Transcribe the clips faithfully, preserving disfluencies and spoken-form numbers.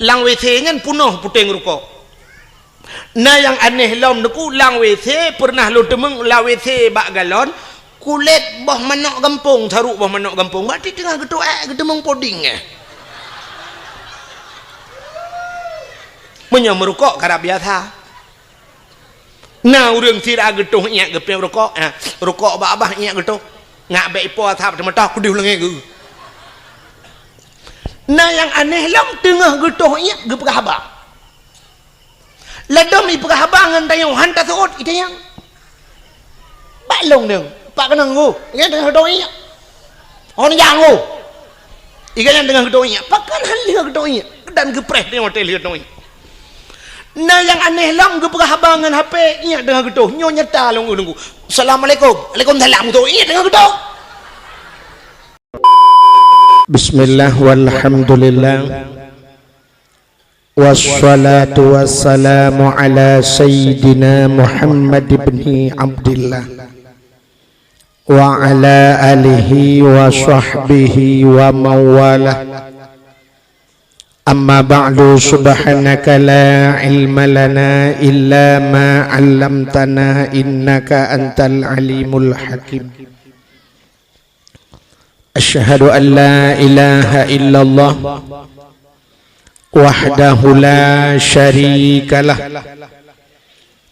Lam WC nyan peunoh puténg rukok. Na nyang aneh lom neuku, lam WC peureunah lôn teumeung lam WC bak galon, kulét boh manok gampông, saruk boh manok gampông. Bak teungoh geutuek, geuteumeung puding, eh. Meunyoe meurukok karab biasa. Na ureuëng sira geutoh iék geupiep rukok, ha, rukok bak babah iék geutoh. Ngak bék ipo asab teumeutah kudeuh leungée geuh. Na nyang aneh lom teungoh geutoh iék geupeugah haba. Ladom ipeugah haba ngon tanyoe han taseuôt itanyong. Bak lông deueng, bak keunong geuh, nyan teungoh geutoh iék. Hon nyang oh. Iga nyan teungoh geutoh iék. Pakon han lheueh geutoh iék. Dan geupreh teungoh watée lheueh geutoh iék. Na nyang aneh lom geupeugah haba ngon H P, iék teungoh geutoh. Nyoe nyata lôn geudeungoe. Assalamualaikum. Waalaikumsalam. Geutoh iék teungoh geutoh. Bismillah walhamdulillah. Wassalatu wassalamu ala sayyidina Muhammad ibni Abdillah. Wa ala alihi wa sahbihi wa mawalah. Amma ba'du, subhanaka la ilma lana illa ma 'allamtana innaka antal alimul hakim. Asyhadu an la ilaha illallah wahdahu la syarikalah.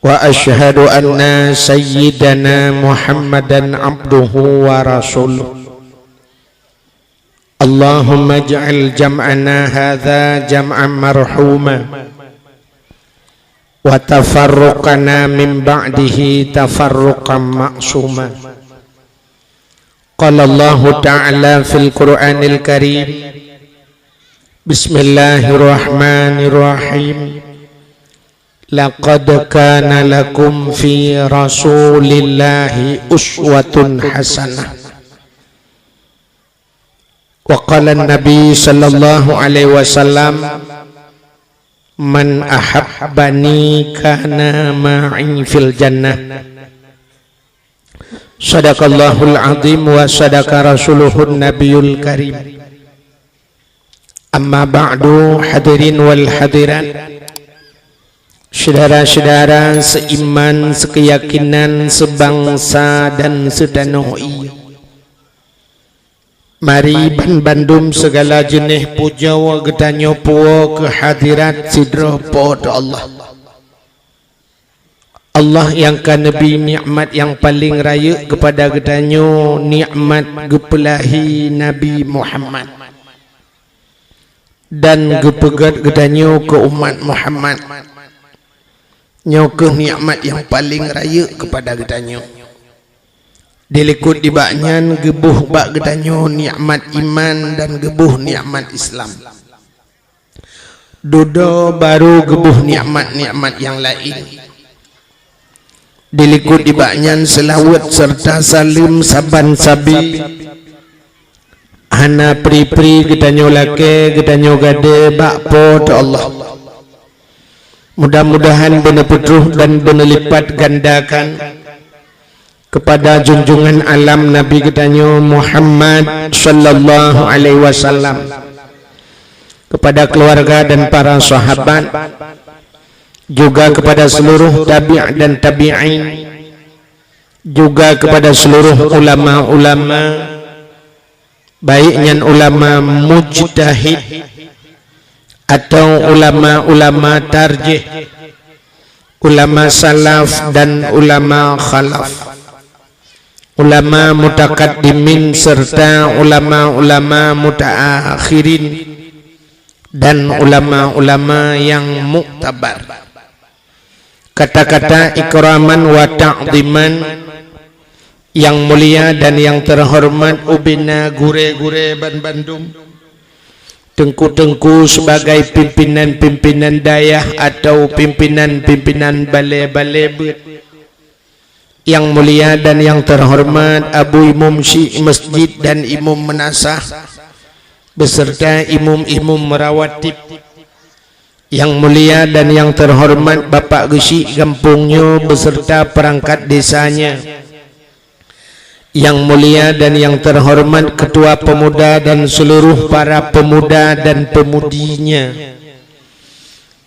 Wa asyhadu anna sayyidana Muhammadan abduhu wa rasuluh. Allahumma ij'al jam'ana hadza jam'an marhuma. Wa tafarruqana min ba'dihi tafarruqan ma'suma. Qala Allahu ta'ala fil Qur'anil Karim. Bismillahirrahmanirrahim. Laqad kana lakum fi Rasulillahi uswatun hasanah. Wa qala Nabi sallallahu alaihi wasallam, "Man ahabbani kana ma'i fil jannah." Sadaqallahul azim wa sadaqa rasuluhun nabiyul karim. Amma ba'du, hadirin wal hadirat, syedara-syedara seiman, sekeyakinan, sebangsa dan seutanoh ie. Mari ban bandum segala jeuneh pujoe geutanyoe puwoe keu hadirat sidroe Po teu Allah. Allah nyang ka neubri nikmat nyang paleng rayeuk keupada geutanyoe, nikmat geupeulahi Nabi Muhammad dan geupeugét geutanyoe keu umat Muhammad. Nyoe kheueh nikmat nyang paleng rayeuk keupada geutanyoe. Dilikot nibak nyan geuboh bak geutanyoe nikmat iman dan geuboh nikmat Islam. Dudoe barô geuboh nikmat-nikmat nyang laén. Dilikot nibak nyan seulaweuet seureuta saleuem saban sabe hana pri-pri geutanyoe lakée geutanyoe gadée bak Po teu Allah. Mudah-mudahan beuneupeutruh dan beuneulipat gandakan keupada junjungan alam Nabi geutanyoe Muhammad sallallahu alaihi wasallam, keupada keuluwarga dan para sahabat, juga keupada seuluruh tabi' dan tabi'in, juga keupada seuluruh ulama-ulama, baik nyan ulama mujtahid atau ulama-ulama tarjih, ulama salaf dan ulama khalaf, ulama mutakaddimin serta ulama-ulama mutaakhirin dan ulama-ulama nyang muktabar. Kata-kata ikraman wa ta'ziman, yang mulia dan yang terhormat ubena gurée-gurée ban bandum, teungku-teungku sebagai pimpinan-pimpinan dayah atau pimpinan-pimpinan balée-balée beuet, yang mulia dan yang terhormat Abu Imum Syik Masjid dan Imum Meunasah, beserta imum-imum rawatib, yang mulia dan yang terhormat Bapak Geuchik gampông nyoe beserta perangkat desanya, yang mulia dan yang terhormat Ketua Pemuda dan seluruh para pemuda dan pemudinya,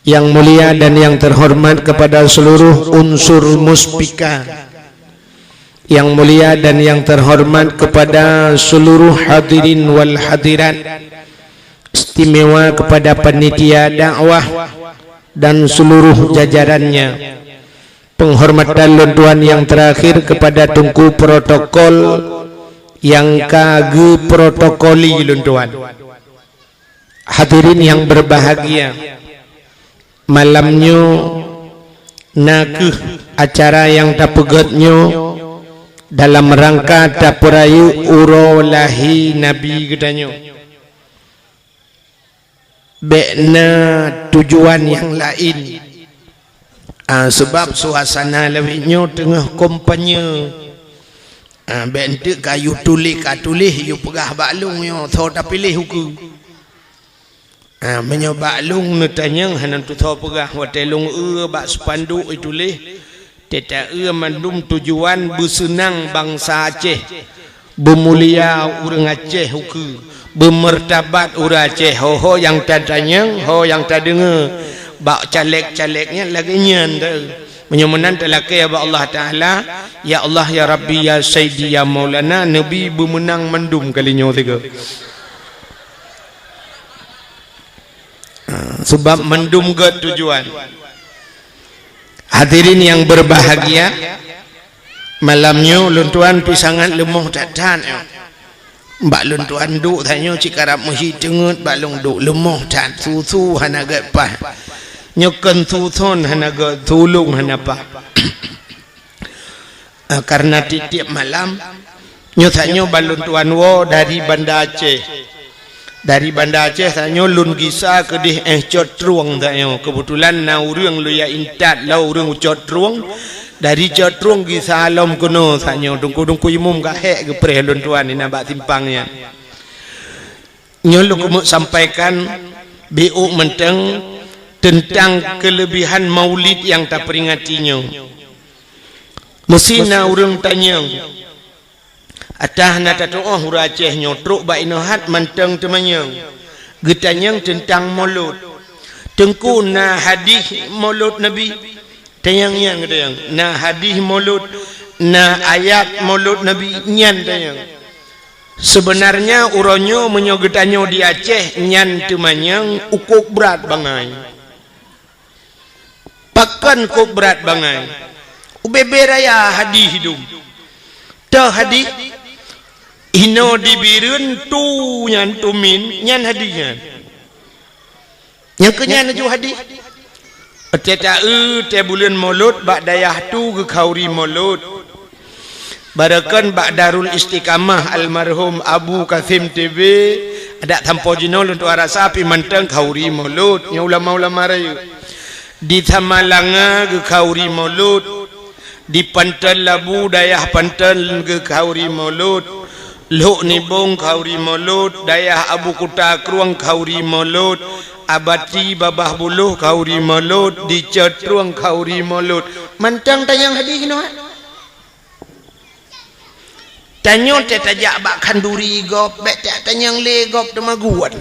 Yang mulia dan yang terhormat kepada seluruh unsur Muspika, yang mulia dan yang terhormat kepada seluruh hadirin wal hadirat, istimewa kepada panitia dakwah dan seluruh jajarannya. Penghormatan lôn tuan yang terakhir kepada Teungku Protokol nyang ka geuprotokoli lôn tuan. Hadirin yang berbahagia, malam nyoe na kheueh acara nyang tapeugét nyoe dalam rangka tapeurayeuk uroe lahé Nabi geutanyoe. Bék na tujuan nyang laén. Ah, sabab suasana lawét nyoe teungoh kampanye. Ah, bék enteuk ka yue tuléh, ka tuléh, yue peugah bak lôn nyoe, soe tapiléh ukeue. Ah, meunyoe bak lôn neutanyong hana teusoe peugah, watée lôn eu bak spanduk ituléh, teuta eu mandum tujuan beuseunang bansa Aceh, beumulia ureuëng Aceh ukeue, beumeurtabat ureuëng Aceh. Ho-ho nyang tatanyong, ho nyang tadeungoe bak caleg-caleg nyan lagée nyan teuh. Meunyoe meunan talakée bak Allah Taala, "Ya Allah, ya Rabbi, ya Saidi, ya Maulana, neubi beumeunang mandum kali nyoe sigoe." Ah, sabab mandum gét tujuan. Hadirin yang berbahagia, malam nyoe lôn tuan pih sangat leumoh that-that nyoe. Bak lôn tuan duek that nyoe cit karab meuhi teungeut bak lôn duek, leumoh that, su-su hana gét paih. Nyoe kon su thon hana gét, su lôn hana paih. Ah, karena tiep-tiep malam, nyoe that nyoe ban lôn tuan woe dari Banda Aceh. Dari Banda Aceh that nyoe lôn gisa keudeh éh Cot Trueng that nyoe. Keubeutulan na ureuëng lôn jak intat lom ureuëng u Cot Trueng. Dari Cot Trueng gisa lom keunoe that nyoe. Teungku-teungku imum ka hék geupreh lôn tuan inan bak simpang nyan. Nyoe lôn keumeuk sampaikan biôk mantong teuntang keuleubihan Maulid nyang taperingati nyoe. Meusti na ureuëng tanyong, ata hana tatuoh ureuëng Aceh nyoe trok bak inoe hat mantong teumanyong. Geutanyong teuntang Molot. Teungku, na hadih Molot Nabi? Tanyong nyan geutanyong. Na hadih Molot, na ayat Molot Nabi nyan tanyong. Sebenarnya uroe nyoe meunyoe geutanyoe di Aceh nyan teumanyong ukôb brat bangai. Pakon kôb brat bangai? Ubé-bé raya hadih dum. Toh hadih? Inoe di Bireuen tu nyan tumin, nyan hadih nyan. Nyang keu nyan laju hadih. Teuta eu tée buleuen Molot bak dayah tu geukhauri Molot. Barokon bak Darul Istiqamah almarhum Abu Kasim T B, adak sampoe jinoe lôn tuan rasa pih mantong khauri Molot, nyoe ulama-ulama rayeuk. Di Samalanga geukhauri Molot, di Panton Labu dayah Panton geukhauri Molot, Lhok Nibong khauri Molot, dayah Abu Kuta Krueng khauri Molot, Abati Babah Buloh khauri Molot, di Cot Trueng khauri Molot. Mantong tanyong hadih nyoe. Tanyoe teuh tajak bak khanduri gob, bék teuh tanyong lé gob teumagun.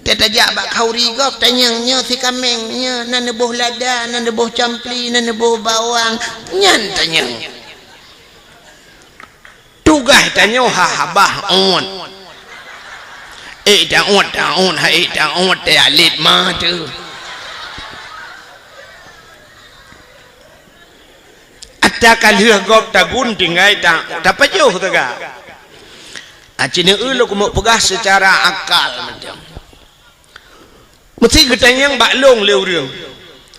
Teuh tajak bak khauri gob tanyong nyoe sikaméng, nyoe na neuboh lada, na neuboh campli, na neuboh bawang, nyan tanyong. Tugaih tanyoe ha habah uet. Ék ta uet, ta uet, ha ék ta uet, teuh alet ma teuh. Ata ka lheueh gob tagun tinggai ta, tapajoh teuga. Aci neu lôn keumeuk peugah seucara akal macam. Meusti geutanyong bak lôn lé ureuëng.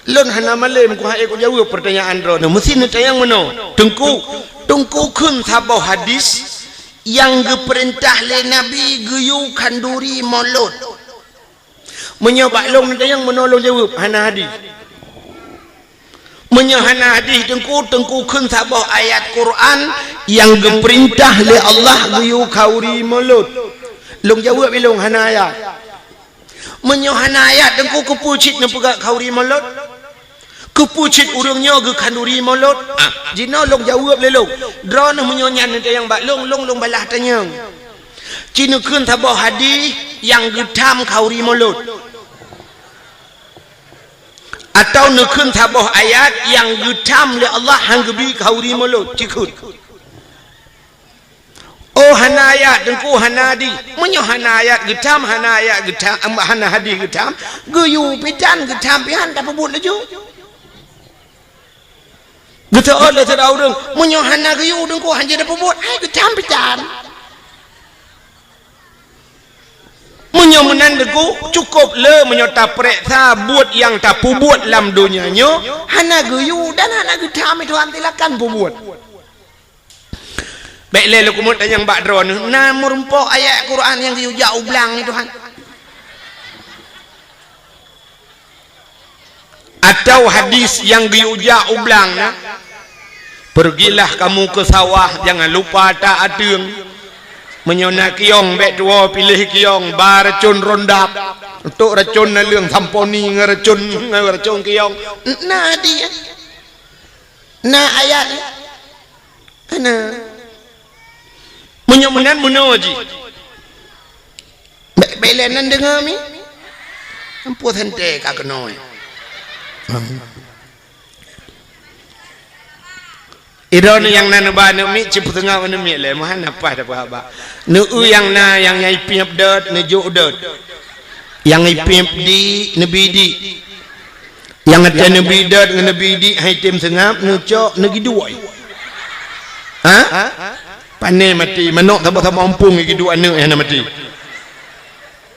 Lôn hana malém kuhai kujaweueb peurtanyaan droeneuh. Meusti neutanyong meunoe, Teungku, Teungku kheun saboh hadis nyang geupeurintah lé Nabi geuyue khanduri Molot. Meunyoe bak lôn neutanyong meunoe lôn jaweueb, hana hadis. Meunyoe hana hadis Teungku, Teungku kheun saboh ayat Quran nyang geupeurintah lé Allah geuyue khauri Molot. Lôn jaweueb ilôn hana ayat. Meunyoe hana ayat Teungku, keupeue cit neupeugah khauri Molot? Keupeue cit ureuëng nyoe geukhanduri Molot? Ah, jinoe lôn jaweueb lé lôn. Droeneuh meunyoe nyan neutanyong bak lôn, lôn, lôn balah tanyong. Ci neukheun saboh hadis nyang geutham khauri Molot. Atawa neukheun saboh ayat nyang geutham lé Allah han geubi keu ureuëng mulod, cikheun. Oh, hana ayat, Teungku, hana hadih. Meunyoe hana ayat geutham, hana ayat geutham, hana hadih geutham, geuyue pih tan geutham pih han tapeubuet laju. Geuteuôt lé sidroe ureuëng, meunyoe hana geuyue Teungku, han jeuet tapeubuet, hai geutham pih tan. Meunyoe meunan Teungku, cukôp le meunyoe tapareksa buet nyang tapeubuet lam donya nyoe, hana geuyue dan hana geutham, Tuhan, silakan peubuet. Bék lé lôn keumeung tanyong bak droeneuh, na meurumpok ayat Quran nyang geuyue jak u blang nyoe, Tuhan? Atawa hadis nyang geuyue jak u blang na, "Pergilah kamu ke sawah, jangan lupa tak ateueng. Meunyoe na kiyong, bék tuwoe piléh kiyong, ba racon rondap, tok racon naleueng samponi ngon racon, ngon racon kiyong." Na hadis, na ayat. Kana. Meunyoe meunan meunoe jih. Bék, bék lé nan deungoe mi. Ampoh santée ka keunoe. Idong nyang na neuba aneuk miet, cit peuteungoh aneuk miet lé, meuhan na paih tapeuhaba. Neu-eu nyang na, nyang, nyang ipiep dot, neujok dot. Nyang ipiep di, neubi di. Nyang até neubi dot ngon neubi di hai tem seungab, neucok, neugiduek. Ha? Pané maté, manok saboh-saboh umpung giduek aneuk nyang na maté.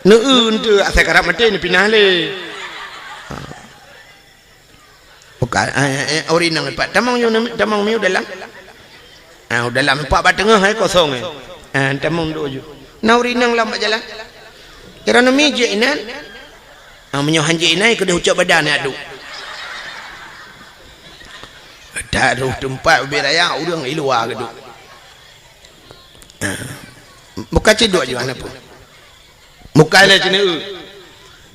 Neu-eu enteuk asai karab maté neupinah lé. Ha. Bukan, eh, eh, ori nang pat. Tamong nyoe, tamong miu dalam. Ah, u dalam empat bak teungoh hai kosong eh. Ah, tamong duk ju. Na uri nang lam bak jalan. Kira nami jek inan. Ah, meunyoe han jek inan, keudeh ucok badan ya duk. Taruh tempat ubé raya, ureuëng i luwa keuduk. Ah. Buka ciduk ju aneuk pun. Buka lé ciduk.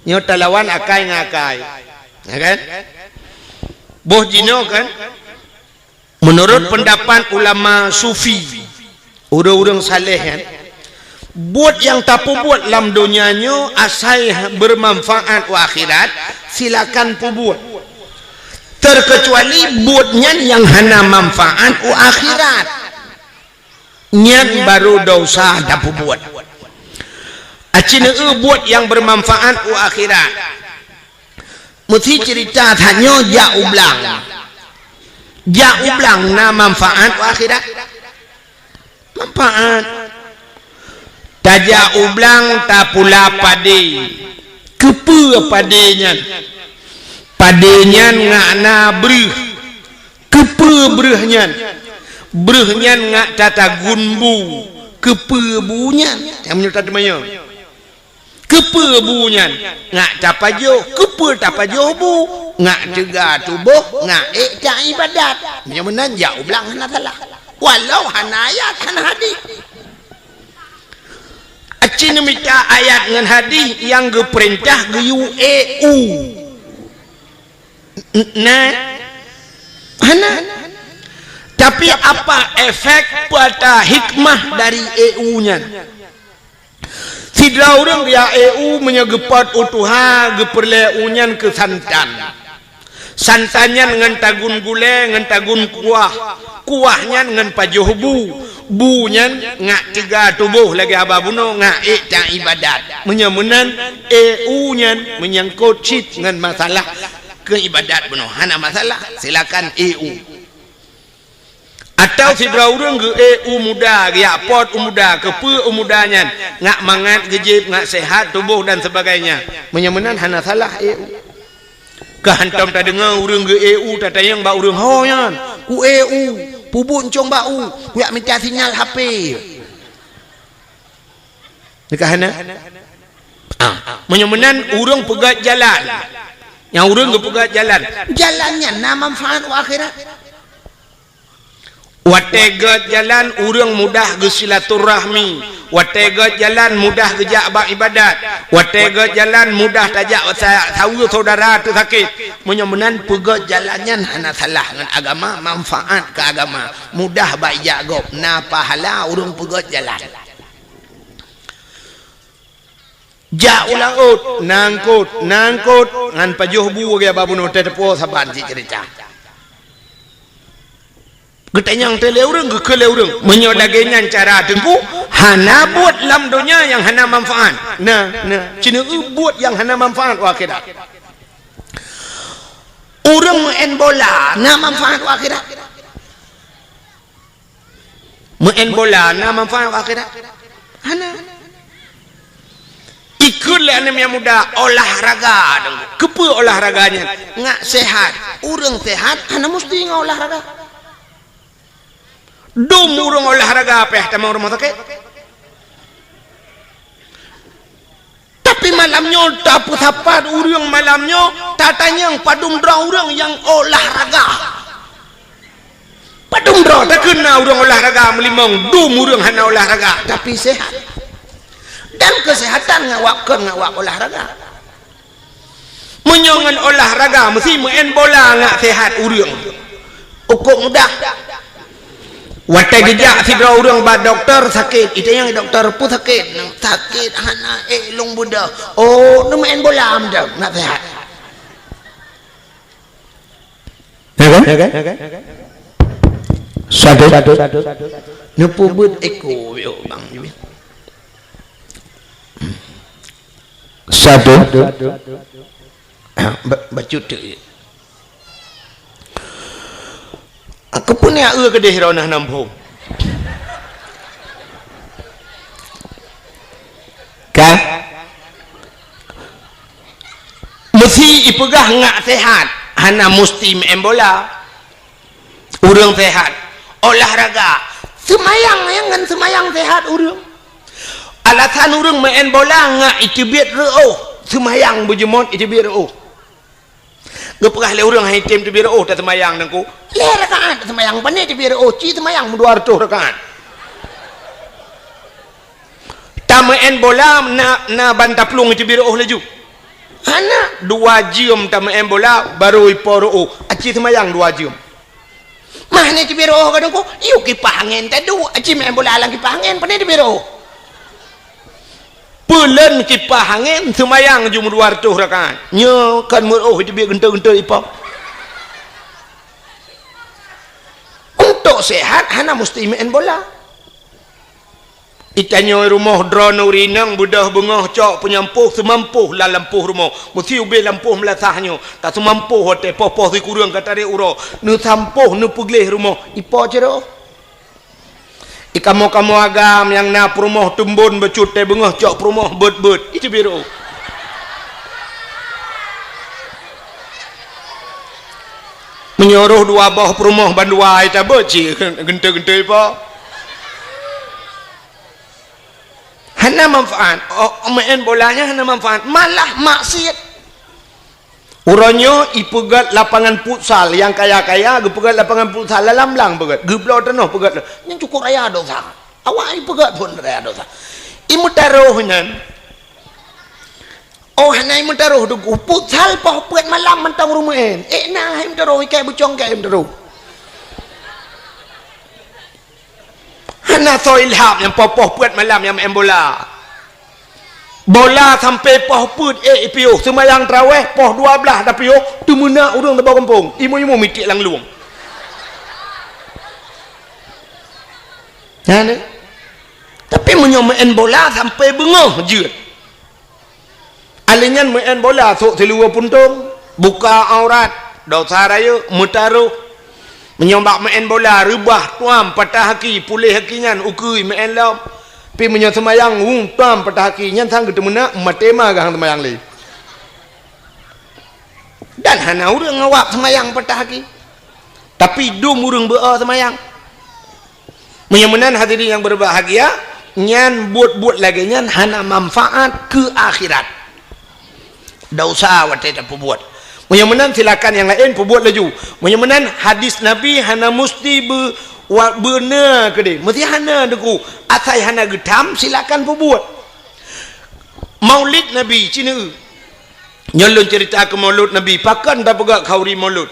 Nyoe talawan akai ngon akai. Ya kan? Boh jinoe kan? Menurut pendapat ulama sufi, ureuëng-ureuëng saleh, kan, buet nyang tapeubuet lam donya nyoe asai bermanfaat u akhirat, silakan peubuet. Terkecuali buet nyan nyang hana manfaat u akhirat. Nyan baru desya tapeubuet. Aci neu buet nyang bermanfaat u akhirat. Meusi cerita tanyoe jak u blang. Jak u blang na manfaat u akhirat? Manfaat. Tajak u blang tapula padé. Keupeue padé nyan? Padé nyan ngak na breuh. Keupeue breuh nyan? Breuh nyan ngak tatagun bu. Keupeue bu nyan? Nyang meunyoe tateumanyong. Keupeue bu nyan? Ngak tapajoh. Keupeue tapajoh bu? Ngak teuga tuboh, ngak ék taibadat. Meunyoe meunan, jak u blang hana salah. Walau hana ayat, hana hadis. Aci neumita ayat ngon hadis nyang geupeurintah geuyue ék u. N-, na? Hana. Tapi apa efek, peue ata hikmah dari ék u nyan? Sidroe ureuëng geujak ék u meunyoe geupot u tuha, geupeureulée u nyan keu santan. Santan nyan ngon tagun gulée, ngon tagun kuah. Kuah nyan ngon pajoh bu. Bu nyan ngak teuga tuboh lagée haba bunoe, ngak ék taibadat. Meunyoe meunan, ék u nyan meunyangkot cit ngon masalah keu ibadat bunoe. Hana masalah, silakan ék u. Atawa sidroe ureuëng geuék u muda, geujak pot u muda, keupeue u muda nyan, ngak mangat geujieb, ngak seuhat tuboh dan sebagainya. Meunyoe meunan hana salah ék u. Ka hantom tadeungoe ureuëng geuék u, tatanyong bak ureuëng, "Ho nyan, kuék u, peubuet ncong bak u, kujak mita sinyal H P." Nyan ka hana? Ah, meunyoe meunan ureuëng peugét jalan. Nyang ureuëng geupeugét jalan. Jalan nyan na manfaat u akhirat. Watée gét jalan, ureuëng mudah geusilaturahmi. Watée gét jalan, mudah geujak bak ibadat. Watée gét jalan, mudah tajak sa-, saweue syedara teusakét. Meunyoe meunan, peugét jalan nyan hana salah ngon agama, manfaat keu agama. Mudah bak ijak gob, na pahala ureuëng peugét jalan. Jak u laôt, nangkot, nangkot, ngon pajoh bu gaya babunoe teuteupue saban cit ceurita. Geutanyong teuh lé ureuëng, geukheun lé ureuëng, meunyoe lagée nyan cara Teungku, hana buet lam donya nyang hana manfaat. Na, na, ceuneuk buet nyang hana manfaat u akhirat. Ureuëng meu'en bola na manfaat u akhirat. Meu'en bola na manfaat u akhirat? Hana. Ikheun lé aneuëk nyang muda olahraga. Keupeue olahraga nyan? Ngak sehat. Ureuëng sehat hana musti ngon olahraga. Dum ureuëng olahraga pih tamong rumoh sakét. Tapi malam nyoe tapeusapat ureuëng malam nyoe, tatanyong padum droe ureuëng nyang olahraga. Padum droe takheun na ureuëng olahraga meulimong, dum ureuëng hana olahraga, tapi sehat. Dan kesehatan ngawak kon ngawak olahraga. Meunyoe ngon olahraga meusti meu'en bola ngak sehat ureuëng. Ukok mudah. Watée geujak sidroe ureuëng bak dokto sakét, itanyong dokto peue sakét, sakét hana ék lôn beudôh. Oh, neumeu'en bola meudah ngak sehat. Ya kan? Ya kan? Satu. Neupeubuet eko yo bang. Satu. Ba-, bacut tu. Aku pun ya eu kedeh rona nampung. Kan? Meusti ipeugah ngak sehat, hana musti meu'en bola. Ureuëng sehat, olahraga, seumayang nyang ngon seumayang sehat ureuëng. Alasan ureuëng meu'en bola ngak iteubiet reuôh, seumayang beujeuet iteubiet reuôh. Geupeugah lé ureuëng hai tem teubiet reuôh taseumayang Teungku. Lhée rakaat seumayang pane teubiet reuôh, ci seumayang dua reutôh rakaat. Tameu'en bola na, na ban taplueng iteubiet reuôh laju. Hana, dua jeuem tameu'en bola baru ipo reuôh, aci seumayang dua jeuem. Mah ni teubiet reuôh ka Teungku, yue kipah angén taduek, aci meu'en bola lam kipah angén pane teubiet reuôh. Peuleuen kipah angén seumayang jeuem dua reutôh rakaat. Nyoe kan meureuôh iteubiet geuntôi-geuntôi ipo. Untuk sehat hana musti meu'en bola. Itanyoe rumoh droeneuh rinang beudôh beungoh cok peunyampôh seumampoh lam lampôh rumoh. Meusti ubé lampôh meulasah nyoe. Ka seumampoh watée poh-poh sikureueng ka tarek uroe. Neusampôh neupeugleh rumoh. Ipo cit reuôh? Ikamoe-kamoe agam nyang na peurumoh teumbon bacut tée beungoh cok peurumoh beuet-beuet. Iteubiet reuôh. Meunyoe reuôh dua boh peurumoh bandua itabeuet cit geuntôi-geuntôi ipo. Hana manfaat. Oh, meu'en bola nyan hana manfaat, malah maksiet. Uroe nyoe ipeugét lapangan futsal, nyang kaya-kaya geupeugét lapangan futsal lam blang peugét, geubloe tanoh peugét. Nyan cukôp raya dosa. Awak ipeugét phon raya dosa. Imeutarôh nyan. Oh, hana imeutarôh Teungku. Futsal poh peuet malam mantong ureuëng meu'en. Ék na hai imeutarôh, ikai bucong kai imeutarôh. Hana soe ilham nyang poh-poh peuet malam nyang meu'en bola. Bola sampai poh peuet ék ipiôh, seumayang traweh poh dua blaih tapiôh, teumeunak ureuëng saboh gampông, imeum-imeum mitiek lam lueng. Nyan, eh. Tapi meunyoe meu'en bola sampai beungoh jeuet. Alèh nyan meu'en bola sôk siluweue puntông, buka aurat, dosa rayeuk, meutarôh. Meunyoe bak meu'en bola reubah, tuam, patah aki, puléh aki nyan, ukeue meu'en lom. Pi meunyoe seumayang, wu, tuam, patah aki, nyan sang geuteumeunak, maté ma gahang seumayang lé. Dan hana ureuëng ngawab seumayang patah aki. Tapi dum ureuëng beu-o seumayang. Meunyoe meunan hadirin nyang berbahagia, nyan buet-buet lagée nyan hana manfaat keu akhirat. Dosa watée tapeubuet. Meunyoe meunan silakan nyang laén peubuet laju. Meunyoe meunan hadis Nabi hana musti be-, wa-, beuna keudeh. Meusti hana Teungku. Asai hana geutham silakan peubuet. Maulid Nabi, ci neu. Nyoe lôn ceurita keu maulud Nabi, pakon tapeugah khauri maulud.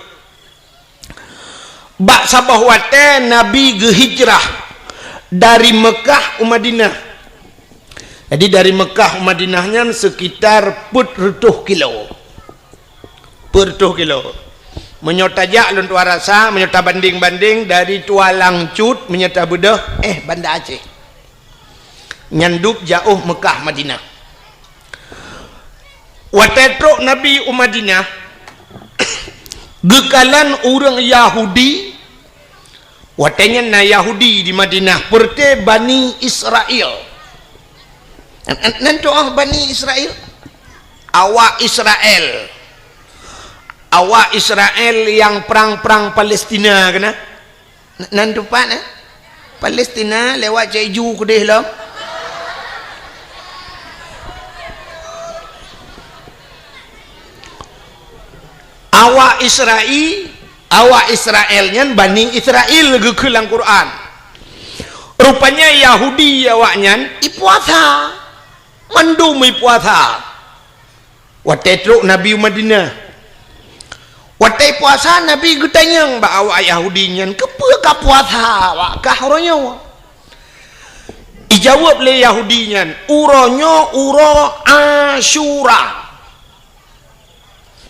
Bak saboh watée Nabi geuhijrah dari Meukah u Madinah. Jadi, dari Mekah u Madinah nyan sekitar peuet reutôh kilo. Peuet reutôh kilo. Meunyoe tajak lôn tuan rasa, meunyoe tabandeng-bandeng dari Tualang Cut, meunyoe tabeudôh, eh, Banda Aceh. Nyan dub jiôh Mekah Madinah. Watée trok Nabi u Madinah, geukalon ureuëng Yahudi. Watée nyan na Yahudi di Madinah, peureuté Bani Israel. Nan, nan, nan tu'oh Bani Israel? Awak Israel. Awak Israel nyang prang-prang Palestina keunan? Nan, nan teumpat, eh? Palestina lewat Cek Ju keudeh lom. Awak Israel, awak Israel nyan Bani Israel geukheun lam Quran. Rupanya Yahudi awaknyan ipuasa. Mandum ipuasa. Watée trok Nabi u Madinah. Watée puasa, Nabi geutanyong bak awak Yahudi nyan, "Keupeue ka puasa awak kah uroe nyoe?" Ijaweueb lé Yahudi nyan, "Uroe nyoe uroe Asyura."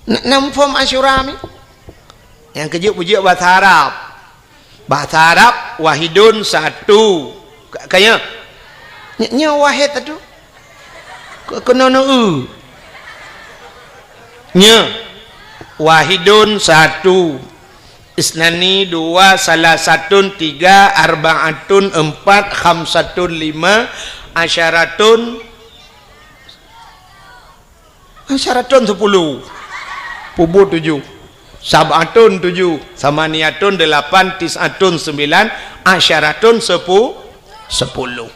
Na, na muphom Asyura mi? Nyang keujeuet peujeuet bahasa Arab. Bahasa Arab, wahidun satu. Ka, ka nyoe? Nyoe, nyoe wahid satu. Ke, keunoe neu-eu. Nyoe. Wahidun satu. Isnani dua, salasatun tiga, arbaatun empat, khamsatun lima, asyaratun Asyaratun sepuluh. Pubu tujuh. Sab'atun tujuh. Samaniatun delapan. Tis'atun sembilan. Asyaratun sepu-, sepuluh.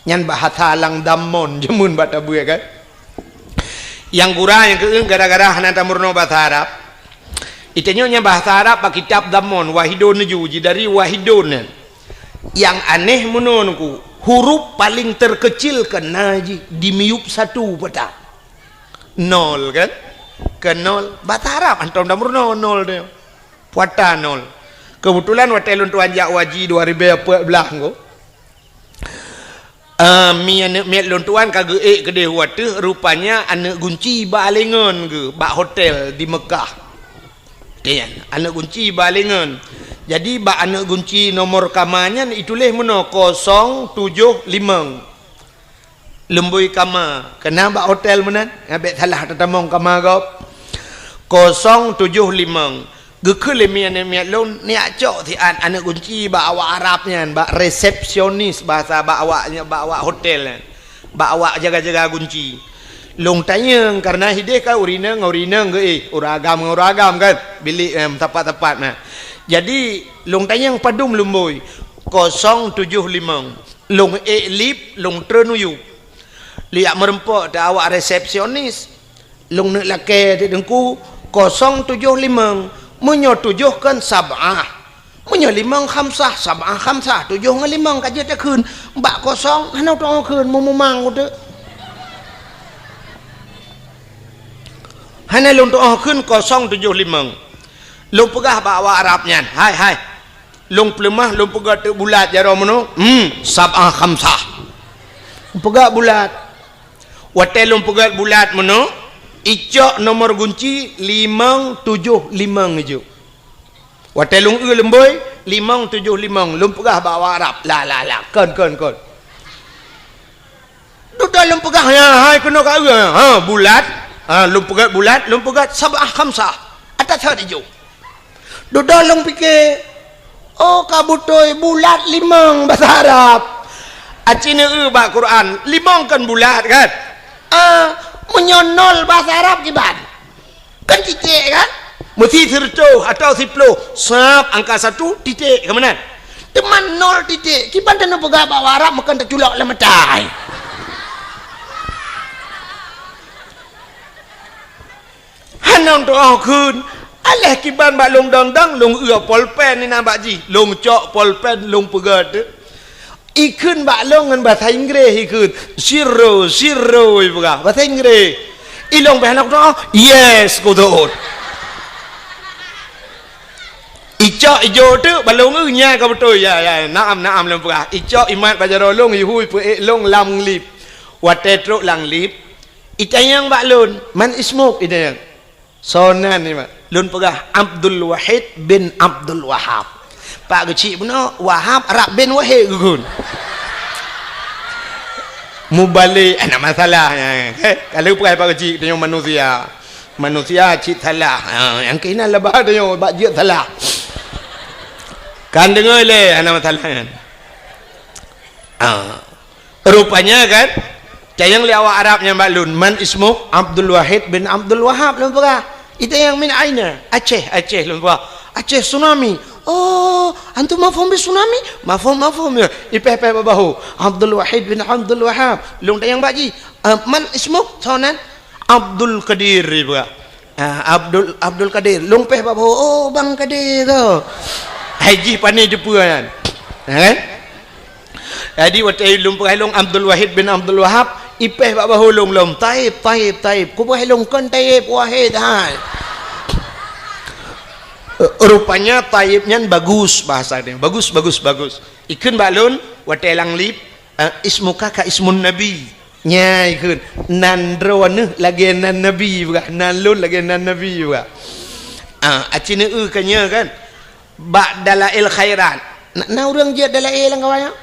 Nyan bahasa lam Damon jameun bak tabuet kan. Nyang gura nyang keu gara-gara hana tameurunoe bahasa Arab. Itanyoe nyan bahasa Arab bak kitab Damon, wahidun tujuh, jidari wahidun nyan. Nyang aneh meunoe nungku, huruf paling terkecil keunan jih di miyueb satu peue ta. Nol kan? Keu nol. Bahasa Arab hantom tameurunoe nol tu. Puata nol. Keubeutulan watée lôn tuan jak u haji dua ribée peuet blaih nyoe. Eh, mi aneuëk miet lôn tuan ka geuék keudeh u ateueh, rupanya aneuëk gunci bak alengon geuh bak hotel di Mekah. Nyan, aneuëk gunci bak alengon. Jadi bak aneuëk gunci nomor kama nyan ituléh meunoe kosong tujoh limong. Lumbôi kama, keunan bak hotel meunan, ngabek salah tatamong kama gob. Kosong tujoh limong. Geukheun lé mi aneuëk miet lôn, neujak cok siat aneuëk gunci bak awak Arab nyan, bak resepsionis bahasa bak awak, bak awak hotel nyan. Bak awak jaga-jaga gunci. Lôn tanyong, kareuna hideh kan ureuëng inong ngon ureuëng inong geuéh, ureuëng agam ngon ureuëng agam kan, bilék, eh, teumpat-teumpat na. Jadi, lôn tanyong padum lumbôi, kosong tujoh limong. Lôn ék lip, lôn treun u yup. Lôn jak meureumpok teuh awak resepsionis. Lôn neuk lakée teungku, kosong tujoh limong. Meunyoe tujoh kan sab'ah. Meunyoe limong khamsah, sab'ah khamsah. Tujoh ngon limong ka jeuet takheun. Bak kosong, hana tu'oh kheun, meumumang uteuk. Hana lôn tu'oh kheun kosong tujoh limong. Lôn peugah bak awak Arab nyan, "Hai, hai. Lôn peuleumah, lôn peugah teuk bulat jaroe meunoe." "Hmm, sab'ah khamsah." Peugah bulat. Watée lôn peugét bulat meunoe, icok nomor gunci limong tujoh limong ijok. Watée lôn eu lumbôi, limong tujoh limong, lôn peugah bak awak Arab, "La, la, la, kon, kon, kon." Dudoe lôn peugah, "Ya, hai keunoe ka eu, ha, bulat." Ha, lôn peugét bulat, lôn peugét sab'ah khamsah. Ata that ijok. Dudoe lôn pike, "Oh, ka beutôi bulat limong bahasa Arab." Aci neu bak Quran, limong kan bulat kan? Ah, meunyoe nol bahasa Arab kiban? Kan titik kan? Meusti sireutôh atau siploh, sab angka satu, titik, ka meunan? Teuma nol titik, kiban taneuk peugah bak Arab meukan taculok lam mata. Hana tu'oh kheun. Aléh kiban bak lôn dong-dong, lôn eu polpen inan bak jih. Lôn cok polpen, lôn peugét. Ikheun bak lôn ngon bahasa Inggréh ikheun. "Zero, zero," ipeugah. Bahasa Inggréh. Ilôn beh hana kutu'oh. "Yes," kutu'oh. Icok ijok teuk bak lôn eu nyan ka beutôi. "Ya, ya, naam, naam," lôn peugah. Icok imat bak jaroe lôn, ihui peuék lôn lam lip. Watée trok lam lift, itanyong bak lôn, "Man ismuk?" itanyong. "Soe nan nyoe, Mak?" Lôn peugah, "Abdul Wahid bin Abdul Wahab." Pak Geuchik bunoe, Wahab rab bin Wahid geukheun. Mubalek, hana masalah nyan. Heh, ka lheueh peugah Pak Geuchik, tanyoe manusia. Manusia cit salah. Ha, nyang keunan laba tanyoe bak jeuet salah. Kan deungoe lé, hana masalah nyan. Ha. Rupanya kan, tanyong lé awak Arab nyan bak lôn, "Man ismuk?" "Abdul Wahid bin Abdul Wahab," lôn peugah. Itanyong, "Min aina?" "Aceh, Aceh," lôn peugah. "Aceh tsunami." "Oh, antum mafhum bi tsunami?" "Mafhum, mafhum." Ya, ipéh-péh bak bahô. "Abdul Wahid bin Abdul Wahab." Lôn tanyong bak jih, "Ah, man ismuk?" "Soe nan?" "Abdul Qadir," lôn peugah. Ah, Abdul, Abdul Qadir. Lôn péh bak bahô, "Oh, Bang Qadir tu." Hai jih pane teupeue nyan. Ha, kan? Jadi, watée lôn peugah lôn Abdul Wahid bin Abdul Wahab, ipéh bak bahô lôn lom, "Taib, Taib, Taib." Kupeugah lôn, "Kon Taib, Wahid hai." Rupanya Taib nyan bagus bahasa dia. Bagus, bagus, bagus. Ikheun bak lôn, watée lam lift, eh, "Ismuka ka ismun Nabi." Nyan ikheun, "Nan droeneuh lagée nan Nabi," peugah, "nan lôn lagée nan Nabi," peugah. Ah, aci neu-eu ka nyoe kan. Bak Dalail Khairat. Na, na ureuëng jeuet Dalail lam kawan nyoe?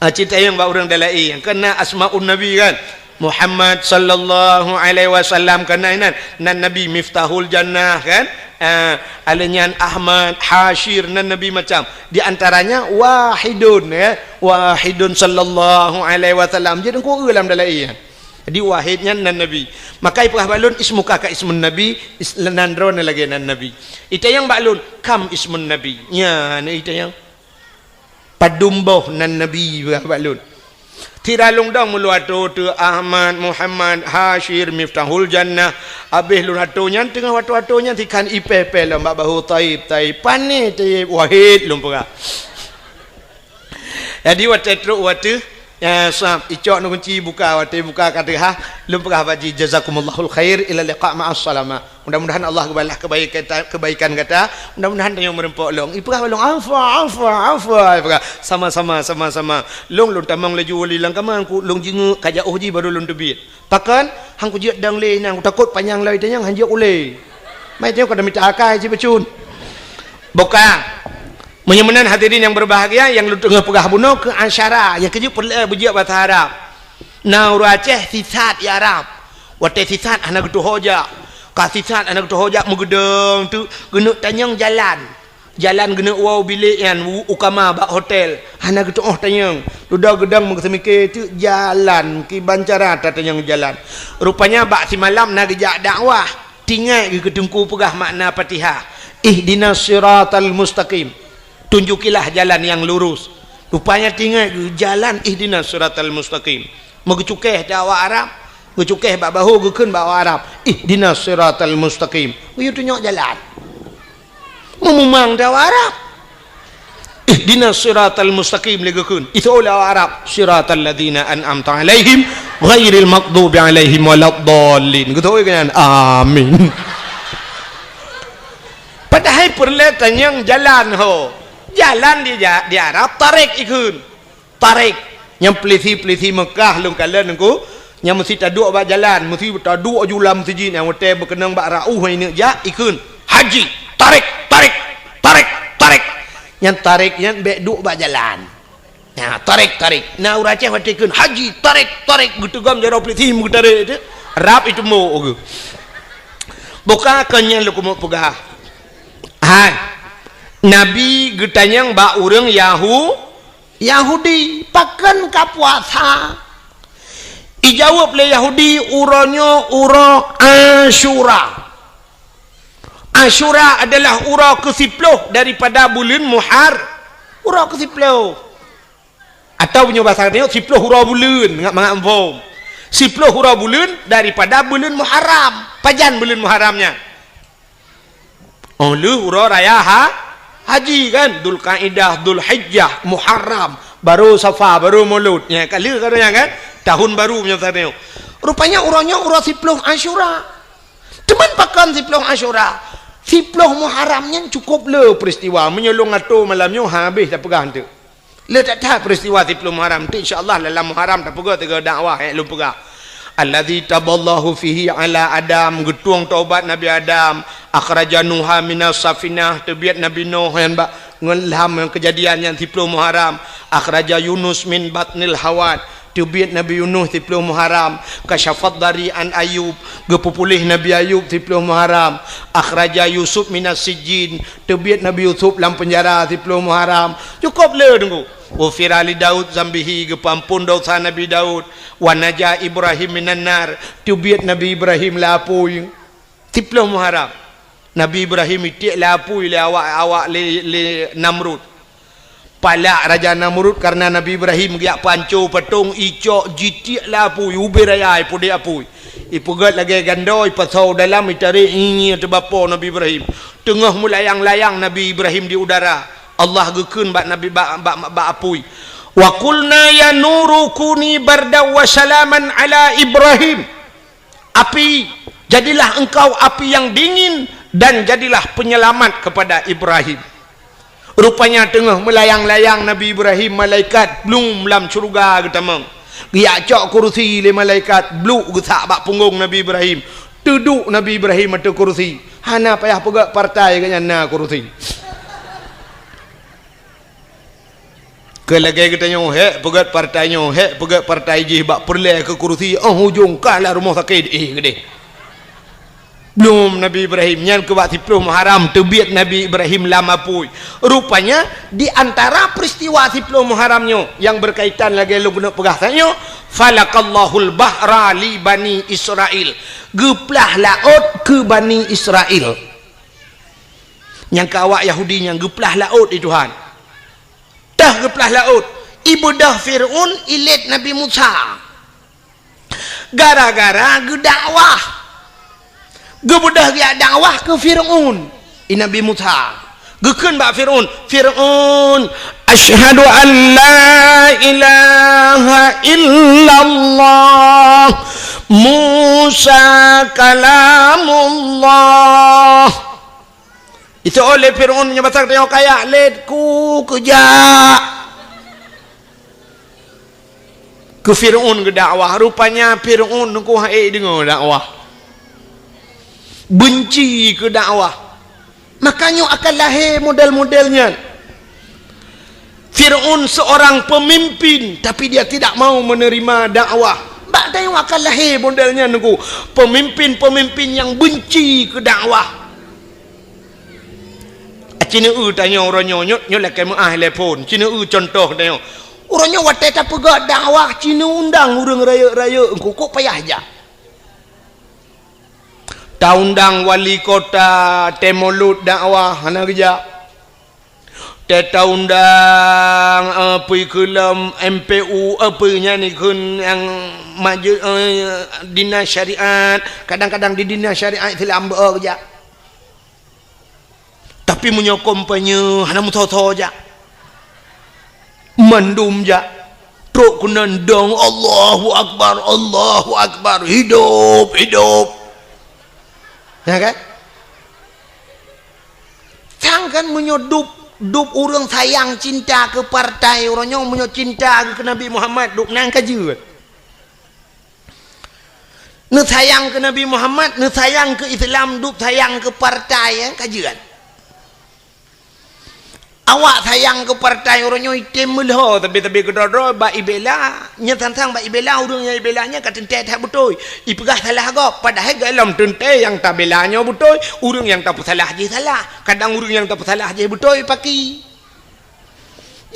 Ah, cit tanyong bak ureuëng Dalail. Kan na Asmaun Nabi kan. Muhammad sallallahu alaihi wasallam kan na inan. Nan Nabi Miftahul Jannah kan. Ah, alèh nyan Ahmad, Hasyir, nan Nabi macam. Di antaranya Wahidun, ya. Wahidun sallallahu alaihi wasallam. Jadi, engkau lam Dalail. Jadi, Wahid nyan nan Nabi. Maka ipeugah bak lôn, "Ismuka ka ismun Nabi," is-, nan droeneuh lagée nan Nabi. Itanyong bak lôn, "Kam ismun Nabi?" Nyan itanyong. "Padum boh nan Nabi?" ipeugah bak lôn. Sira lôn dong meulôn atô teu Ahmad, Muhammad, Hasyir, Miftahul Jannah. Abéh lôn atô nyan, teungoh atô-atô nyan, sikhan ipéh-péh lom bak bahô, "Taib, Taib." "Pane Taib?" "Wahid," lôn peugah. Jadi, watée trok watée, ya, sab, icok neukunci buka, watée buka ka teuhah, lôn peugah bak jih, "Jazakumullahul khair, ila liqa ma'as salamah." Mudah-mudahan Allah geubalah kebaikan, kebaikan gata. Mudah-mudahan tanyoe meureumpok lôn. Ipeugah bak lôn, "Afwa, afwa, afwa." Ipeugah, "Sama-sama, sama-sama." Lôn, lôn tamong laju wali lam kama, ku lôn jingeuk, ka jiôh jih baru lôn teubiet. Pakon? Han kujeuet dong lé nyan, kutakot panyang lom itanyong han jeuet ulée. Mai tanyoe ka mita akai cit bacut. Buka. Meunyoe meunan hadirin nyang berbahagia, nyang lôn teungoh peugah bunoe keu asyara, nyang keujeuet peureulée beujeuet basa Arab. Na ureuëng Aceh sisat i Arab. Watée sisat hana geutuho jak. Ka sisat hana geutuho jak meugeudong teuk, geuneuk tanyong jalan. Jalan geuneuk woe bilék nyan u, u kama bak hotel. Hana geutuoh tanyong. Dudoe geudong meugeuseumiké teuk jalan kiban cara tatanyong jalan. Rupanya bak simalam na geujak dakwah. Tingat geuh keu teungku peugah makna Fatihah. Ihdinas siratal mustaqim. Tunjukilah jalan yang lurus. Rupanya tingat geuh jalan ihdinas siratal mustaqim. Meugeucukéh di awak Arab, geucukéh bak bahô geukheun bak awak Arab, "Ihdinas siratal mustaqim." Geuyue tunyok jalan. Meumumang di awak Arab. "Ihdinas siratal mustaqim," lé geukheun. Iseuôt lé awak Arab, "Siratal ladzina an'amta 'alaihim ghairil maghdubi 'alaihim waladdallin." Geuteuôt keu nyan. Amin. Padahai peureulée tanyong jalan ho. Jalan di ja-, di Arab tarik ikheun. Tarik. Nyang peulisi-peulisi Mekah lôn kalon nyan ku, nyang meusi taduek bak jalan, meusi taduek ju lam meuseujid nyang watée beukeunong bak rauh nyang ineuk jak, ikheun, "Haji, tarik, tarik, tarik, tarik." Nyang tarik nyan bék duek bak jalan. Nah, tarik, tarik. Na ureuëng Aceh watée ikheun, "Haji, tarik, tarik," geuteugom jaroe peulisi meugeutarék teuh. Rab itumbok geuh. Buka kon nyan lôn keumeung peugah. Hai. Nabi geutanyong bak ureuëng Yahu-, Yahudi, "Pakon ka puasa?" Ijaweueb lé Yahudi, "Uroe nyoe uroe Asyura." Asyura adalah uroe keusiploh daripada buleuen Muhar-, uroe keusiploh. Atawa meunyoe basa tanyoe, siploh uroe buleuen, ngat mangat muphom. Siploh uroe buleuen daripada buleuen Muharram. Pajan buleuen Muharram nyan? Oh, lheueh uroe raya ha-, haji kan, Dzulqaidah, Dzulhijjah, Muharram, baru Safar, baru Maulud. Nya, ka lheueh ka nyan kan, tahun baru meunyoe tanyoe. Rupanya uroe nyoe uroe siploh Asyura. Teuma pakon siploh Asyura? Siploh Muharram nyan cukup le peristiwa. Meunyoe lôn atô malam nyoe habéh tapeugah teuk. Le that-that peristiwa siplôh Muharram. Ti insya Allah dalam Muharram tapeugah tiga dakwah, eh, lôn peugah. Allazi taballahu fihi ala Adam, geutueng taubat Nabi Adam. Akhraja Nuha minas safinah, teubiet Nabi Nuh nyan bak ngon lam ngon keujadian nyan siplôh Muharram. Akhraja Yunus min batnil hawat, teubiet Nabi Yunus siplôh Muharram. Kasyafad dari an Ayub, geupeupuléh Nabi Ayub siplôh Muharram. Akhraja Yusuf minas sijjin, teubiet Nabi Yusuf lam penjara siplôh Muharram. Cukup le teungku. Ghufira li Daud zambihi, geupeuamphon dosa Nabi Daud. Wa naja Ibrahim minan nar, teubiet Nabi Ibrahim lam apui. Siplôh Muharram, Nabi Ibrahim itiek lam apui lé awak, awak lé, lé Namrud. Palak Raja Namrud kareuna Nabi Ibrahim geujak peuhanco patong, icok jitiek lam apui, ubé raya ipudek apui. Ipeugét lagée gandô, ipasoe dalam, itarek, inyie teubapo Nabi Ibrahim. Teungoh meulayang-layang Nabi Ibrahim di udara, Allah geukheun bak Nabi, bak, bak, bak apui. Wa qulna ya nuru kuni bardan wa salaman ala Ibrahim. Api, jadilah engkau api yang dingin dan jadilah penyelamat kepada Ibrahim. Rupanya teungoh meulayang-layang Nabi Ibrahim, malaikat blum lam syeuruga geutamong. Geujak cok kurusi lé malaikat, bluk geusak bak punggong Nabi Ibrahim. Teuduek Nabi Ibrahim ateueh kurusi. Hana payah peugét partai geuhnyan na kurusi. Keu lagée geutanyoe, hék peugét partai nyoe, hék peugét partai jih bak peureulée keu kurusi, óh ujong ka lam rumoh sakét, eh, geudeh. Blum Nabi Ibrahim, nyan keu bak siplôh Muharram teubiet Nabi Ibrahim lam apui. Rupanya, di antara peristiwa siplôh Muharram nyoe nyang berkaitan lagée lôn keuneuk peugah tanyoe, falakallahul bahra li Bani Israil. Geuplah laôt keu Bani Israil. Nyang keu awak Yahudi nyan geuplah laôt di Tuhan. Teuh geuplah laôt, ibeudôh Fir'aun ilét Nabi Musa. Gara-gara geudakwah. Geubeudôh geujak dakwah keu Fir'aun, i Nabi Musa. Geukheun bak Fir'aun, "Fir'aun, asyhadu an la ilaha illallah, Musa kalamullah." Iseuôt lé Fir'aun nyoe basa teuh kaya lét ku keujak. Keu Fir'aun geudakwah, rupanya Fir'aun nungku hai deungoe dakwah. Beunci keu dakwah. Makanya akan lahé model-model nyan. Fir'aun seorang pemimpin, tapi dia tidak mau menerima dakwah. Bak tanyoe akan lahé model nyan nungku. Pemimpin-pemimpin yang benci keu dakwah. Ci neueu tanyoe uroe nyoe, nyoe, nyoe lakée meuáh lé phon. Ci neueu cuntoh tanyoe. Uroe nyoe watée tapeugah dakwah, ci neuundang ureuëng rayeuk-rayeuk, engkukuk payah jak. Taundang wali kota, tée mulod dakwah, hana geujak. Tée taundang, eh, peue keu lom M P U, eh, peue nyan ikheun nyang maju, eh, dinas syariat, kadang-kadang di dinas syariat Islam beu geujak. Tapi meunyoe kampanye hana meusoe-soe jak. Mandum jak. Trok keunan dong, "Allahu Akbar, Allahu Akbar, hidup, hidup." Ya kan? Sang kan meunyoe dub, dub ureuëng sayang cinta keu partai uroe nyoe, meunyoe cinta keu Nabi Muhammad, dub nan ka jeuet. Neusayang keu Nabi Muhammad, neusayang keu Islam, dub sayang keu partai, eh, ka jeuet. Awak sayang keu partai uroe nyoe item meulhô, tapi-tapi keudroe-droe bak ibela, nyan sang-sang bak ibela, ureuëng nyang ibela nyan ka teuntée that beutôi. Ipeugah salah gob, padahai gohlom teuntée nyang tabela nyoe beutôi, ureuëng nyang tapeusalah jih salah. Kadang ureuëng nyang tapeusalah jih beutôi paki.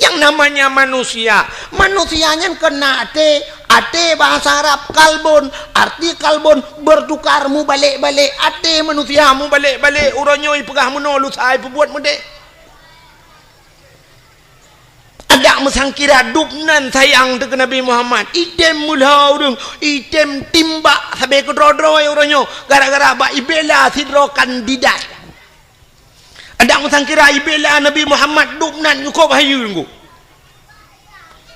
Yang namanya manusia, manusia nyan kon na até, até bahasa Arab kalbun, arti kalbun bertukar, mubalek-balek, até manusia mubalek-balek, uroe nyoe ipeugah meunoe lusa ipeubuet meudeh. Adak meusangkira dub nan sayang teuh keu Nabi Muhammad, item meulhô ureuëng, item timbak sabe keudroe-droe uroe nyoe, gara-gara bak ibela sidroe kandidat. Adak meusangkira ibela Nabi Muhammad dub nan nyukôb hayeue ngon.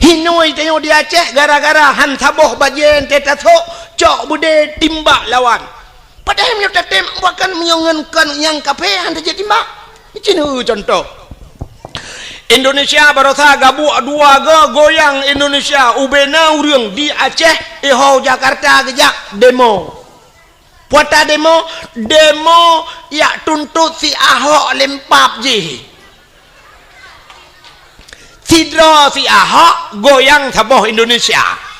Hinoe tanyoe di Aceh gara-gara han saboh bajée teuh tasok cok beudé timbak lawan. Padahai meunyoe tatem bukan meunyoe ngon kon nyang kafé han tajak timbak. Cina cuntoh. Indonesia barosa gabuek dua go goyang Indonesia, ubena ureuëng di Aceh, iho Jakarta geujak demo. Puata demo, demo yak tuntot si Ahok lempap jih. Sidroe si Ahok goyang saboh Indonesia.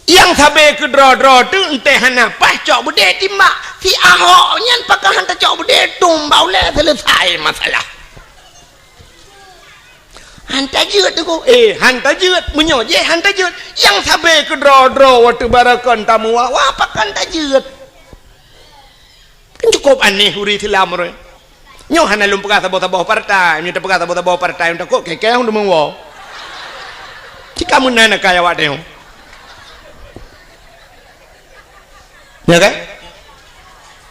Nyang sabe keudroe-droe tu enteh hana paih cok beudé timbak. Si Ahok nyan pakon hana cok beudé, tumbak ulée selesai masalah. Hana jeuet tu ko. Eh, hana jeuet. Meunyoe jih hana jeuet. Nyang sabe keudroe-droe watée barakon tamu wawa pakon hana jeuet. Kan cukup aneh ureuëng Islam ureuëng. Nyoe hana lôn peugah saboh-saboh partai, nyoe tapeugah saboh-saboh partai, nyoe takot kekeh ureuëng meuwoe. Cika meunan akai awak teuh. Ya kan?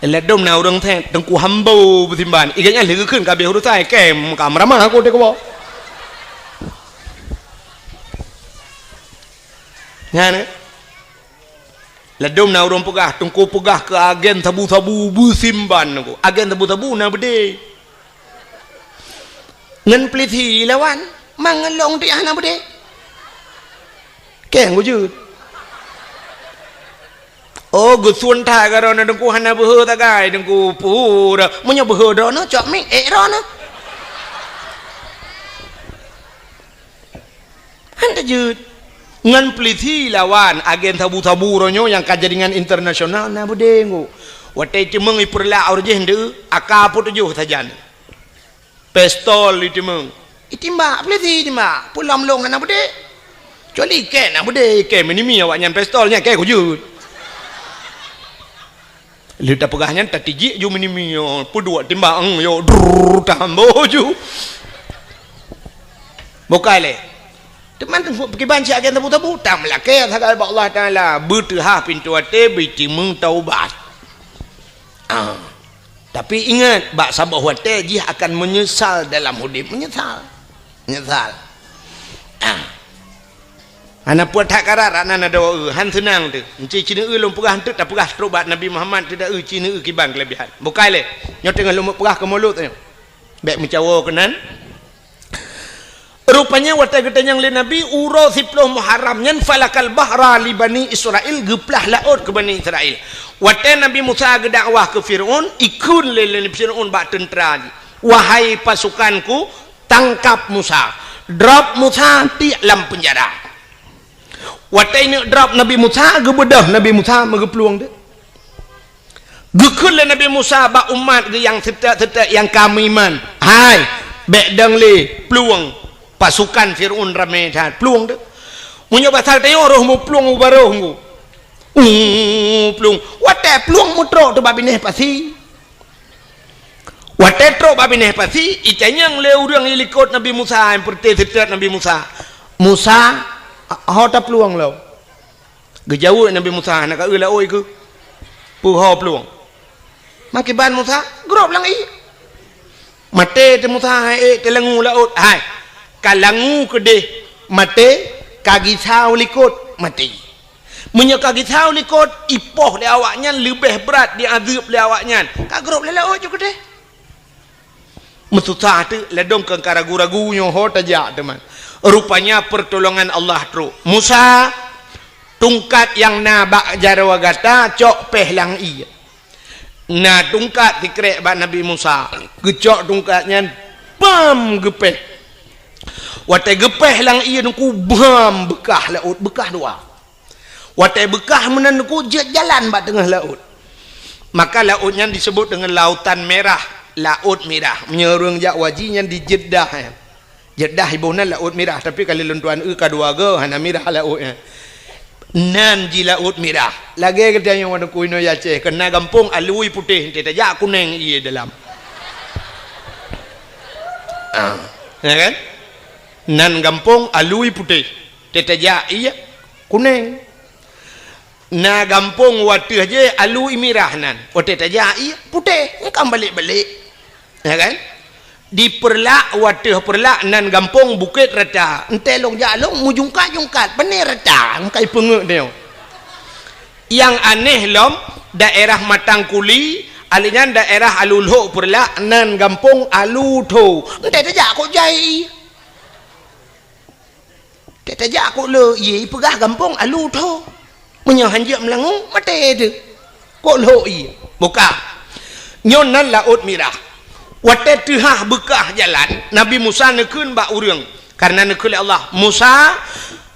Ladom na ureuëng theng teungku hambo beusimban. Iga nyan lheueh geukheun ka habéh urusan, kem ka meuramah aku teuh keubo. Nyan kan? Ladom na ureuëng peugah, teungku peugah keu agen sabu-sabu beusimban teungku. Agen sabu-sabu na beudé. Ngon peulisi lawan, mangelong tiah na beudé. Keng gujut. Oh, geusuon that ka droeneuh teungku hana beuhe tagai teungku pura. Meunyoe beuhe droeneuh cok mik ék droeneuh. Hana jeuet. Ngon peulisi lawan agen sabu-sabu uroe nyoe nyang ka jaringan internasional na beudé ngok. Watée teumeung ipeurlak uroe jih ndeu, aka peutujoh sajan. Pistol iteumeung. Itimbak, peulisi itimbak. Peulom long hana beudé. Kecuali iké na beudé, iké meunimi awaknyan pistol nyan iké kujut. Lheueh tapeugah nyan tatijik ju meunimi yo, peuduek timbak eng yo, drrrr, tahambo ju. Bukai lé. Teuma teungku peukiban cit agen tabu-tabu, tam lakée sagai bak Allah Taala, beuteuhah pintoe até, beutimeung taubat. Ah. Tapi ingat, bak saboh watée jih akan meunyeusal dalam udeb, meunyeusal. Meunyeusal. Ah. Hana puet that karat, rak nan adoe, han seunang teuh. Enci cineue lôn peugah eunteuk tapeugah trok bak Nabi Muhammad teuh da eu cineue kiban keulebihan. Bukai lé. Nyoe teungoh lôn peugah keu mulod nyoe. Bék meucawo keunan. Rupanya watée geutanyong lé Nabi uroe siploh Muharram nyan falakal bahra li Bani Israil, geuplah laôt keu Bani Israil. Watée Nabi Musa geudakwah keu Fir'aun, ikheun lé, lé Fir'aun bak teuntra jih, "Wahai pasukanku, tangkap Musa, drop Musa tiek lam peunjara." Watée ineuk drop Nabi Musa, geubeudôh Nabi Musa meugeuplueng teuh. Geukheun lé Nabi Musa bak umat geuh nyang seutôt-seutôt nyang ka meuiman, "Hai, bék dong lé plueng, pasukan Fir'aun ramé that, plueng teuh. Meunyoe basa tanyoe roh meuplueng u barôh ngku." Uh, plueng. Watée plueng meutrok teuh bak binéh pasi. Watée trok bak binéh pasi, itanyong lé ureuëng ilikot Nabi Musa, nyang peureuté seutôt Nabi Musa, "Musa, ho taplueng lom?" Geujaweueb Nabi Musa, "Hana ka eu laôt keuh." "Peue ho plueng?" "Makiban Musa, grob lam ié." Maté teuh Musa, hai ék teulangu laôt. Hai, ka langu keudeh maté, ka gisa u likot maté. Meunyoe ka gisa u likot, ipoh lé awaknyan leubeh brat diazeueb lé awaknyan. Ka grob lé laôt ju keudeh. Meususah teuk, ladom keu ka ragu-ragu nyoe ho tajak teuma. Rupanya pertolongan Allah trok. "Musa, tungkat nyang na bak jaroe gata cok péh lam ié." Na tungkat sikrek bak Nabi Musa. Geucok tungkat nyan, bam, geupéh. Watée geupéh lam ié teungku, bam, beukah laôt, beukah dua. Watée beukah meunan teungku jeuet jalan bak teungoh laôt. Maka laôt nyan disebut deungon Lautan Merah, Laôt Mirah. Meunyoe ureuëng jak haji nyan di Jeddah, eh. Jeddah iboh nan Laôt Mirah, tapi ka lheueh lôn tuan eu ka dua go, hana mirah laôt nyan. Nan jih Laôt Mirah. Lagée geutanyoe wan teungku inoe Aceh, keu na gampông alui putéh, enteuk tajak kunéng ié dalam. Ah, ya kan? Nan gampông alui putéh. Teutajak ié kunéng. Na gampông wateuh jih alui mirah nan. Watée tajak ié putéh, nyan ka balek-balek. Ya kan? Di Peureulak, wateuh Peureulak nan gampông Bukét Rata. Enteuk lôn jak lôn meujungkat-jungkat, pane rata, nyan ka ipeungeut nyoe. Nyang aneh lom, daerah Matang Kuli, Alèh nyan daerah Alu Lhok Peureulak nan gampông Alu Tho. Entah tajak kok jai. Teutajak kok le, ié ipeugah gampông Alu Tho. Meunyoe hanjeuet meulangue, maté teuh. Kok lhok ié? Buka. Nyoe nan Laôt Mirah. Watèe teuhah beukah jalan, Nabi Musa neukheun bak ureueng. Kareuna neukheun lé Allah, "Musa,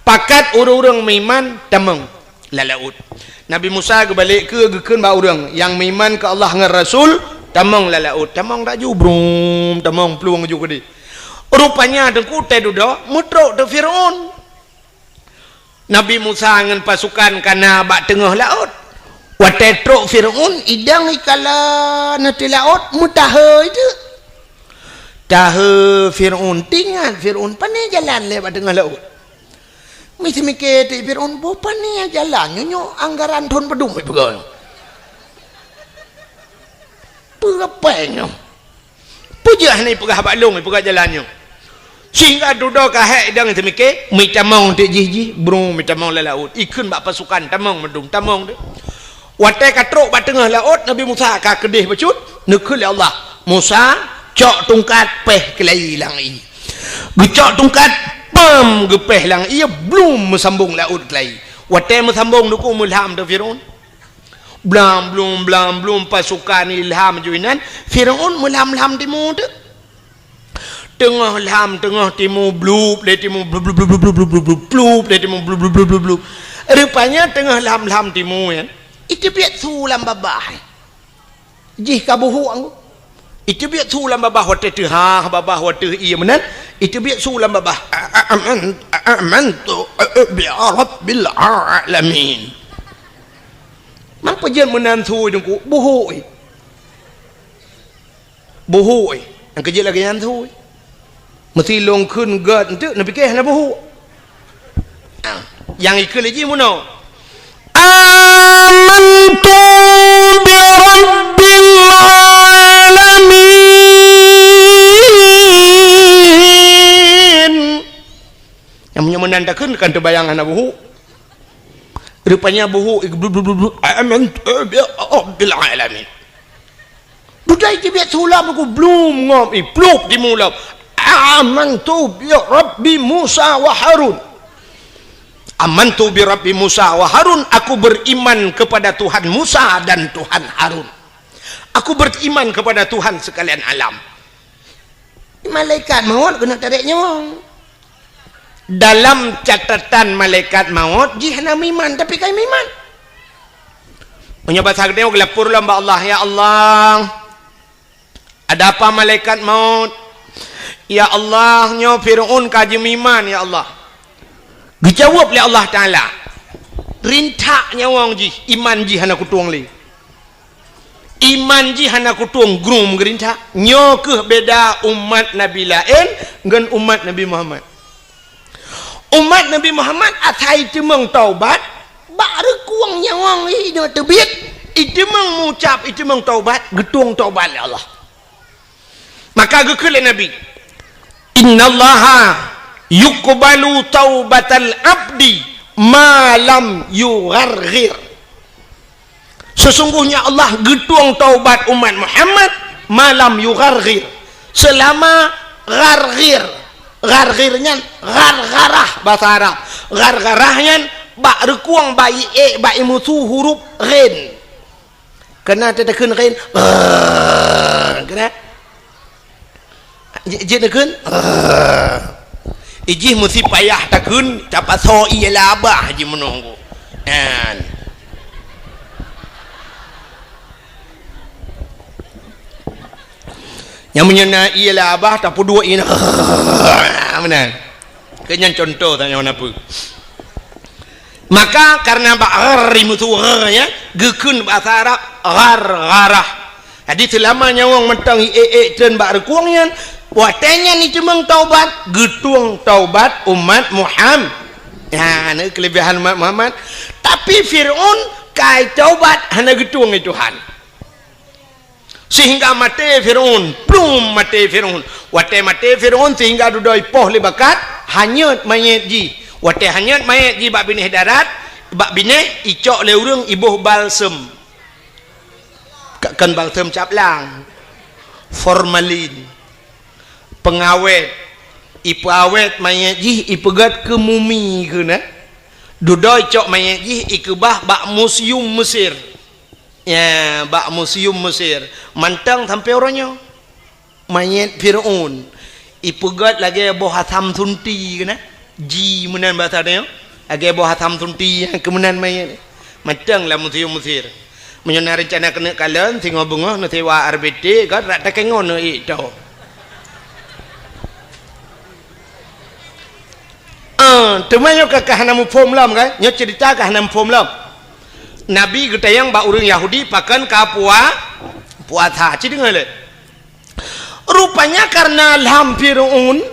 pakat ureueng-ureueng meuiman tamong lam laôt." Nabi Musa geubalek keu geukheun bak ureueng nyang meuiman keu Allah ngon Rasul, tamong lam laôt. Tamong laju, brum, tamong plueng ju keudeh. Rupanya teungku teududoe meutrok teuk Firaun. Nabi Musa ngon pasukan ka na bak teungoh laôt. Watèe trok Firaun, idang ikala na teuk laôt, meutahe teuk. Tahe Firaun, teuingat Firaun, "Pané jalan lé bak teungoh laôt?" Miseumiké teuk Firaun, "Boh pané jalan nyoe, nyoe anggaran thon padum ipeugah nyoe? Peue pèng nyoe?" Peue jeuet hana ipeugah bak lôn, ipeugah jalan nyoe. Sehingga dudoe ka hék idang teumiké, meutamong teuk jih-jih, brum, meutamong lam laôt. Ikheun bak pasukan, tamong mandum, tamong teuk. Watèe ka trok bak teungoh laôt, Nabi Musa ka keudeh bacut, neukheun lé Allah, "Musa, cok tungkat péh keulayi lam ié." Geucok tungkat, pam, geupéh lam ié, blum, meusambong laôt keulayi. Watèe meusambong, neukheun meulham teuk Firaun. Blam, blum, blam, blum, pasukan ilham ju inan, Firaun meulam-lam timu teuk. Teungoh lam, teungoh timu, blup, lé timu, blup, blup, blup, blup, blup, blup, blup, blup, lé timu, blup, blup, blup, blup, blup. Rupanya teungoh lam, lam timu, ya. Iteubiet su lam babah. Jih ka buhuk anggô. Iteubiet su lam babah watèe teuhah, babah watèe ié meunan, iteubiet su lam babah. A-, a-, aman-, a-, amantu, a-, a-, bi rabbil alamin. Man peue jeuet meunan su teungku, buhuk, eh. Buhuk, eh. Nyang keujeuet lagèe nyan su, eh. Meusi lôn kheun gèt enteuk, neupiké hana buhuk. Ah, nyang ikheun lé jih meunoe. Amantu bi rabbil alamin. Nyang meunyoe meunan takheun kan teubayang hana buhuk. Rupanya buhuk, blub, blub, blub, blub. Amantu bi rabbil alamin. Dudoe iteubiet su lam, ku blum ngom, ih, plup timu lam. Amantu bi Rabbi Musa wa Harun. Amantu bi Rabbi Musa wa Harun, aku beriman kepada Tuhan Musa dan Tuhan Harun. Aku beriman kepada Tuhan sekalian alam. Malaikat maut keuneuk tarek nyawöng. Dalam catatan malaikat maut, jih hana meuiman, tapi ka meuiman. Meunyoe basa geutanyoe geulapor lom bak Allah, "Ya Allah, ada apa malaikat maut? Ya Allah, nyoe Firaun ka jimeuiman, ya Allah." Geujaweueb lé Allah Taala, "Rintak nyawöng jih, iman jih hana kutueng lé." Iman jih hana kutueng, grum geurintak. Nyoe kheueh beda umat Nabi laén ngon umat Nabi Muhammad. Umat Nabi Muhammad asai teumeung taubat, bak reukueng nyawöng jih nyoe teubiet, iteumeung mucab, iteumeung taubat, geutueng taubat lé Allah. Maka geukheun lé Nabi, "Innallaha yuqbalu taubatal abdi ma lam yugharghir." Sesungguhnya Allah geutueng taubat umat Muhammad ma lam yugharghir. Selama gharghir. Gharghir nyan ghargharah basa Arab. Ghargharah nyan bak reukueng, bak ié, bak imusu huruf ghin. Keunan teuteukheun ghin. Keunan. Jeuet, jeuet neukheun. Ijih meusi payah takheun, tapasoe ié labah jih meunoe. Nyan. Nyang meunyoe na ié labah, tapeuduek ié. Meunan. Keu nyan contoh tanyoe na peue. Maka karena bak ghar imusu gha, ya, geukheun basa Arab ghargharah. Jadi selama nyawöng mantong ié-ié treun bak reukueng nyan, watèe nyan iteumeung taubat, geutueng taubat umat Muhammad. Ya, na keulebihan umat Muhammad. Tapi Firaun ka taubat hana geutueng lé Tuhan. Sehingga maté Firaun, plum maté Firaun. Watèe maté Firaun sehingga dudoe ipoh lé bakat, hanyut manyét jih. Watèe hanyut manyét jih bak binéh darat, bak binéh icok lé ureueng iboh balsem. Kan balsem caplang, formalin, pengawet, ipeuawet manyét jih, ipeugét keu mumi keunan. Dudoe cok manyét jih ikeubah bak museum Mesir. Ya, bak museum Mesir. Mantong sampoe uroe nyoe. Manyét Fir'aun ipeugét lagée boh asam sunti keunan. Ji meunan basa tanyoe. Lagée boh asam sunti nyang keu meunan manyét. Mantong lam museum Mesir. Meunyoe na reuncana keuneuk kalon, singoh beungoh neusewa R B T, kan rak takengon neuék to. Ah, teuma nyoe ka, ka hana muphom lom, kan? Nyoe ceurita ka hana muphom lom. Nabi geutanyong bak ureuëng Yahudi pakon ka pua-, puasa. Ci deungoe lé. Rupanya karena lam Fir'aun,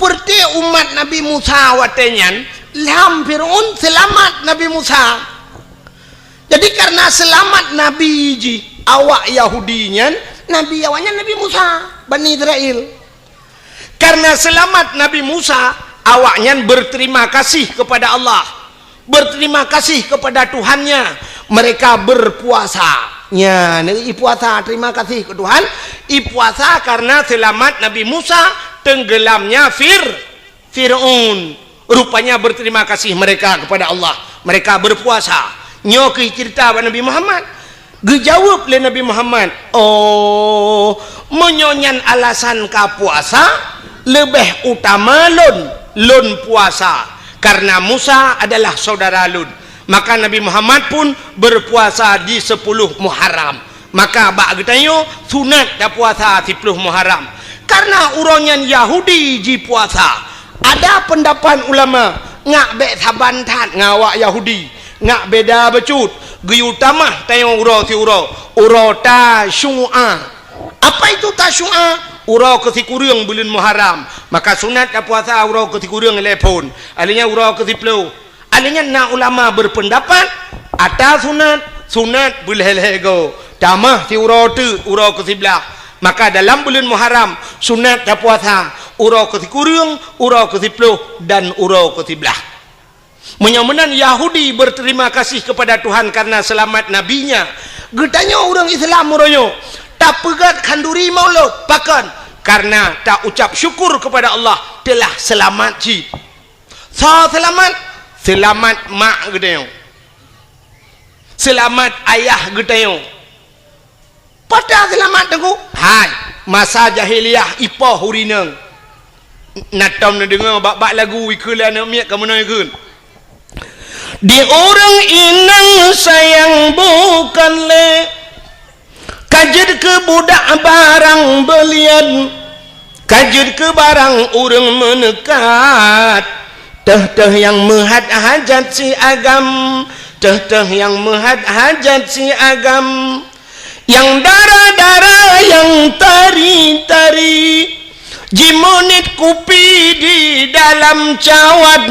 peureuté umat Nabi Musa watée nyan, lam Fir'aun seulamat Nabi Musa. Jadi karena seulamat Nabi jih awak Yahudi nyan, Nabi awaknyan Nabi Musa, Bani Israel. Karena seulamat Nabi Musa, awaknyan berterima kasih kepada Allah. Berterima kasih kepada Tuhannya, mereka berpuasa. Nya, ipuasa, terima kasih ke Tuhan. Ipuasa karena selamat Nabi Musa tenggelamnya Fir-, Fir'aun. Rupanya berterima kasih mereka kepada Allah. Mereka berpuasa. Nyoe keuh cerita bak Nabi Muhammad. Geujaweueb lé Nabi Muhammad, "Oh, meunyoe nyan alasan ka puasa, leubeh utama lôn, lôn puasa, karena Musa adalah saudara lôn." Maka Nabi Muhammad pun berpuasa di sepuluh Muharram. Maka bak geutanyoe sunat tapuasa siploh Muharram. Karena uroe nyan Yahudi jipuasa. Ada pendapat ulama, ngak bék saban that ngon awak Yahudi, ngak beda bacut, geuyue tamah tanyoe uroe siuroe, uroe Tasyu'a. Apa itu Tasyu'a? Uroe keusikureueng buleuen Muharram. Maka sunat tapuasa uroe keusikureueng lhée phon, alheuh nyan uroe keusiploh. Alheuh nyan na ulama berpendapat, ata sunat, sunat beulhée-lhée goe, tamah siuroe teuk uroe keusiblaih. Maka dalam buleuen Muharram, sunat tapuasa uroe keusikureueng, uroe keusiploh, dan uroe keusiblaih. Meunyoe meunan Yahudi berterima kasih kepada Tuhan karena selamat nabinya, geutanyoe ureuëng Islam uroe nyoe tapeugét khanduri Maulud, pakon? Karena taucap syukur kepada Allah telah selamat cit. Soe seulamat? Seulamat mak geutanyoe. Seulamat ayah geutanyoe. Pada seulamat teungku? Hai, masa jahiliyah ipoh urineueng. Na tom neudeungoe bak-bak lagu ikheun lé aneuëk miet ka meunoe kheun. Di ureuëng inong sayang bukan lé. Ka jeuet keu budak barang beulian, ka jeuet keu barang ureuëng meuneukat. Teuh-teuh nyang meuhat hajat si agam, teuh-teuh nyang meuhat hajat si agam. Nyang dara-dara, nyang tari-tari, jimeuniet kupi di dalam cawat,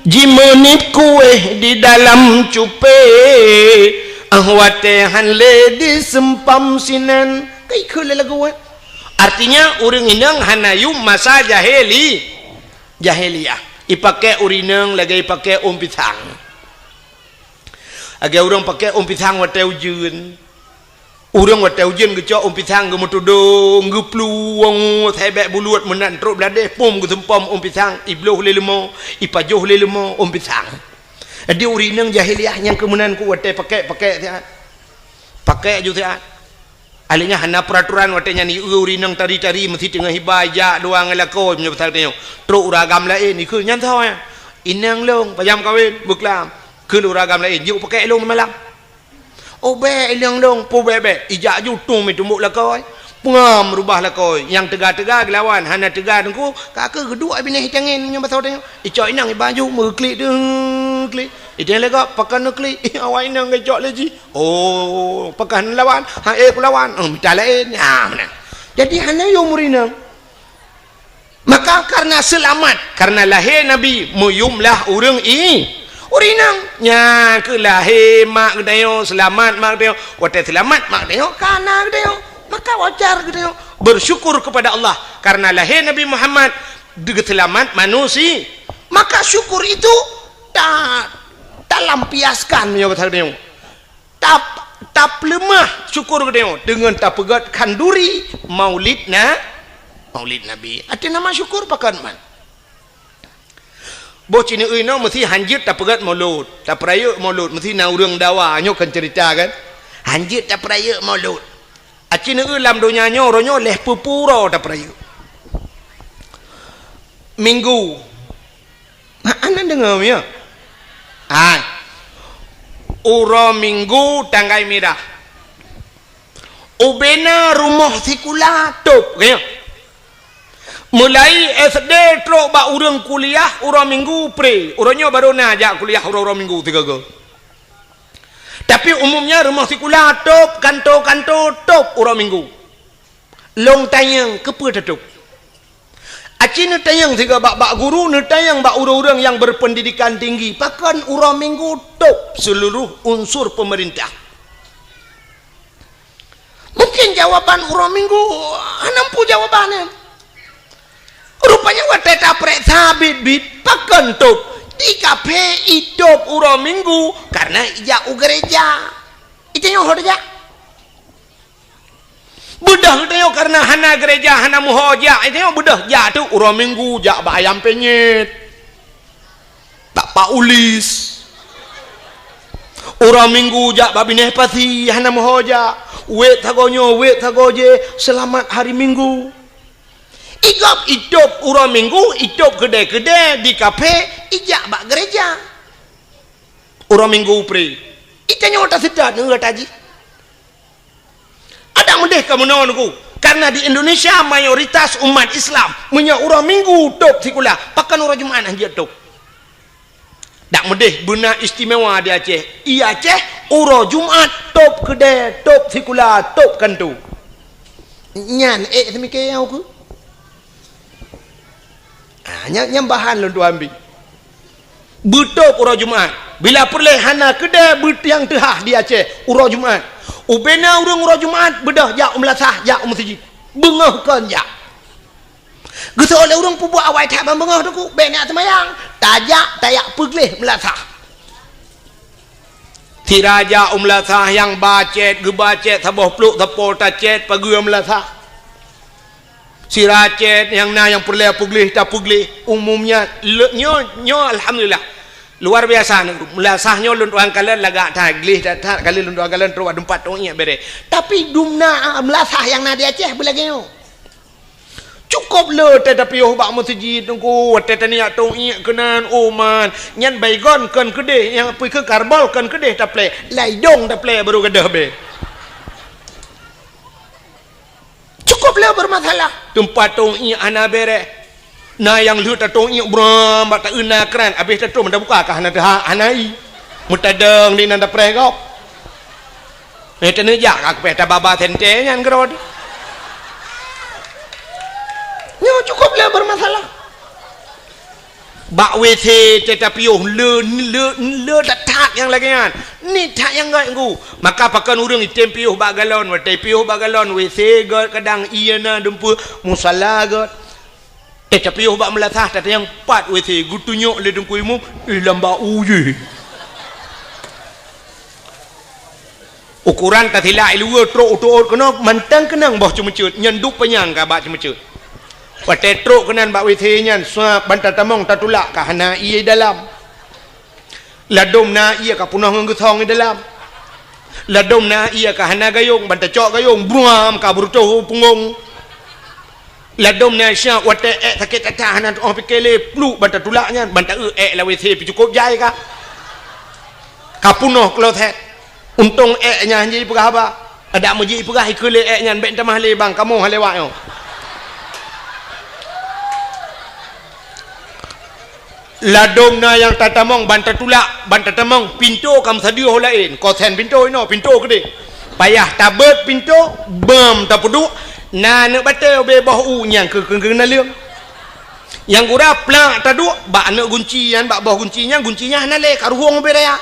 jimeuniet kuéh di dalam cupée, ah watée han lé diseumpam sinan. Ka ikheun lé lagu nyan. Artinya, ureuëng inong hana yum masa jahili-, jahiliyah. Ipaké urineueng lagée ipaké ôn pisang. Lagée ureuëng paké ôn pisang watée ujeuen. Ureuëng watée ujeuen geucok ôn pisang geumeutudong, geuplueng, sabé buluet meunan trok bladeh, pom geuseumpom ôn pisang, ibloh lé leumo, ipajoh lé leumo ôn pisang. Jadi urineueng jahiliyah nyang keu meunan ku watée paké-paké siat. Paké ju siat. Alheuh nyan hana peuraturan watée nyan ieu urineueng tari-tari meusi teungoh iba ijak dua ngon lakoe meunyoe pasal tanyoe. Trok ureuëng agam laén ikheun nyan soe nyan. Inong lôn, pajan kawen, beuklam. Kheun ureuëng agam laén, jeuet paké lôn malam. Oh bék inong lôn, peue bék-bék. Ijak ju tueng meutumbok lakoe. Peungam rubah lakoe. Nyang teuga-teuga geulawan, hana teuga teungku, ka keuh geuduek binéh itangen meunyoe basa tanyoe. Icok inong iba ju meuklik deuh klik. Iteueng lé gob, pakon neuklik? Awak inong geucok lé jih. Oh, pakon lawan? Ha, éh kulawan. Oh, mita laén. Ha, meunan. Jadi hana yum urineueng. Maka karena seulamat, karena lahé Nabi, meuyum lah ureuëng i-, urineueng. Nyan keuh lahé mak geutanyoe, seulamat mak geutanyoe. Watée seulamat mak geutanyoe, ka na geutanyoe. Maka wajar geutanyoe bersyukur kepada Allah karena lahé Nabi Muhammad, geuseulamat manusia. Maka syukur itu ta-, talampiaskan meunyoe basa geutanyoe. Tap-, Tapeuleumah syukur geutanyoe deungon tapeugét khanduri Maulid na-, Maulid Nabi. Até nama syukur pakon man. Boh ci neueu inoe meusti hanjeuet tapeugét Maulud, tapeurayeuk Maulud, meusti na ureuëng dawa, nyoe kan ceurita kan. Hanjeuet tapeurayeuk Maulud. Aci neueu lam donya nyoe, uroe nyoe lhée peuet ploh uroe tapeurayeuk. Minggu. Hana deungoe, ya? Hai. Uroe Minggu tanggai mirah. Ubena rumoh sikula tôb, ya. Mulai S D trok bak ureuëng kuliah uroe Minggu pre. Uroe nyoe barô na jak kuliah uroe-uroe Minggu sigoe-goe. Tapi umumnya rumoh sikula tôb, kanto-kanto tôb uroe Minggu. Lôn tanyong, keupeue tatôb? Aci neutanyong sigoe bak, bak guru, neutanyong bak ureuëng-ureuëng nyang berpendidikan tinggi, pakon uroe Minggu tôb seuluruh unsur peumeurintah? Mungkin jawaban uroe Minggu hana muphom jawaban nyan. Rupanya watée tapeureksa biet-biet, pakon tôb? Di kaphé itôb uroe Minggu, kareuna ijak u gereja. Itanyoe ho tajak. Beudôh geutanyoe kareuna hana gereja, hana meuho jak, itanyoe beudôh jak tu uroe Minggu jak bak ayam penyet. Bak Pak Ulis. Uroe Minggu jak bak binéh pasi, hana meuho jak. Wék sagoe nyoe, wék sagoe jéh, seulamat hari Minggu. Igob itôb uroe Minggu, itôb keudè-keudè di kaphé, ijak bak gereja. Uroe Minggu pre. Itanyoe taseutôt ngon gata jih. Adak meudeh ka meunoe Teungku, karena di Indonesia mayoritas umat Islam meunyoe uroe Minggu tôb sikula, pakon uroe Jumat hanjeuet tôb. Dak meudeh beuna istimewa di Aceh. I Aceh uroe Jumat tôb keudè, tôb sikula, tôb kanto. Nyan ék seumike nyang ukeue. Ah, nyan, nyan bahan lôn tuan bi. Beutôb uroe Jumat. Bila peureulée hana keudè beutiang teuhah di Aceh uroe Jumat. Ubena ureuëng uroe Jumat beudôh jak u meulasah, jak u meuseujid. Beungoh kon jak. Geuseuôt lé ureuëng peubuet awai that ban beungoh Teungku, bék neujak seumayang. Tajak, tajak peugleh meulasah. Sira jak u meulasah nyang ba cét, geuba cét saboh plôk sapo tacét pageue meulasah. Sira cét nyang na nyang peureulée peugleh tapeugleh. Umumnya le-, nyoe, nyoe alhamdulillah. Luar biasa Teungku. Meulasah nyoe lôn tuan kalon lagak that, gleh that, that kali lôn tuan kalon trok bak teumpat tôk iék béré. Tapi dumna meulasah nyang na di Aceh beulagée nyoe. Cukôp le watée tapiôh bak meuseujid Teungku, watée taniyak tôk iék keunan, oh man, nyan baygon kon keudeh, nyang peue keu karbol kon keudeh taplée, laidong taplée barô gadôh bée. Cukôp le beureumasalah. Teumpat tôk iék hana béré. Na nyang lheueh tatôk iék bram bak taeu na kran, abéh tatôm tabuka ka hana teuhah, hana ié. Meutadong di nan tapreh gob. Eh, teuneujak ka keupéh tababa sentée nyan keudroe. Nyoe cukôp le beureumasalah. Bak W C teuh tapiôh le, le, le that-that nyang lagée nyan. Ni that nyang gét Teungku. Maka pakon ureuëng item piôh bak galon, watée piôh bak galon, W C gét kadang ié na dumpeue, musala gét. Teuh tapiôh bak meulasah tatanyong pat W C geutunyok lé Teungku Imum, eh, lam bak u jih. Ukoran tasilak i luwa trok u teuôt keunoe mantong keunong boh ceumeuceuet, nyan duek panyang ka bak ceumeuceuet. Watée trok keunan bak W C nyan, suab ban tatamong tatulak ka hana ié dalam. Ladôm na ié ka peunoh ngon geusong i dalam. Ladôm na ié ka hana gayông, ban tacok gayông, bruam ka beureutoh u punggong. Ladôm na syah watée ék sakét that-that hana teuôh pike lé, pluek ban tatulak nyan, ban taeu ék lam W C pih cukôp jai ka. Ka peunoh kloset. Untông ék nyan han jeuet jipeugah haba. Adak meujeuet jipeugah ikheun lé ék nyan, bék tamah lé bang, kamoe han lewat nyoe. Ladôm na nyang tatamong ban tatulak, ban tatamong, pintoe ka meusadeue ho laén, kosen pintoe inoe, pintoe keudeh. Payah tabeuet pintoe, beuem tapeuduek, na aneuk batée ubé boh u nyang keu, keu, keu naleueng. Nyang gura plak taduek bak aneuk gunci nyan, bak boh gunci nyan, gunci nyan hana lé, ka ruhueng ubé raya.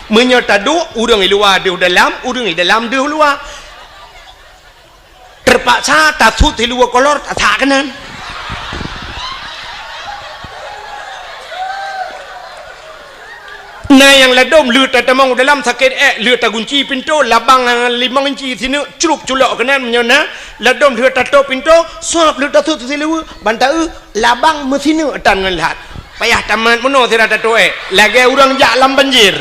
Meunyoe taduek, ureuëng i luwa deuh dalam, ureuëng i dalam deuh luwa. Teupaksa tasut siluweue kolor, tasak keunan. Na nyang ladôm lheueh tatamong u dalam sakét ék, lheueh tagunci pintoe, labang limong inci sineuk, crup culok keunan meunyoe na, ladôm lheueh tatôp pintoe, sôb lheueh tasôb sileue, ban taeu labang meusineuk tan ngon lhat. Payah tamat meunoe sira tatôp ék, lagée ureuëng jak lam banjir.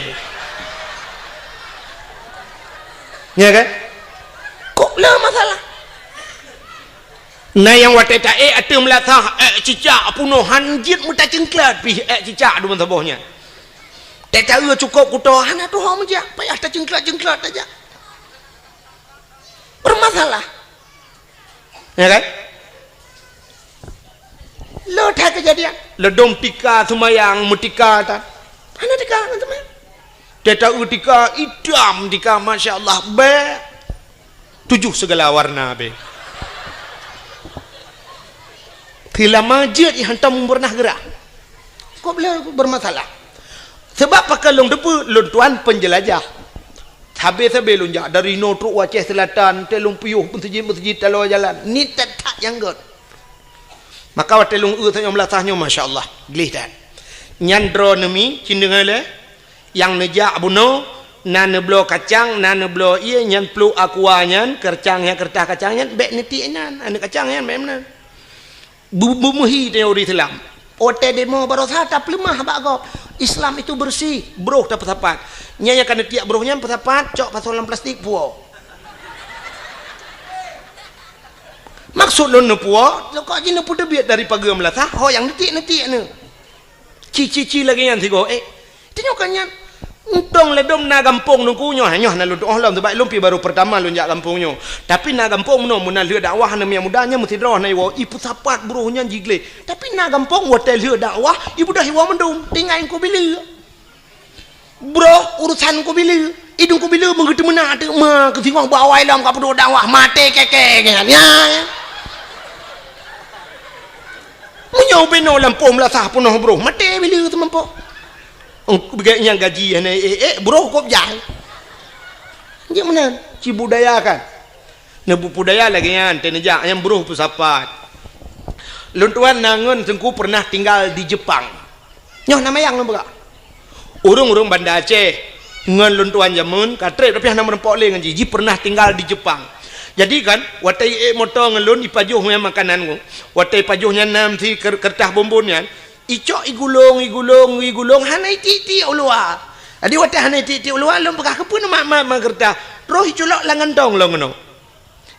Nya kan? Kok le masalah? Na nyang watée taék ateueh meulasah, ék cicak peunoh, han jeuet meutaceuengklat pih ék cicak dum saboh nyan. Teuka cukôp kuto hana tuho meujak, payah taceuengklat-ceuengklat tajak. Bermasalah. Ya kan? Lo that kejadian. Ladôm tika seumayang meutika tan. Hana tika ngon seumayang. Teuka tika itam tika, masya Allah, bèk. Tujoh segala warna be. Teulama jeuet hantom pernah geurah. Kok bela bermasalah? Sebab pakon lôn teupeu, lôn tuan penjelajah. Sabe-sabe lôn jak dari noe trok u Aceh Selatan, teuh lôn piôh meuseujid-meuseujid taloe jalan. Ni that-that nyang gét. Maka watée lôn eu tanyoe meulasah nyoe, masya Allah, gleh that. Nyan droeneuh mi, cit deungoe lé, nyang neujak bunoe, na neubloe kacang, na neubloe ié, nyan pluek aqua nyan, keureutah nyan, keureutah kacang nyan, bék neutiek inan, aneuëk kacang nyan, bék meunan. Bu-, beumeuhi tanyoe ureuëng Islam. Watée demo barosa tapeuleumah bak gob. Islam itu bersih, broh tapeusapat. Nyan nyang ka neutiek broh nyan peusapat, cok pasoe lam plastik, puwoe. Maksud lôn neupuwoe, kok jih neupeuteubiet dari pageue meulasah, ho nyang neutiek-neutiek nyoe. Ci-ci-ci lagée nyan sigoe, éh. Tanyoe kan nyan. Untông ladôm na gampông nungku nyoe, nyoe hana lôn tuoh lom, sabab lôn pih baru peurtama lôn jak gampông nyoe. Tapi na gampông meunoe, meunan lheueh dakwah na miet muda nyan meusidroe na iwoe, ipeusapat broh nyan jigleh. Tapi na gampông watée lheueh dakwah, ibeudôh iwoe mandum, tinggai nungku bileue. Broh urusan nungku bileue, idong nungku bileue meugeuteumeuna teuma keusingoh bak awai lom ka peuduek dakwah, maté keke nyan. Ya, ya. Meunyoe ubenoe lampôh meulasah peunoh broh, maté bileue teuma po. Ong, beugai nyang gaji hana ék-ék, broh kop jai. Jeuet meunan, cibudayakan. Neubudaya lagée nyan, teuneujak nyang broh peusapat. Lôn tuan na ngon teungku pernah tinggal di Jepang. Nyoe na mayang lôn peugah. Ureuëng-ureuëng Banda Aceh ngon lôn tuan jameun ka treb, tapi hana meurumpok lé ngon jih. Jih pernah tinggal di Jepang. Jadi kan, watée ék moto ngon lôn ipajoh nyan makanan ngon. Watée ipajoh nyan nam si ker-, keureutah bumbon nyan, icok igulong, igulong, igulong, hana itiek-tiek u luwa. Jadi watée hana itiek-tiek u luwa, lôn peugah, "Keupeue neumat-mat ma keureutah?" Roh iculok lam gantong lôn keunoe.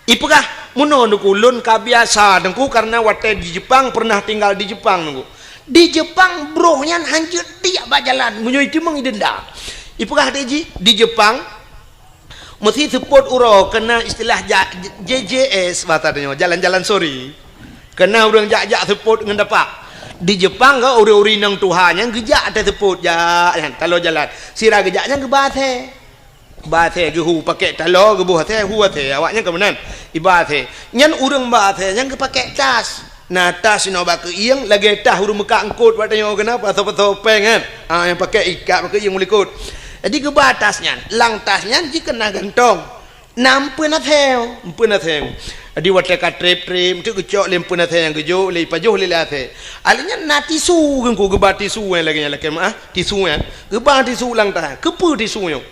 Ipeugah, "Meunoe Teungku, lôn ka biasa Teungku, kareuna watée di Jepang, pernah tinggal di Jepang Teungku. Di Jepang broh nyan hanjeuet tiek bak jalan, meunyoe iteumong idenda." Ipeugah lé jih, di Jepang, meusi seupôt uroe, keuna istilah ja-, J J S bahasa tanyoe, jalan-jalan sore. Keuna ureuëng jak-jak seupôt ngon dapak. Di Jepang ka ureuëng-ureuëng inong tuha nyan geujak ateueh seupôt, jak nyan, taloe jalan. Sira geujak nyan geuba asèe. Ba asèe geuhu pakèk taloe, geuboh asèe, hu asèe, awaknyan ka meunan. Iba asèe. Nyan ureuëng ba asèe nyan geupakèk tas. Na tas inoe bak keuieng, lagèe tas ureuëng meukat eungkôt bak tanyoe keunan, pasoe-pasoe péng kan. Ha, nyang pakèk ikat bak keuieng u likot. Jadi geuba tas nyan. Lam tas nyan jih keuna gantong. Na eumpeuen asèe, eumpeuen asèe. Jadi watèe ka trép-trép, eunteuk geucok lé eumpeuen asèe nyang geujok, lé ipajoh lé, lé asèe. Alèh nyan na tisu, Teungku, geuba tisu nyang lagèe nyan lakèe meu'ah, tisu nyan. Geuba tisu lam tas. Keupeue tisu nyoe?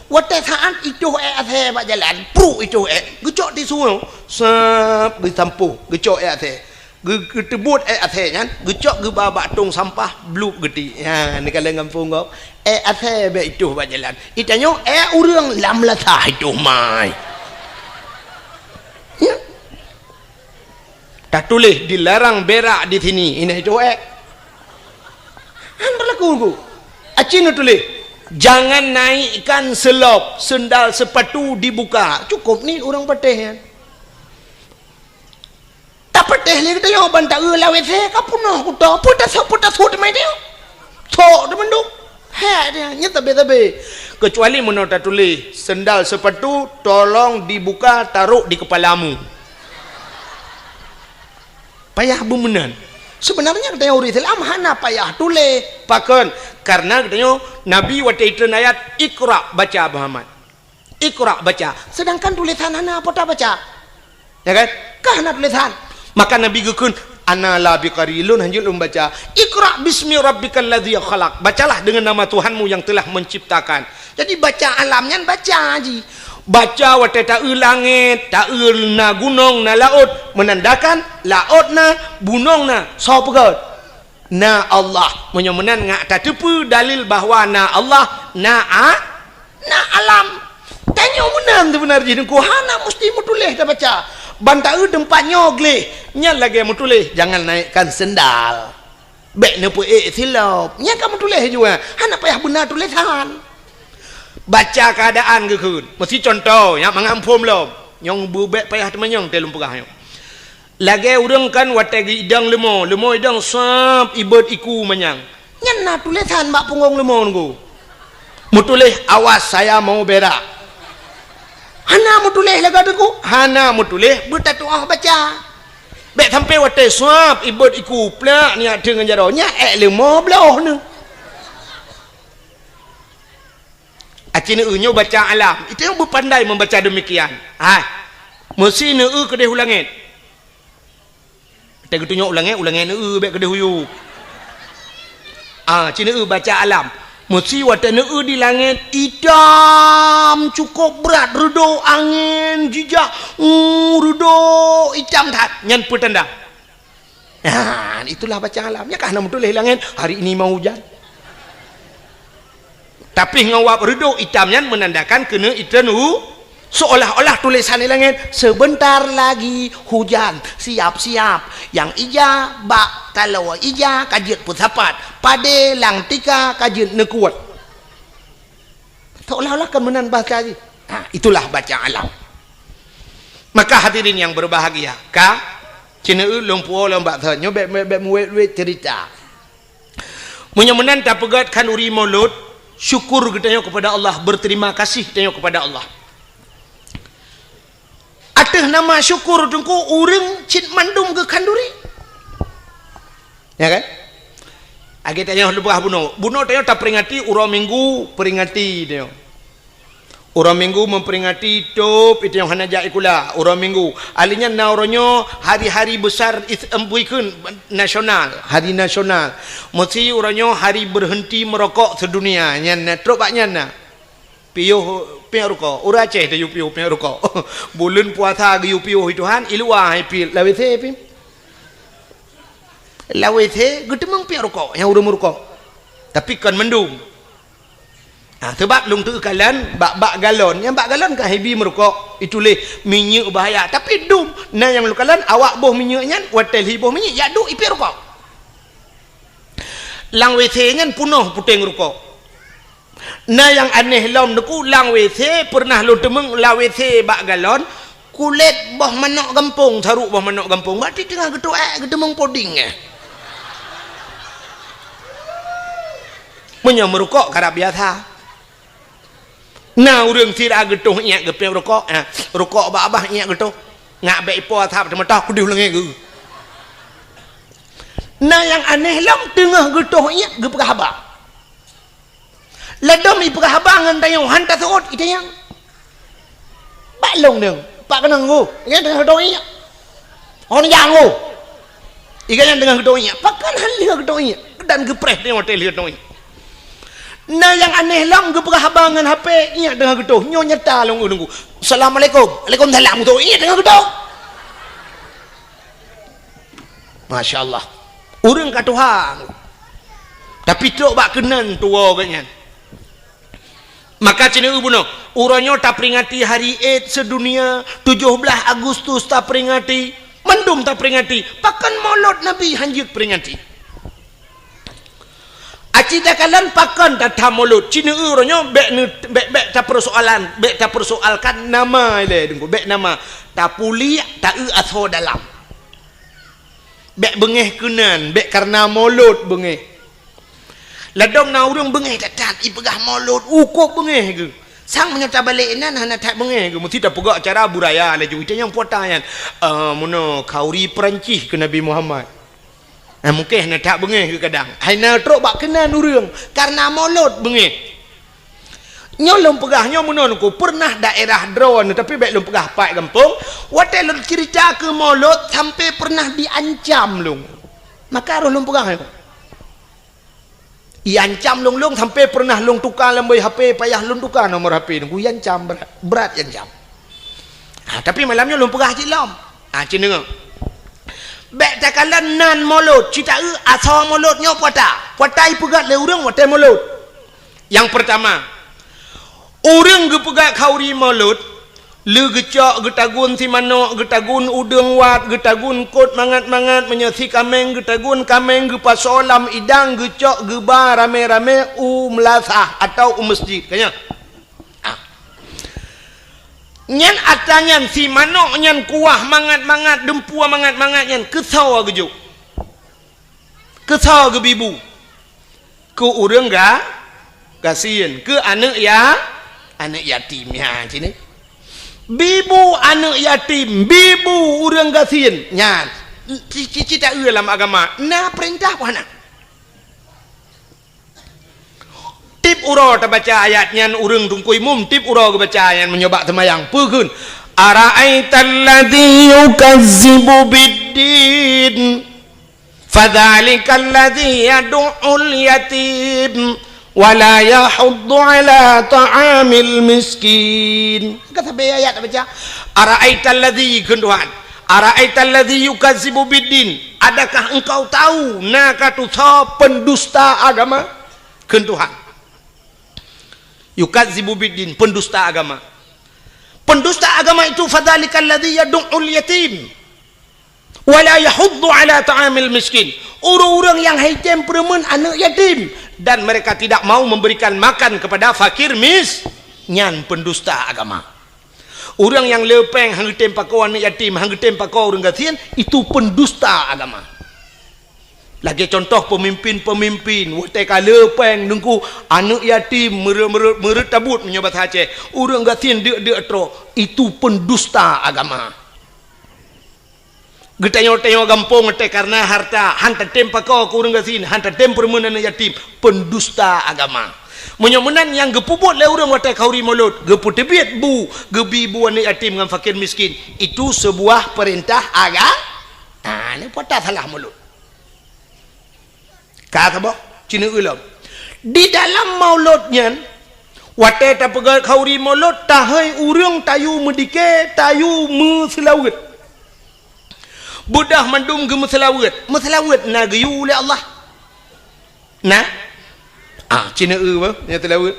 Watèe saát itoh èk asèe bak jalan, pruk itoh èk, geucok tisu nyoe, sab, geusampôh, geucok èk asèe. Geu-, geuteubuet èk asèe nyan, geucok geuba bak tông sampah, blup geutiek. Nyan, neukalon gampông gob. Èk asèe bèk itoh bak jalan. Itanyoe èk ureuëng lam lasah itoh mai. Ya. Tatuléh dilarang berak di sini, inan itoh èk. Han berlaku, Teungku. Aci neutuléh, "Jangan naikkan selop, sendal sepatu dibuka." Cukup ni ureuëng patéh nyan. Tapatéh lé geutanyoe ban taeu lam W C ka peunoh kuto, peue tasôk, peue tasôk teuma nyoe. Sok teuma mandum. Hèk dia, nyan sabé-sabé. Kecuali meunoe tatuléh, "Sendal sepatu tolong dibuka, taruh di kepalamu." Payah beumeunan. Seubeunarnya geutanyoe ureuëng Islam hana payah tuléh. Pakon? Kareuna geutanyoe Nabi watèe itreun ayat, "Iqra', baca, Muhammad. Iqra', baca." Seudangkan tulésan hana po tabaca. Ya kan? Ka hana tulésan. Maka Nabi geukheun, Ana la biqari, lôn hanjeuet lôn baca. Iqra bismi rabbikal ladzi khalaq. Bacalah dengan nama Tuhanmu yang telah menciptakan. Jadi baca alam nyan baca ji. Baca watée taeu langét, taeu na gunong, na laôt, menandakan laôt na, gunong na, soe peugét? Na Allah. Meunyoe meunan ngat tateupeue dalil bahwa na Allah, na a-, na alam. Tanyoe meunan seubeuna jih Teungku, hana musti meutuléh tabaca. Ban taeu teumpat nyoe gleh, nyan lagée meutuléh, jangan naikkan sendal. Bék neupeuék silop. Nyan ka meutuléh jua, hana payah beuna tulésan. Baca keuadaan geukheun. Meusi contoh, nyak mangat phom lom. Nyang beubék payah teumanyong teuh lôn peugah nyoe. Lagée ureuëng kan watée geuidong leumo, leumo idong sab ibot iku manyang. Nyan na tulésan bak punggong leumo nunggu. Meutuléh, "Awas, saya mau berak." Hana meutuléh lagée Teungku, hana meutuléh beutatuah baca. Bék sampai watée sab ibot iku plak nyak teungon jaroe, nyak ék leumo bloh neuh. Aci neueu nyoe baca alam. Itu yang beupandai membaca demikian. Hai. Meusi neueu keudeh u langét. Teuka geutunyok u langét, u langét neueu bék keudeh u yup. Ah, ci neueu baca alam. Meusi watée neueu di langét itam cukup brat, reudok angén jijak, uh, reudok itam that. Nyan peutanda. Nah, itulah baca alam. Nyan kah na meutuléh langét, "Hari ini mau hujan." Tapi ngon wab reudok itam nyan menandakan keuneuk itreun u-, seolah-olah tulésan di langét, "Sebentar lagi hujan, siap-siap." Nyang ija bak taloe ija ka jeuet peusapat, padé lam tika ka jeuet neukuet. Seolah-olah kan meunan bahasa jih. Ha, itulah baca alam. Maka hadirin yang berbahagia, ka, ci neueu lôn puwoe lôn bak thon, nyoe bék, bék, bék meuwét-wét cerita. Meunyoe meunan tapeugét khanduri Maulud, syukur geutanyoe kepada Allah, berterima kasih tanyoe kepada Allah. Ateueh nama syukur Teungku, ureuëng cit mandum geukhanduri. Ya kan? Lagée tanyoe leubeh bunoe. Bunoe tanyoe taperingati uroe Minggu, peringati tanyoe. Uroe Minggu memperingati tôb, itu nyang hana jak sikula, uroe Minggu. Ali nyan na uroe nyoe hari-hari besar is-, em, bukan nasional, hari nasional. Meusi uroe nyoe hari berhenti merokok sedunia. Nyan na, trok bak nyan na. Piôh piek rukok. Ureuëng Aceh tayue piôh piek rukok. Buleuen puasa geuyue piôh itu han, i luwa hai piet. Lam WC pih. Lam WC geuteumeung piek rukok, nyang ureuëng meurukok. Tapi kon mandum. Ha, sebab lôn teukalon bak, bak galon. Nyang bak galon kan hibi meurukok, ituléh minyeuk bahaya. Tapi dum, na nyang lôn kalon awak boh minyeuk nyan, watée lhi boh minyeuk, jak duek ipiek rukok. Lam WC nyan punoh puténg rukok. Na nyang aneh lom Teungku, lam WC peureunah lôn teumeung lam WC bak galon, kulét boh manok gampông, saruk boh manok gampông, berarti teungoh geutuek geuteumeung puding, eh. Meunyoe meurukok karab biasa. Na ureuëng sira geutoh iék geupiep rukok, eh, rukok bak babah iék geutoh. Ngat bék ipo asap teumeutah kudeh u langét geuh. Na nyang aneh lom teungoh geutoh iék geupeugah haba. Ladom ipeugah haba ngon tanyoe han taseuôt itanyong. Bak lôn deueng, pak keunong ngô, nyan teungoh geutoh iék. Hon nyang ngô. Iga nyan teungoh geutoh iék, pakon han lheueh geutoh iék, dan geupreh teungoh watée lheueh geutoh iék. Na nyang aneh lom geupeugah haba ngon H P, iék teungoh geutoh, nyoe nyata lôn ureuëng ku. Assalamualaikum. Waalaikumsalam, geutoh iék teungoh geutoh. Masya Allah. Ureuëng ka tuha. Tapi trok bak keunan tuwoe geuh nyan. Maka ci neueu bunoe, uroe nyoe taperingati Hari Id seudunia, tujoh blaih Agustus taperingati, mandum taperingati. Pakon Maulud Nabi hanjeuet peringati? Aci takalon pakon that-that Maulud. Ci neueu uroe nyoe bék neu-, bék, bék tapeusoalan, bék tapeusoalkan nama ilée Teungku, bék nama. Tapuliek, taeu asoe dalam. Bék beungéh keunan, bék kareuna Maulud beungéh. Ladom na ureuëng beungéh that-that, ipeugah Maulud, ukôb beungéh geuh. Sang meunyoe tabalek inan hana that beungéh geuh, meusti tapeugah cara budaya laju. Itanyong peue ata nyan, "Ah, meunoe khanduri Peurancih keu Nabi Muhammad." Ah, mungken hana that beungéh geuh kadang. Hai na trok bak keunan ureuëng, kareuna Maulud beungéh. Nyoe lôn peugah, nyoe meunan ku pernah daerah droeneuh, tapi bék lôn peugah pat gampông. Watée lôn cerita keu Molot sampai pernah diancam lôn. Maka roh lôn peugah nyoe. Iancam lôn-lôn sampai pernah lôn tuka lam boh H P, payah lôn tuka nomor H P nunggu iancam brat, brat iancam. Ha, tapi malam nyoe lôn peugah cit lom. Ha, cit deungoe. Bék takalon nan Molot, cit taeu asoe Molot nyoe puata. Puata ipeugét lé ureuëng watée Molot. Nyang peurtama, ureuëng geupeugét khauri Molot, le geucok, geutagun si manok, geutagun udeueng wat, geutagun kot mangat-mangat, meunyoe si kaméng geutagun kaméng, geupasoe lam idang, geucok geuba ramé-ramé u meulasah atawa u meuseujid. Ka nyan? Ah. Nyan atra nyan si manok nyan kuah mangat-mangat, deumpue mangat-mangat nyan keusoe geujok. Keusoe geubibu? Keu ureuëng ga-, gasien, keu aneuëk ya-, aneuëk yatim nyan cit. Bibu aneuëk yatim, bibu ureuëng gasien nyan. Ci-, ci-, cit taeu lam agama na peurintah peue hana. Tiep uroe tabaca ayat nyan ureuëng teungku imum, tiep uroe geubaca ayat meunyoe bak seumayang. Peue kheun? "Ara'aital ladzi yukazzibu biddin, fadzalikal ladzi yadu'ul yatim, wa la yahuddu 'ala ta'amil miskin." Ka sabe ayat tabaca. "Ara'aital ladzi," kheun Tuhan. "Ara'aital ladzi yukazzibu biddin." Adakah engkau tahu na ka tusoe pendusta agama? Kheun Tuhan. Yukazzibu biddin, pendusta agama. Pendusta agama itu fadzalikal ladzi yadu'ul yatim, wa la yahuddu 'ala ta'amil miskin. Ureuëng-ureuëng nyang haitem peureumeun aneuëk yatim dan mereka tidak mau memberikan makan kepada fakir mis-, nyan pendusta agama. Ureuëng nyang le péng han geutem pakoe aneuëk yatim, han geutem pakoe ureuëng gasien, itu pendusta agama. Lagée contoh pemimpin-pemimpin, watée ka le péng teungku, aneuëk yatim meureuet-meureuet, meureuet tabut meunyoe basa Aceh, ureuëng gasien deuk-deuk troh, itu pendusta agama. Geutanyoe-tanyoe gampông watée kareuna harta, han tatem pakoe keu ureuëng gasien, han tatem peureumeun aneuëk yatim, pendusta agama. Meunyoe meunan nyang geupeubuet lé ureuëng watée khauri Molot, geupeuteubiet bu, geubi bu aneuëk yatim ngon fakir miskin, itu seubuah peurintah aga-, ah, nyoe peue salah Molot. Ka saboh, cit neueu lom. Di dalam Molot nyan, watée tapeugét khauri Molot, tahôi ureuëng tayue meudike, tayue meuseulaweuet. Beudôh mandum geumeuseulaweuet. Meuseulaweuet na geuyue lé Allah. Na? Ah, cit neueu bah, nyan seulaweuet.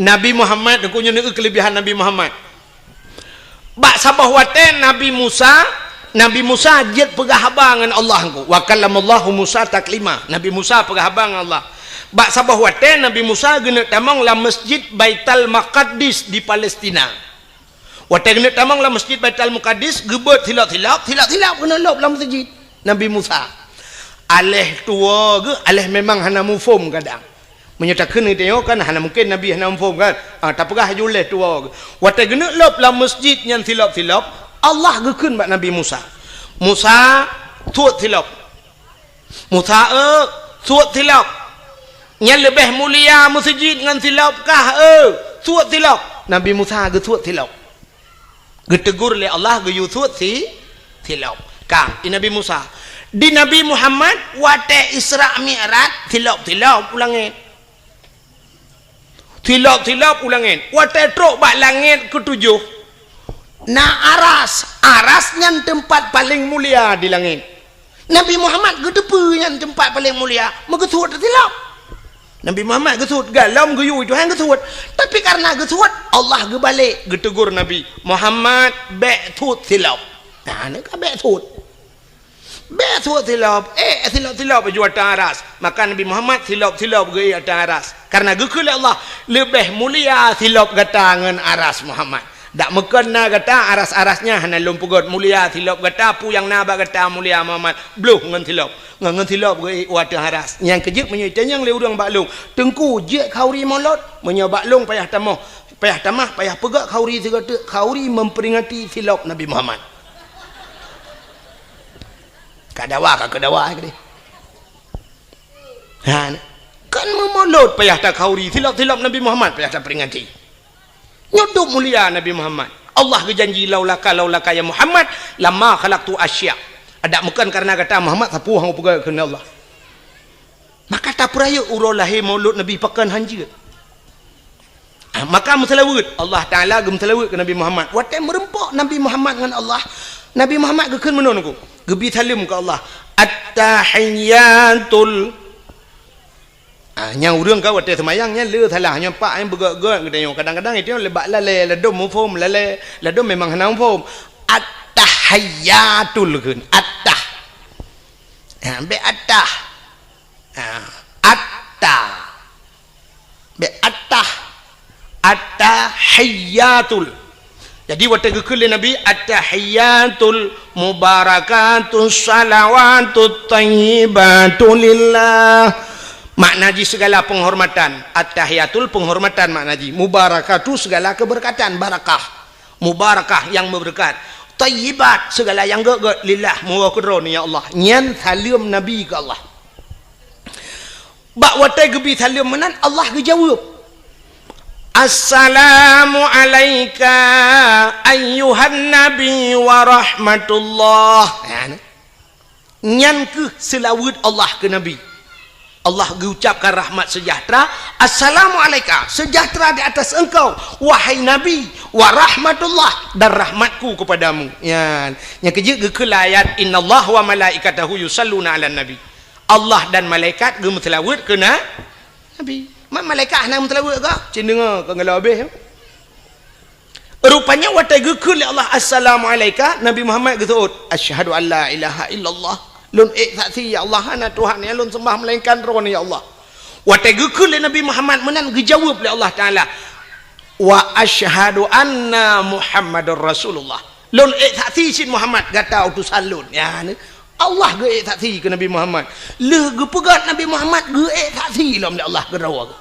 Nabi Muhammad, teungku nyoe neueu keuleubihan Nabi Muhammad. Bak saboh watée Nabi Musa, Nabi Musa jeuet peugah haba ngon Allah teungku. Wa kallamallahu Musa taklima. Nabi Musa peugah haba ngon Allah. Bak saboh watée Nabi Musa geuneuk tamong lam Masjid Baitul Maqdis di Palestina. Watée geuneuk tamong lam Masjid Baitul Maqdis, geubeuet silop-silop, silop-silop geuneuk lôb lam masjid Nabi Musa. Aléh tuwoe geuh, aléh memang hana muphom kadang. Meunyoe takheun geutanyoe kan hana mungken Nabi hana muphom kan? Ah, tapeugah laju lé tuwoe geuh. Watée geuneuk lôb lam masjid nyan silop-silop, Allah geukheun bak Nabi Musa, "Musa, suet silop." "Musa, eu, suet silop. Nyan leubeh mulia meuseujid ngon silop kah, eu, suet silop." Nabi Musa geusuet silop. Geutegur lé Allah geuyue suet si, silop. Ka, di Nabi Musa. Di Nabi Muhammad, watée Isra Mi'raj, silop-silop u langét. Silop-silop u langét. Watée trok bak langét keutujoh, na aras. Aras nyan teumpat paleng mulia di langét. Nabi Muhammad geuteupeue nyan teumpat paleng mulia, meugeusuet silop. Nabi Muhammad geusuet, galom geuyue Tuhan geusuet. Tapi kareuna geusuet, Allah geubalek geutegur Nabi, "Muhammad, bék suet silop." Nah, nyan ka bék suet. Bék suet silop, eh, silop-silop laju ateueh aras. Maka Nabi Muhammad silop-silop geuék ateueh aras. Kareuna geukheun lé Allah, "Leubeh mulia silop gata ngon aras Muhammad." Dak meukon na gata aras-aras nyan hana lôn peugét mulia silop gata, peue nyang na bak gata mulia Muhammad, bloh ngon silop. Ngon, ngon silop geuék u ateueh aras. Nyang keujeuet meunyoe itanyong lé ureuëng bak lôn, "Teungku, jeuet khauri Molot?" Meunyoe bak lôn payah tamoh, payah tamah, payah peugét khauri sigoe teuk, khauri memperingati silop Nabi Muhammad. Ka dawa, ka keu dawa ai keudeh. Ha, nah. Kan meumulod payah takhauri, silop-silop Nabi Muhammad payah taperingati. Nyoe dum mulia Nabi Muhammad. Allah geujanji, "Laulaka, laulaka ya Muhammad, lama khalaqtul asya." Adak meukan karena gata Muhammad, sapeue hana peugah keunan Allah. Maka tapeurayeuk uroe lahé maulud Nabi pakon han jeuet. Ah, maka meuseulaweuet, Allah Taala geumeuseulaweuet keu Nabi Muhammad. Watée meureumpok Nabi Muhammad ngon Allah, Nabi Muhammad geukheun meunoe nyoe, geubi saleuem keu Allah. At-tahiyyatul. Ah, nyang ureuëng ka watée seumayang nyan le salah, nyan pak nyang beugét-gét geutanyoe. Kadang-kadang itu le bak lalée, ladom muphom, lalée, ladom memang hana muphom. At-tahiyyatul kheun, at-tah. Ha, bék at-tah. Ha, at-tah. Bék at-tah. At-tahiyyatul. Jadi watée geukheun lé Nabi, "At-tahiyyatul mubarakatus shalawatut thayyibatu lillah." Makna jih segala penghormatan. At-tahiyyatul penghormatan makna jih. Mubarakatu segala keberkatan, barakah. Mubarakah yang berkat. Thayyibat segala yang gét-gét, lillah, meuwoe keudroe ya Allah. Nyan saleuem Nabi keu Allah. Bak watée geubi saleuem meunan, Allah geujaweueb, "Assalamu alaika ayyuhan nabi wa rahmatullah." Nyan kheueh seulaweuet Allah keu Nabi. Allah geuucapkan rahmat sejahtera, "Assalamu alaika, sejahtera di atas engkau, wahai Nabi, wa rahmatullah, dan rahmatku kepadamu." Nyan, nyang keujeuet geukheun ayat, "Innallaha wa malaikatahu yusalluna 'alan nabi." Allah dan malaikat geumeuseulaweuet keu na-, Nabi. Ma-, malaikat hana meuseulaweuet kah? Cen deungoe ka geulabeh. Rupanya watée geukheun lé Allah, "Assalamu alaika," Nabi Muhammad geuseuôt, "Asyhadu an la ilaha illallah." Lôn ék saksi, ya Allah, hana Tuhan nyang lôn seumbah melainkan Droe, ya Allah. Watée geukheun lé Nabi Muhammad meunan, geujaweueb lé Allah Taala, "Wa asyhadu anna Muhammadar Rasulullah." Lôn ék saksi cit Muhammad gata utosan lôn. Ya, ni. Allah geuék saksi keu Nabi Muhammad. Lheueh geupeugét Nabi Muhammad geuék saksi lom lé Allah keudroe.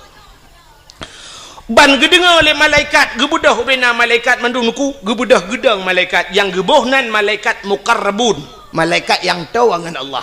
Ban geudeungoe lé malaikat, geubeudôh ubena malaikat mandum nuku, geubeudôh geudong malaikat, nyang geuboh nan malaikat muqarrabun, malaikat nyang toe ngon Allah.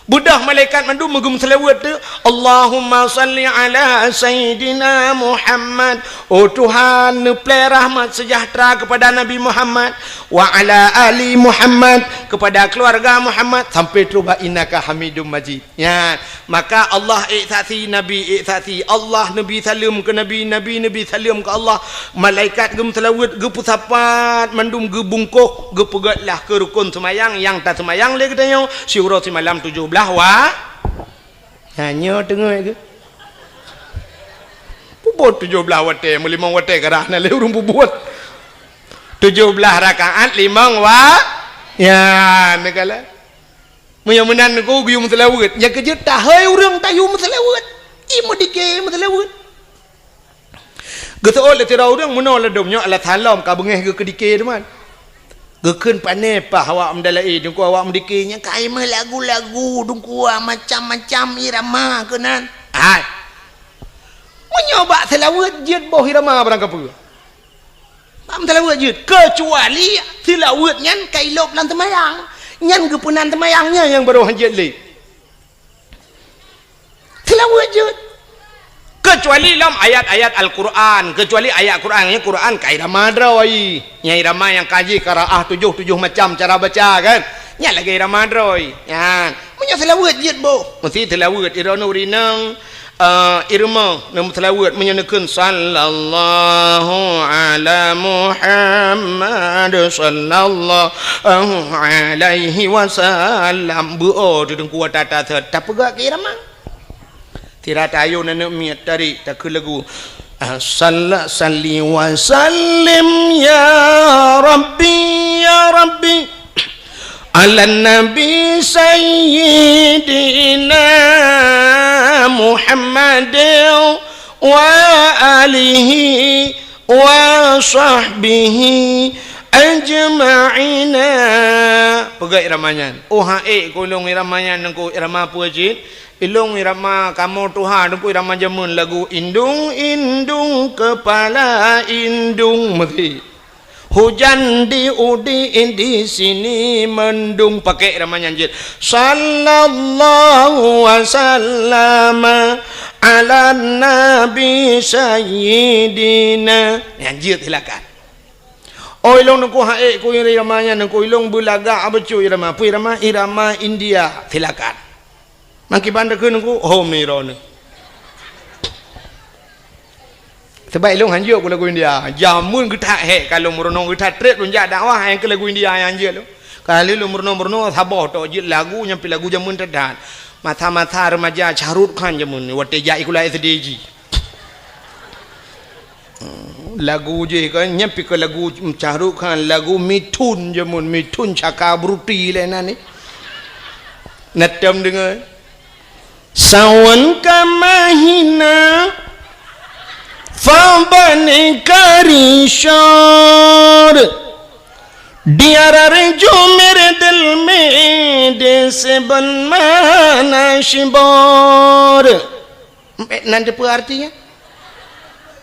Beudôh malaikat mandum meugeumeuseulaweuet teuh, "Allahumma shalli ala Sayyidina Muhammad." Oh Tuhan, neuplée rahmat sejahtera kepada Nabi Muhammad, "wa ala ali Muhammad," kepada keluarga Muhammad, sampai trok bak "innaka hamidum majid." Nyan, maka Allah ék saksi, Nabi ék saksi, Allah neubi saleuem keu Nabi, Nabi neubi saleuem keu Allah, malaikat geumeuseulaweuet, geupeusapat, mandum geubungkôh, geupeugét lah keu rukon seumayang nyang taseumayang lé geutanyoe siuroe simalam tujoh blaih wa-, ha, nyoe teungoh geuh. Peubuet tujoh blaih watée, meulimong watée karah na lé ureuëng peubuet. Tujoh blaih rakaat limong wa-, ya, neugala. Meunyoe meunan nyoe geuyue meuseulaweuet, nyang keujeuet tahôi ureuëng tayue meuseulaweuet. I meudike meuseulaweuet. Geuseuôt lé sidroe ureuëng meunoe ladom nyoe alah salom ka beungéh geuh keudike teuma. Geukheun pané paih awak meudalaé, teungku awak meudike nyan ka i meulagu-lagu, teungku macam-macam irama keunan. Hai. Meunyoe bak seulaweuet jeuet boh irama barang kapeue. Bak meuseulaweuet jeuet, keucuali seulaweuet nyan ka ilôb lam teumayang. Nyan geupeunan teumayang nyan nyang barô hanjeuet lé. Seulaweuet jeuet. Keucuali lom ayat-ayat Al-Quran, keucuali ayat Quran, nyan Quran ka irama droe. Nyan irama nyang ka jih qiraah tujoh, tujoh macam cara baca kan. Nyan lagée irama droe. Nyan. Meunyoe seulaweuet jeuet boh, meusti seulaweuet iroe nuri nang Eh, irma neumeuseulaweuet meunyoe neukheun, "Sallallahu ala Muhammad, sallallahu alaihi wasallam." Beu-o teungku ata-ata sot, tapeugah keu irama. Sira tayue na neuk miet tarék takheun lagu, ah, salla-, salli wa sallim ya Rabbi, ya Rabbi. Ala Nabi Sayyidina Muhammad wa alihi wa sahbihi ajma'ina. Peugah irama nyan. Oh, ha, ék keu lôn irama nyan, Teungku, irama peue cit? Ilôn irama kamoe tuha, Teungku, irama jameun lagu indung, indung, kepala indung, meusti. Hujan di udi, di sini mendung, pakai irama nyan jeuet. Sallallahu wasallama ala nabi sayyidina. Nyan jeuet silakan. Oh, ilong nungku haek ku irama nyan, nungku ilong beulagak becu irama. Peue irama? Irama India. Silakan. Makiban takheun nungku, oh, miro ni. Sebab ilong hanjeuet ku lagu India. Jameun geutak hek ka lôn meurunoe, geutak trép lôn jak dakwah nyang keu lagu India nyang hanjeuet lôn. Kali lôn meurunoe-meurunoe saboh tok jeuet lagu nyang pih lagu jameun that-that. Masa-masa remaja Shah Rukh Khan jameun ni, watée jak sikula S D jih. Lagu jih kan, nyan pih keu lagu Shah Rukh Khan, lagu Mithun jameun, Mithun Chakraborty lé nan ni. Na tom deungoe. Sawan ka mahina, fa bani karishor. Diarar jumer del me de seben mana shibor. Nan teupeue artinya?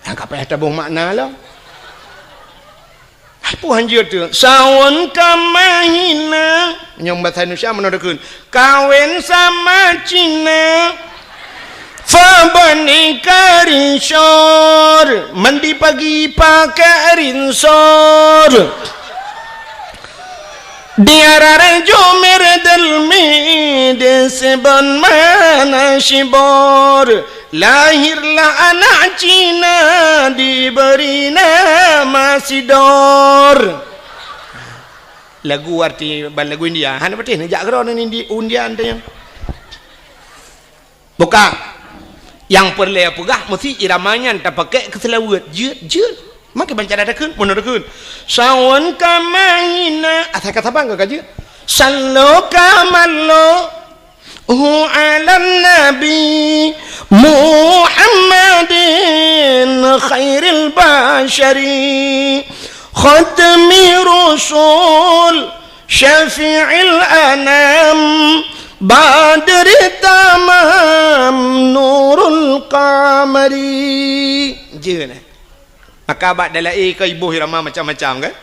Nyang ka payah taboh makna lom. Peue hanjeuet teuh? Sawan ka mahina. Nyang bahasa Indonesia meunoe takheun. Kawin sama Cina. Fa bani karishor. Mandi pagi pakai rinsor. Diarar jumer del me de seben mana shibor. Lahirlah anak Cina diberi nama Sidor. Lagu arti ban lagu India. Hana patéh neujak keudroe ngon Indi-, India teuh nyan. Bukan. Nyang peureulée peugah meusti irama nyan tapakék keu seulaweuet. Jeuet, jeuet. Makai banca takheun, meunoe takheun. Sawan ka mahina, asai ka saban ka jeuet. Sallo ka mallo. Hu alan nabi Muhammadin khairil basyari, khatmi rusul, syafi'il anam, badri tamam, nurul qamari. Jeuet, eh? Maka bak dalai ka iboh irama macam-macam, kan?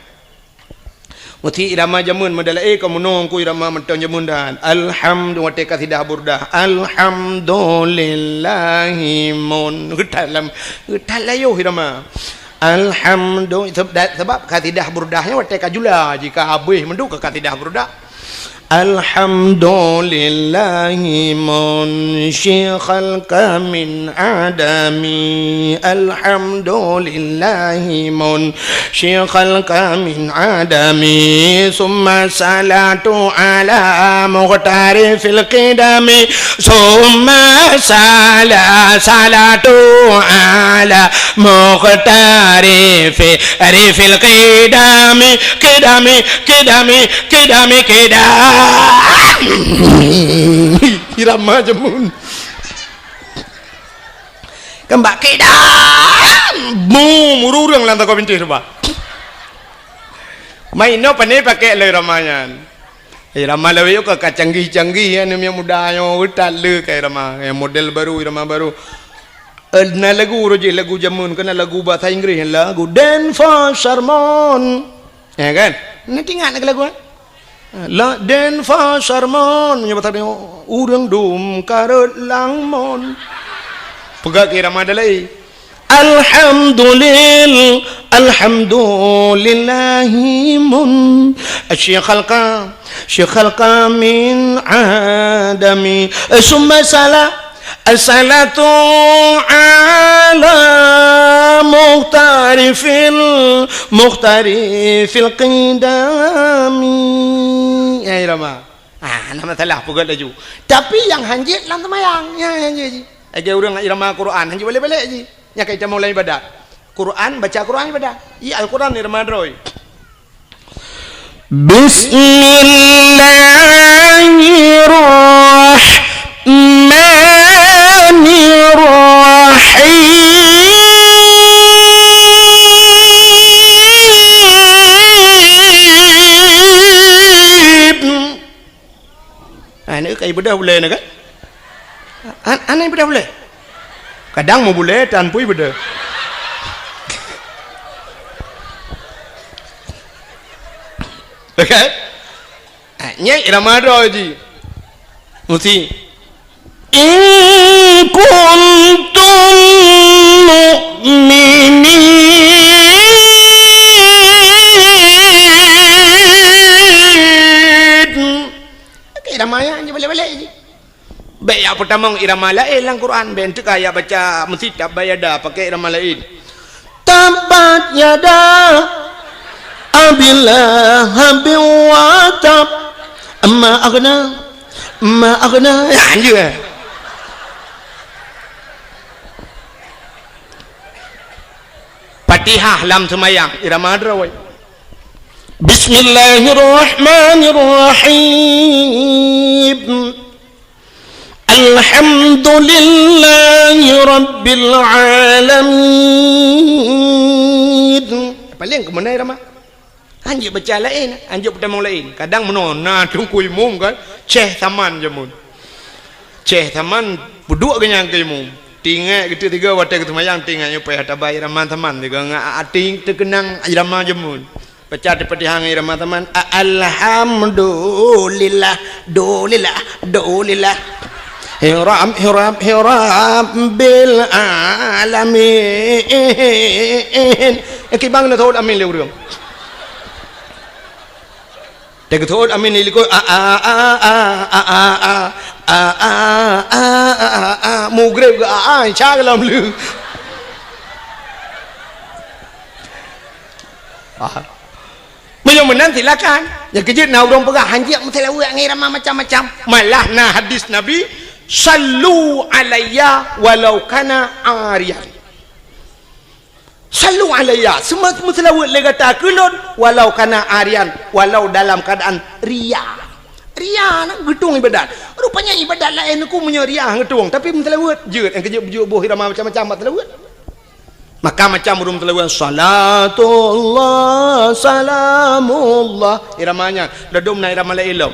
Meusti irama jameun meudalai ka meunoe ku irama mantong jameun dan. Alhamdu-, watée kasidah Burdah. Alhamdulillahi mun. Geutat lam, geutat layoh irama. Alhamdu-, seb-, da-, sebab kasidah Burdah nyan watée ka jula, jika habéh meuduk keu kasidah Burdah. Alhamdulillahi munsyi khalqa min adami. Alhamdulillahi munsyi khalqa min adami. Summa salatu ala muqtari fil qidami. Summa sala-, salatu ala muqtari fi-, ri fil qidami. Qidami, qidami, Kidami, kidami. Irama jameun. Keumbak kidam. Mu, mururung lam takwa bintéh rupa. Main no pane pakai lé irama nyan. Irama lawét ka, ka canggih-canggih, ya, ni yang muda nyoe utat le ka irama. Yang model baru, irama baru. Eh, na lagu roh jih, lagu jameun, kena lagu bahasa Inggris, lagu Dan for Sermon. Ya kan? Nanti ingat lagi lagu, eh? La Dan for Sermon. Meunyoe bahasa dia, ureueng dum karot langmon. Peugah keu irama dalai. Alhamdulil-, alhamdulillahi mun. Syekh Khalqa, Syekh Khalqa min adami. Eh, summa salah. As-salatu ala muhtari fil, muhtari fil qidami. Ya, irama. Ah, hana masalah, peugah laju. Tapi nyang hanjeuet lam seumayang, ya, hanjeuet jih. Lagèe ureueng irama Quran, hanjeuet balek-balek jih. Nyang ka itamong lam ibadat. Quran, baca Quran ibadat. Iya, Al-Quran irama droe. Bismillahirrahmanirrahim. Aneuk ka ibeudôh bulèe na kan? An-, aneuk ibeudôh bulèe? Kadang meu bulèe tan pui beudôh. Oke? Eh, nyan irama droe jih. Mesti. In kuntum mu'minin. Oke, irama nyan jih balek-balek jih. Bèk jak peutamong irama laén lam Quran, bèk teuka jak baca meusitab bayada pakai irama laén. Tabbat yada Abi Lahabin wa tab. Ma aghna, ma aghna. Ya, anjir. Fatihah lam seumayang, irama droe. Bismillahirrahmanirrahim. Alhamdulillahi rabbil alamin. Paléng keumeunai ramah. Hanjeuet baca laén, hanjeuet peutamong laén. Kadang meunoe na teungku imum kan, Syekh Saman jameun. Syekh Saman peuduek geuh nyan keu imum. Tinggai geuteuk tiga watèe geuseumayang tinggai nyoe payah tabai irama Saman tiga ngon até teukeunang irama jameun. Baca di Fatihah ngon irama Saman, a-, alhamdulillah, dulillah, dulillah. Hiram, hiram, hiram bil alamin. Eh, kibang na thot amin lé ureueng. Teuka thot amin lé likot, a, a, a, a, a, a, a, a, a, a, a, a, a, a, a, mugreb ke a, a, insya Allah lom lé. Ah. Meunyoe meunan silakan. Nyang keujeuet na ureueng peugah hanjeuet meuseulaweuet ngon irama macam-macam. Malah na hadis Nabi, "Sallu alayya walau kana ariyan." Sallu alayya, seumeu-, meuseulaweuet lé gata keu lôn walau kana ariyan, walau dalam keadaan ria. Ria na geutueng ibadat. Rupanya ibadat laén ku meunyoe ria geutueng, tapi meuseulaweuet jeuet, nyang keujeuet beujeuet boh irama macam-macam bak seulaweuet. Maka macam ureueng meuseulaweuet, salatullah, salamullah. Irama nyan, ladom na irama laén lom.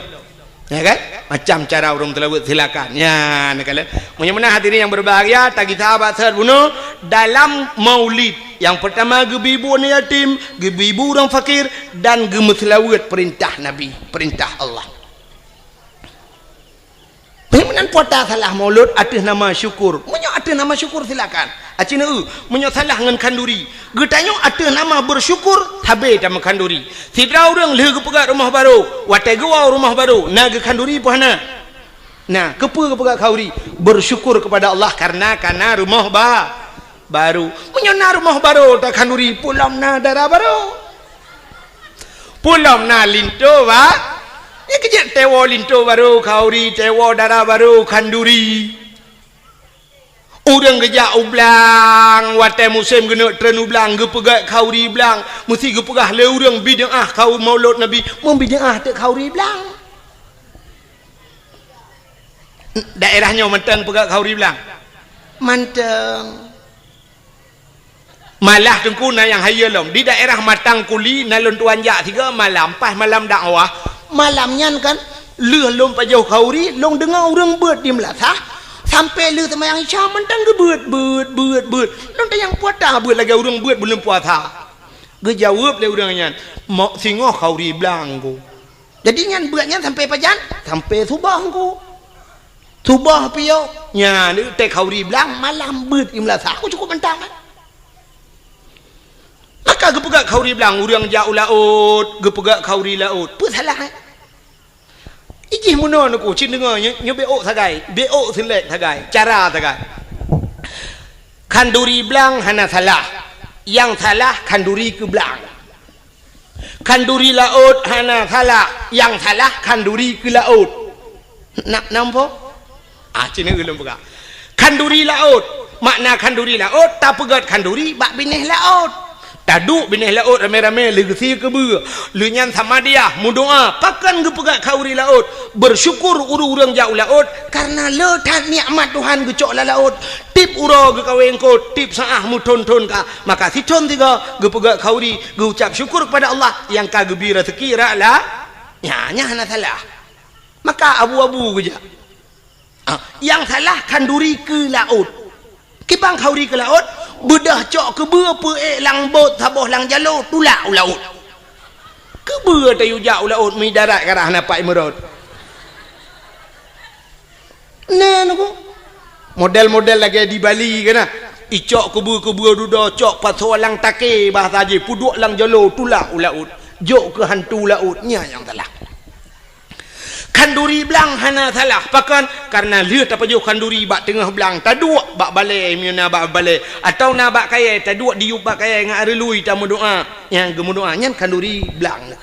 Ya kan? Macam cara ureueng meuseulaweuet, silakan. Nyan, kalau. Meunyoe meunan hadirin yang berbahagia, tagisa bak seuhat bunoe dalam maulid. Yang pertama, geubi bu aneuk yatim, geubi bu ureueng fakir, dan geumeuseulaweuet perintah Nabi, perintah Allah. Meunan puasa salah maulud ateueh nama syukur. Meunyoe ateueh nama syukur, silakan. Aci neu, meunyoe salah ngon khanduri. Geutanyoe ateueh nama bersyukur, sabe tameukhanduri. Sidroe ureueng lheueh geupeugöt rumoh barô, watèe geuwoe rumoh barô, na geukhanduri peu hana? Na, keupeue geupeugöt khanduri? Bersyukur kepada Allah karena ka na rumoh ba-, barô. Meunyoe na rumoh barô takhanduri, peue lom na dara barô. Peue lom na linto ba-, nyan keujeuet teuwoe linto barô khanduri, teuwoe dara barô khanduri. Ureueng geujak u blang, watèe musém geuneuk treun u blang, geupeugöt khanduri blang, meusti geupeugah lé ureueng bid'ah khanduri maulud Nabi, meubid'ah teuk khanduri blang. Daerah nyoe mantong peugöt khanduri blang? Mantong. Malah teungku na nyang hayeue lom. Di daerah Matang Kuli na lôn tuan jak sigoe malam, pas malam dakwah. Malam nyan kan, lheueh lôn pajoh khanduri, lôn deungoe ureueng beuet di meulasah, sampoe lheueh seumayang Isya mantong geubeuet, beuet, beuet, beuet. Lôn tanyong peue ata beuet lagèe ureueng beuet buleuen puasa. Geujaweueb lé ureueng nyan, "Mok singoh khanduri blang ku." Jadi nyan beuet nyan sampoe pajan? Sampoe suboh ku. Suboh piôh. Nyan, teuh khanduri blang malam beuet di meulasah. Aku cukup mantong kan? Maka geupeugöt khanduri blang, ureueng jak u laôt, geupeugöt khanduri laôt. Peue salah, eh? Ijih meunoe neuku, cit deungoe, nyoe, nyoe beuôt sagai, beuôt seulek sagai, cara sagai. Khanduri blang hana salah. Nyang salah khanduri keu blang. Khanduri laôt hana salah, nyang salah khanduri keu laôt. Na, nampak? Ah, cina ulôn peugah. Khanduri laôt, makna khanduri laôt, tapeugöt khanduri bak binéh laôt. Taduek binéh laôt ramé-ramé lheueh geusie keubeue. Lheueh nyan samadiyah, meudoa, pakon geupeugöt khanduri laôt. Bersyukur ureueng-ureueng jak u laôt, karena le that nikmat Tuhan geucok lam laôt. Tiep uroe geukawé eungkôt, tiep saát meuthôn-thôn ka. Maka sithôn sigoe geupeugöt khanduri, geuucap syukur kepada Allah nyang ka geubri raseuki rot la-, nyan, nyan hana salah. Maka abu-abu geujak. Ah, nyang salah khanduri keu laôt. Kiban khanduri keu laôt, beudôh cok keubeue peuék lam bot saboh lam jalô tulak u laôt. Keubeue tayue jak u laôt meuidarat karah na Pak Imrod. Nah, nunggu. Model-model lagèe di Bali kan, nah. Icok keubeue-keubeue dudoe, cok pasoe lam takèe bahasa jih, peuduek lam jolo, tulak u laôt. Jok keu hantu laôt, nyan nyang salah. Khanduri blang hana salah. Pakon? Karena lheueh tapajoh khanduri bak teungoh blang, taduek bak balèe, meunyoe na bak balèe, atawa na bak kayèe, taduek diyueb bak kayèe ngon areului tameudoa. Nyang geumeudoa, nyan khanduri blang.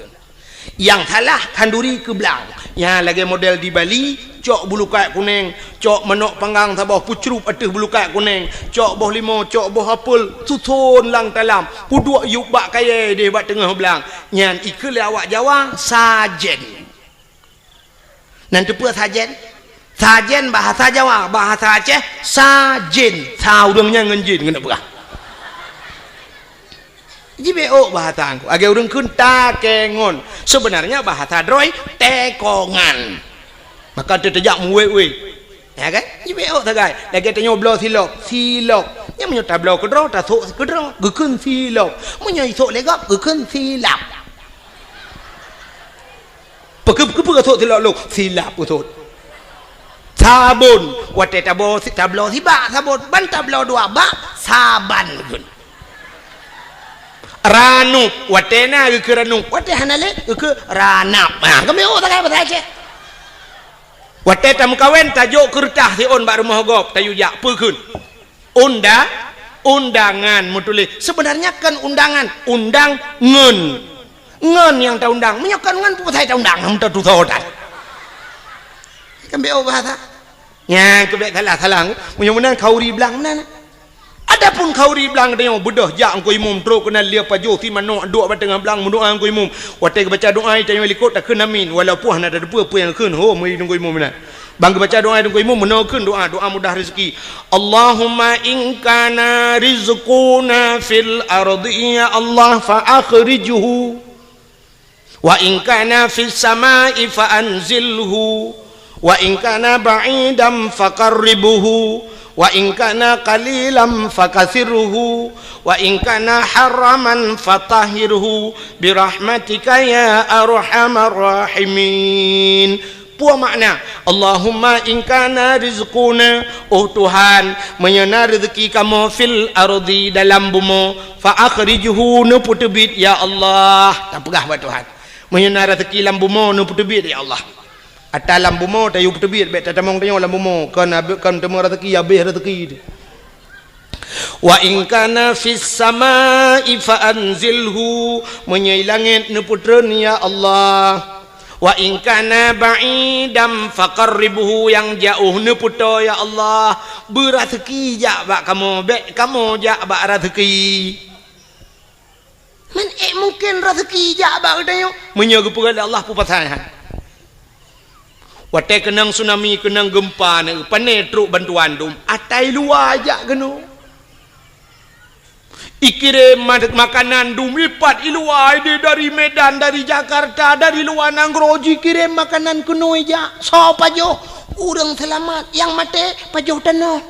Nyang salah khanduri keu blang. Nyang lagèe model di Bali, cok bulukat kunèng, cok manok panggang saboh peucrup ateueh bulukat kunèng, cok boh limau, cok boh apel, suson lam talam, peuduek yueb bak kayèe deh bak teungoh blang. Nyan ikheun lé awak Jawa, sajen. Nan teupeue sajen? Sajen bahasa Jawa, bahasa Aceh, sajen. Sa ureueng nyan ngon jin keuneuk peugah. Jibeuôk bahasa Teungku. Lagèe ureueng kheun takengon. Sebenarnya bahasa droe, tekongan. Maka teuh teujak meuwét-wét. Ya kan? Jibeuôk sagai. Lagèe tanyoe bloe silop, silop. Nyan meunyoe tabloe keudroe, tasôk keudroe, geukheun silop. Meunyoe isôk lé gob, geukheun silap. Peue keu-, keupeue sôk silop lôn? Silap peue sôk. Sabon, watèe tabloe si-, tabloe sibak sabon, ban tabloe dua bak, saban geukheun. Ranup, watèe na geukheun ranup, watèe hana lé geukheun ranap. Ha, kami oh sagai bahasa Aceh. Watèe tameukawen, tajok keureutah siôn bak rumoh gob, tayue jak, peue kheun? Unda-, undangan meutuléh. Sebenarnya kon undangan, undang ngon. Ngon nyang taundang. Meunyoe kon ngon, peue pasai taundang? Hana meututoe that. Kan beuôk bahasa. Nyan keuh bèk salah-salah. Meunyoe meunan khanduri blang meunan. Adapun khanduri blang tanyoe beudôh jak Teungku Imum trok keunan lheueh pajoh si manok duek bak teungoh blang meudoa Teungku Imum. Watèe geubaca doa tanyoe likot takheun amin. Walaupun hana tateupeue peue nyang kheun, ho, meunyoe Teungku Imum meunan. Ban geubaca doa Teungku Imum, meunoe kheun doa, doa mudah rezeki. Allahumma in kana rizquna fil ardi, ya Allah, fa akhrijhu. Wa in kana fis samai, fa anzilhu. Wa in kana ba'idan, fa qarribhu. Wa in kana qalilan, fa kathirhu. Wa in kana haraman, fa tahhirhu. Bi rahmatika ya arhamar rahimin. Peue makna, Allahumma in kana rizquna, oh Tuhan, meunyoe na reuzeuki kamoe fil ardi dalam bumoe, fa akhrijhu, neupeuteubiet, ya Allah. Tapeugah bak Tuhan. Meunyoe na reuzeuki lam bumoe, neupeuteubiet, ya Allah. Ata lam bumoe tayue peuteubiet, bèk tatamong tanyoe lam bumoe, kon abéh, kon teuma reuzeuki, abéh reuzeuki. Wa in kana fis samai fa anzilhu, meunyoe i langét neupeutreun ya Allah. Wa in kana ba'idan fa qarribhu, nyang jiôh neupeutoe ya Allah. Beureuzeuki jak bak kamoe, bèk kamoe jak bak reuzeuki. Man ék mungken reuzeuki jak bak geutanyoe? Meunyoe geupeugah lé Allah peue pasai han. Watèe keunong tsunami, keunong geumpa, na pane trok bantuan dum, ata i luwa jak keunoe. Ikirém ma-, makanan dum ipat i luwa, idéh dari Medan, dari Jakarta, dari luwa nanggroe jikirém makanan keunoe jak. Soe pajoh? Ureueng seulamat, nyang maté pajoh tanoh.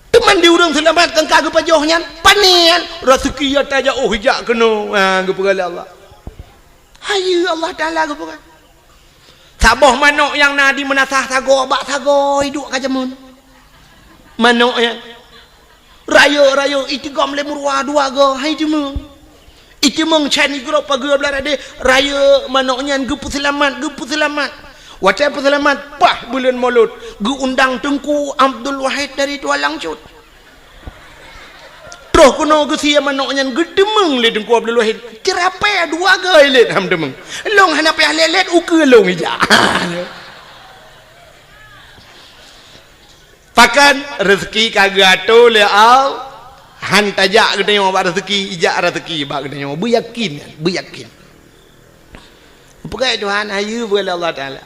Teuma di ureueng seulamat kan ka geupajoh nyan, pane nyan, reuzeuki ata jak, oh, jak keunoe. Ha, geupeugah lé Allah. Hayeue Allah Taala geupeugah. Saboh manok nyang na di meunasah sagoe bak sagoe iduek ka jameun. Manok nyan. Rayeuk-rayeuk itigom lé meuruwa dua goe, hai teumeung. Iteumeung chan igrob pageue blah radeh, rayeuk manok nyan geupeuseulamat, geupeuseulamat. Watèe peuseulamat, paih buleuen Molot, geuundang Teungku Abdul Wahid dari Tualang Cut. Troh keunoe geusie manok nyan geuteumeung lé Teungku Abdul Wahid. Ceurapée dua goe lét han teumeung. Lôn hana payah lét-lét, ukeue lôn ijak. Pakon reuzeuki ka geuatoe lé Allah, han tajak geutanyoe bak reuzeuki, ijak reuzeuki bak geutanyoe. Beuyakin, beuyakin. Peugah Tuhan, hayeue peugah lé Allah Taala.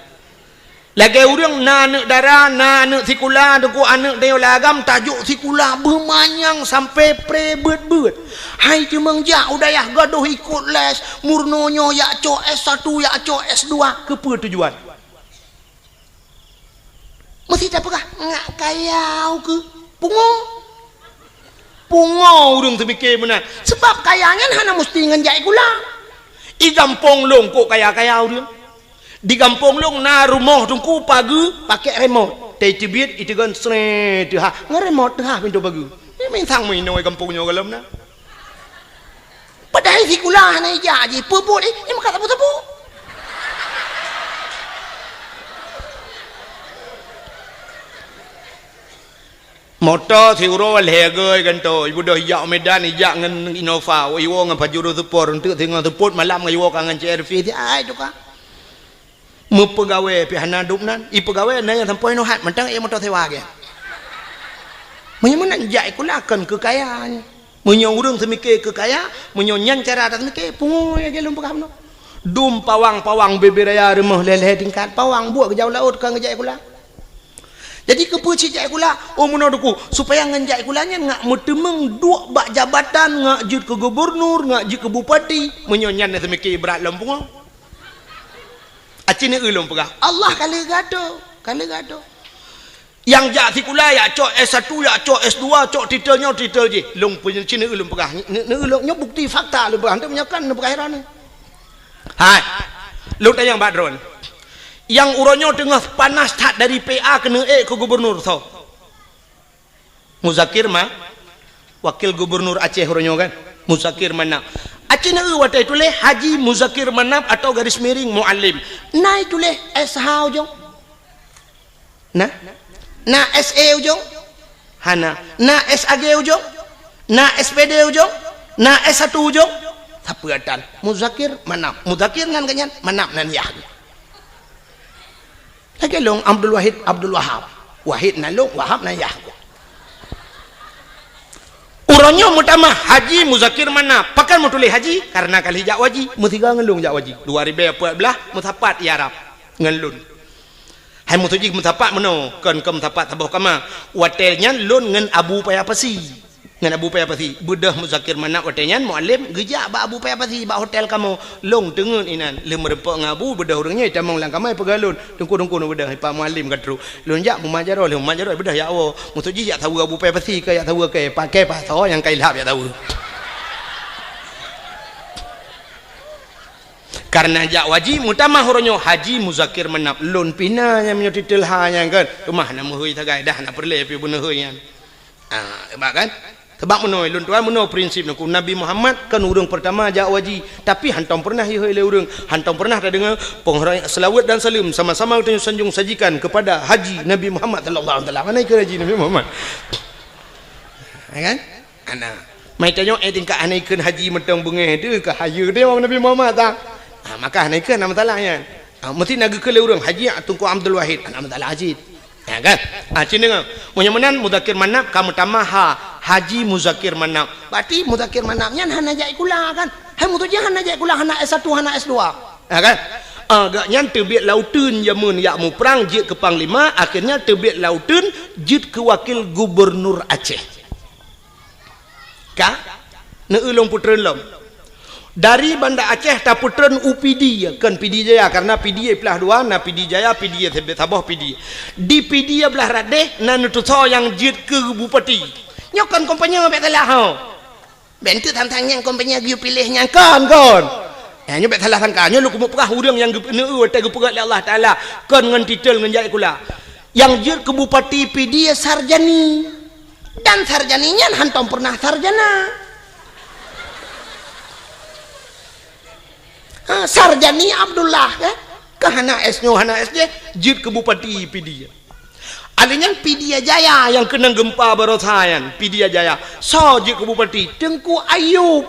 Lagèe ureueng na aneuk dara, na aneuk sikula, teungku aneuk tanyoe lam agam tajok sikula beumanyang sampoe pré beuet-beuet. Hai teumeung jak u dayah gadôh ikot les, meurunoe nyoe jak cok S satu, jak cok S dua, keupeue tujuan? Meusti tapeugah, ngak kayau keu pungo. Pungo ureuëng teumike meunan. Sebab kaya nyan hana musti ngon jak sikula. I gampông lôn kok kaya-kaya ureuëng. Di gampông lôn na rumoh teungku pageue pakai remote. Teubiet iteugon sre teuhah. Ngon remote teuhah pintoe pageue. Ini minsang meuinoe gampông nyoe gohlom na. Padahai sikula hana ijak jih, peubuet jih, eh, maka sapeue-sapeue. Moto siuroe lhèe gèi gantoe, ibeudôh ijak u Medan, ijak ngon Innova, iwoe ngon Pajero Sport, eunteuk singoh seupôt malam ngon iwoe ka ngon C R V, si ai tukang. Meupeugawée pih hana dum nan, ipeugawée na nyang sampoe nyoe hat mantong ék moto sewa gét. Meunyoe meunan jak sikula kon keu kaya nyan. Meunyoe ureuëng seumike keu kaya, meunyoe nyan cara taseumike, pungo ya lôn peugah bunoe. Dum pawang-pawang bubé raya rumoh lhèe-lhèe tingkat, pawang buet geujak u laôt kon geujak sikula. Jadi keupeue cit jak sikula? Oh meunoe teungku, supaya ngon jak sikula nyan ngak meuteumeung duek bak jabatan, ngak jeuet keu gubunur, ngak jeuet keu bupati. Meunyoe nyan na seumike brat lom pungo. Aci neu lôn peugah, Allah ka lheueh geuatoe, ka lheueh geuatoe. Nyang jak sikula, jak cok S satu, jak cok S dua, cok titel nyoe, titel jih. Lôn peunyeucin neu lôn peugah, neu lôn nyoe bukti fakta lôn peugah, hana meunyoe kan lôn peugah droeneuh. Hai, lôn tanyong bak droeneuh. Nyang uroe nyoe teungoh panas that dari P A keuneuk ék keu gubunur soe? Muzakir Ma, wakil gubunur Aceh uroe nyoe kan? Muzakir Manaf. Aci neu watée tuléh Haji Muzakir Manaf atau garis miring Muallim. Na ituléh S H ujong? Na? Na S E ujong? Hana. Na S A G ujong? Na S P D ujong? Na S satu ujong? Sapeue tan? Muzakir Manaf. Muzakir nan geuhnyan, Manaf nan yah. Lagée lôn Abdul Wahid, Abdul Wahab. Wahid nan lôn, Wahab nan yah. Uroe nyoe meutamah Haji Muzakir Manaf. Pakon meutuléh Haji? Karena ka lheueh jak u haji. Meusigoe ngon lôn jak u haji. Dua ribée peuet blaih meusapat i Arab ngon lôn. Hai meutuju jih meusapat meunoe, kon keu meusapat saboh kama. Watée nyan lôn ngon Abu Paya Pasi. Ngon Abu Paya Pasi. Beudôh Muzakir Manaf watée nyan Muallim geujak bak Abu Paya Pasi bak hotel kamoe. Lôn teungeut inan. Lheueh meurumpok ngon Abu, beudôh ureuëng nyoe jitamong lam kama jipeugah lôn. Teungku-teungku na beudôh, Pak Muallim ka trok. Lôn jak mumat jaroe, lheueh mumat jaroe beudôh jak woe. Meutuju jih jak saweue Abu Paya Pasi, ka jak saweue keu paké pasoe nyang ka ilhab jak saweue. Karena jak u haji, meutamah uroe nyoe Haji Muzakir Manaf lôn pih na nyang meunyoe titel ha nyan kan. Teuma hana meuhôi sagai dah na peureulée pih beuneuhôi nyan. Ah, sebab kan? Sebab meunoe lôn tuan meunoe prinsip nangku Nabi Muhammad kan ureuëng pertama jak u haji, tapi hantom pernah ihôi lé ureuëng, hantom pernah tadeungoe penghormatan selawat dan salam sama-sama geutanyoe sanjung sajikan kepada Haji Nabi Muhammad sallallahu alaihi wasallam. Mana ikut Haji Nabi Muhammad? Ya kan? Ana. Mai tanyoe eh tingkat hana ikheun haji meutong beungéh teuh ka hayeue teuh Nabi Muhammad ta. Ha, maka hana ikheun hana masalah nyan. Ha, meusti na geukheun lé ureuëng haji Teungku Abdul Wahid, hana masalah cit. Ya kan? Ha, cit deungoe. Meunyoe meunan Muzakir Manaf ka meutamah ha, Haji Muzakir Manaf. Berarti Muzakir Manaf nyan hana jak sikula kan? Hai meutuju hana jak sikula, hana S satu, hana S dua. Ya kan? Ha, gobnyan teubiet lauteun jameun jak muprang jeuet keu panglima, akhirnya teubiet lauteun jeuet keu wakil gubernur Aceh. Ka? Neu lôn peutreun lom. Dari Banda Aceh tapeutreun u Pidie, kon Pidie Jaya, karena Pidie plah dua, na Pidie Jaya, Pidie saboh Pidie. Di Pidie blah radeh na neutusoe nyang jeuet keu bupati. Nyoe kon kompanye bék salah ho. Bék enteuk tantang nyang kompanye geuyue piléh nyang kon, kon. Ya, nyoe bék salah sangka. Nyoe lôn keumeung peugah ureuëng nyang geupeuneu watée geupeugah lé Allah Taala kon ngon titel ngon jak sikula. Nyang jeuet keu bupati Pidie Sarjani. Dan Sarjani nyan hantom pernah sarjana. Ha, Sarjani Abdullah, eh? Ka hana S nyoe, hana S jih, jeuet keu bupati Pidie. Alèh nyan Pidie Jaya nyang keunong geumpa barosa nyan, Pidie Jaya. Soe jeuet keu bupati? Teungku Ayub.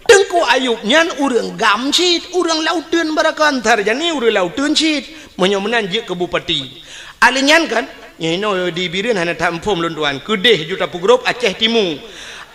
Teungku Ayub nyan ureuëng GAM cit, ureuëng lauteun barakon, Sarjani ureuëng lauteun cit. Meunyoe meunan jeuet keu bupati. Alèh nyan kan, nyoe di Bireuen hana that muphom lôn tuan. Keudeh ju tapeugrôp Aceh Timu.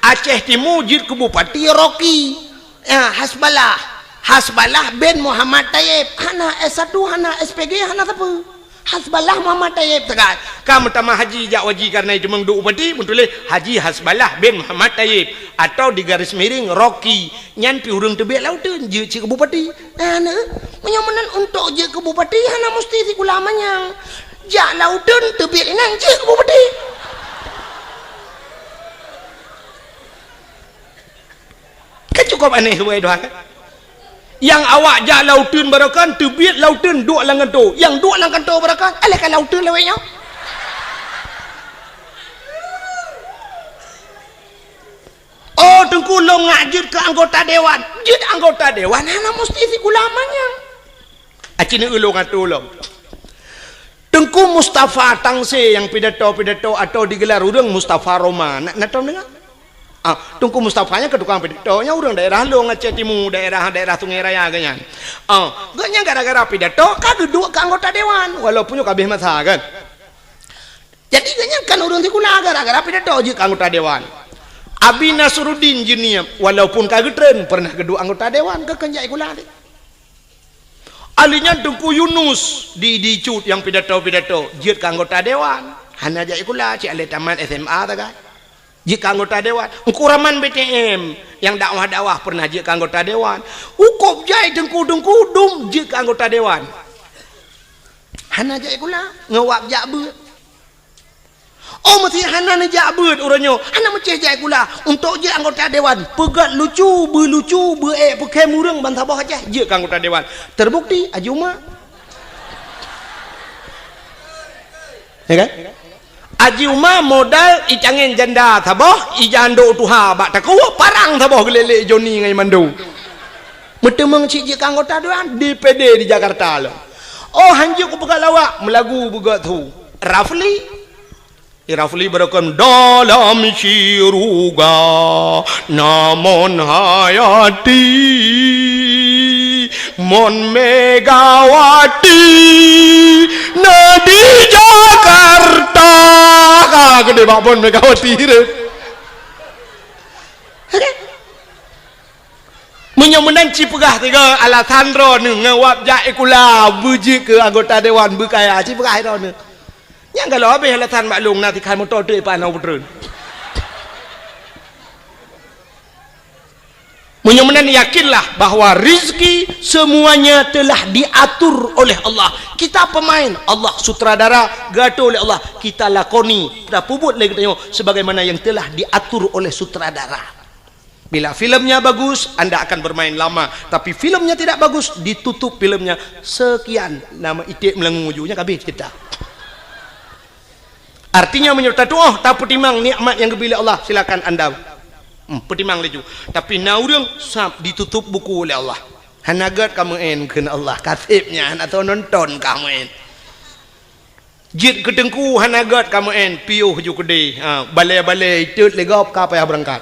Aceh Timu jeuet keu bupati Rocky. Ya, Hasballah. Hasballah bin Muhammad Tayyib. Hana S satu, hana S P G, hana sapeue. Hasballah Muhammad Tayyib sagai. Ka meutamah haji jak u haji karena itu meuduek bupati, meutuléh Haji Hasballah bin Muhammad Tayyib atau di garis miring Rocky. Nyan pih ureuëng teubiet lauteun jeuet cit keu bupati. Nah, neu, meunyoe meunan untuk jeuet keu bupati hana musti sikula manyang. Jak lauteun teubiet inan jeuet keu bupati. Kok aneh wai dua kan? Nyang awak jak lam uteuen baroekon, teubiet lam uteuen duek lam kantô. Nyang duek lam kantô baroekon, alah ka lam uteuen lawét nyoe. Oh, Teungku lôn ngak jeuet keu anggota dewan. Jeuet anggota dewan hana musti sikula manyang. Aci neu ulôn atô lom. Teungku Mustafa Tangse nyang pidato-pidato atau digelar ureuëng Mustafa Roma. Na, na tom deungoe? Ah, Teungku Mustafa nyan keu tukang pidato, nyan ureuëng daerah Long Aceh Timu, daerah, daerah Sungai Raya geuh nyan. Ah, geuh nyan gara-gara pidato ka geuduek keu anggota dewan, walaupun nyoe ka abéh masa kan. Jadi geuh nyan kan ureuëng sikula gara-gara pidato jeuet keu anggota dewan. Abi Nasruddin Jeunieb, walaupun ka geutreun, pernah geuduek anggota dewan, keu kheun jak sikula teuh. Ahli nyan Teungku Yunus di, di Cut nyang pidato-pidato, jeuet keu anggota dewan. Hana jak sikula, cit alah tamat S M A sagai. Jeuet keu anggota dewan. Teungku Rahman B T M nyang dakwah-dakwah pernah jeuet keu anggota dewan. Hukôb jai teungku-teungku dum jeuet keu anggota dewan. Hana jak sikula, ngon wab jak beuet. Oh, meusé hana neujak beuet uroe nyoe, hana meucéh jak sikula. Untuk jeuet anggota dewan, peugöt lucu, beulucu, beuék peukhém ureuëng bansaboh Aceh, jeuet keu anggota dewan. Terbukti, Haji Uma. Ya kan? Haji Uma modal icangén janda saboh, ijandô tuha bak takue, parang saboh geulélé Joni ngon Imando. Meuteumeung cit jeuet keu anggota dewan, D P D di Jakarta lom. Oh, hanjeuet kupeugah lawak, meulagu beugöt su. Rafli. Di Rafli beureukan dalam syeuruga, na Mon Hayati, Mon Megawati, na di Jakarta. Ka geude bak Mon Megawati deh. Meunyoe meunan ci peugah tiga alasan droeneuh ngon wab jak sikula beujeuet keu anggota dewan beukaya, ci peugah droeneuh. Nyang galak habéh alasan maklum na tikhan moto teuk ipan na peutreun. Meunyoe meunan yakinlah bahwa rizki semuanya telah diatur oleh Allah. Kita pemain, Allah sutradara, geuatur oleh Allah. Kita lakoni, tapeubuet lé geutanyoe sebagaimana yang telah diatur oleh sutradara. Bila filmnya bagus, anda akan bermain lama. Tapi filmnya tidak bagus, ditutup filmnya. Sekian, nama iték meulangu ju, nyan ka abéh cerita. Artinya, meunyoe tatuoh, tapeutimang nikmat nyang geubri lé Allah, silakan anda, hmm, peutimang laju. Tapi na ureuëng sab ditutup buku oleh Allah. Hana gét kamoe kheun Allah, kaseb nyan atau nonton kamoe. Jeuet keu teungku hana gét kamoe, piôh ju keudeh. Ha, balée-balée itot lé gob ka payah beurangkat.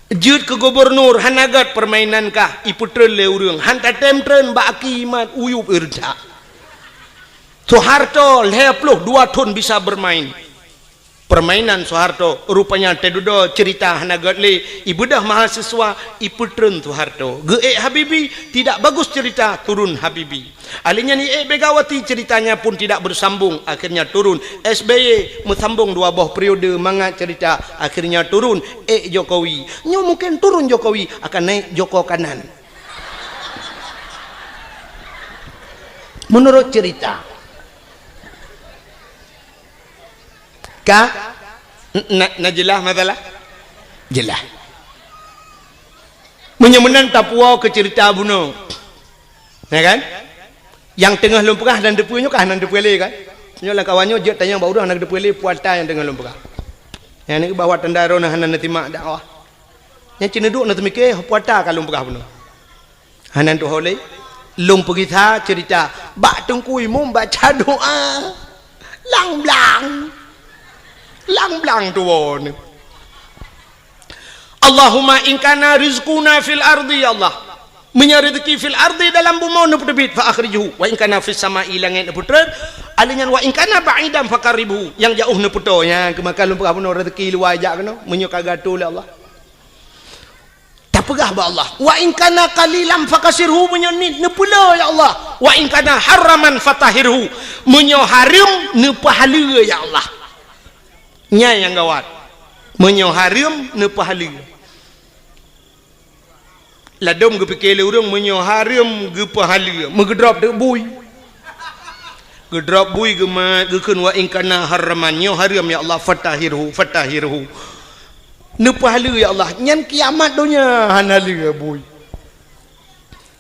Jeuet keu gubunur hana gét, peurmainan kah ipeutreun lé ureuëng. Han tatém treun bak aki mat uyueb ireuntak. Soeharto lhée ploh dua thon bisa beurmain. Peurmainan Soeharto, rupanya teududoe ceurita hana gét lé, ibeudôh mahasiswa, ipeutreun Soeharto. Geuék Habibie, tidak bagus cerita, turun Habibie. Ahli nyan iék Megawati, ceritanya pun tidak bersambung, akhirnya turun. S B Y meusambong dua boh periode mangat cerita, akhirnya turun. Ék Jokowi. Nyoe mungkin turun Jokowi, akan naik Joko Kanan. Menurut cerita. Ka? N-, na, na jeulaih masalah? Jeulaih. Meunyoe meunan tapuwoe keu ceurita bunoe. Ya kan? Nyang teungoh lôn peugah hana teupeue nyoe kah, hana teupeue lé kan? Nyoe lam kawan nyoe jeuet tanyong bak ureuëng hana teupeue lé puata nyang teungoh lôn peugah. Nyang nyoe bahwa tanda droeneuh hana neutimak dakwah. Nyang ceuneuduk na teumike puata ka lôn peugah bunoe. Hana tuho lé. Lôn peugisa ceurita bak Teungku Imum baca doa. Lang-blang. Lang-blang tuwoe nyoe. Allahumma in kana rizquna fil ardi, ya Allah. Meunyoe rezeki fil ardi dalam bumoe neupeuteubiet, fa akhrijhu. Wa in kana fis sama'i, langét neupeutreun. Alèh nyan wa in kana ba'idan fa qarribhu. Nyang jaoh neupeutoe. Nyang keumakan lôn peugah bunoe rezeki luwa jak keunoe. Meunyoe ka geuatoe lé Allah. Tapeugah bak Allah, "Wa in kana qalilan fakasirhu," meunyoe niet neupeulé, ya Allah. "Wa in kana haraman fatahhirhu," meunyoe hareuem neupeuhaleue, ya Allah. Nyan nyang gawat. Meunyoe hareuem neupeuhaleue. Ladôm geupike lé ureuëng meunyoe hareuem geupeuhaleue, meugeudrop teuk bui. Geudrop bui geumat, geukheun, "Wa in kana haraman," nyoe hareuem, ya Allah, "fatahhirhu, fatahhirhu." Neupeuhaleue, ya Allah, nyan kiamat donya hana lé bui.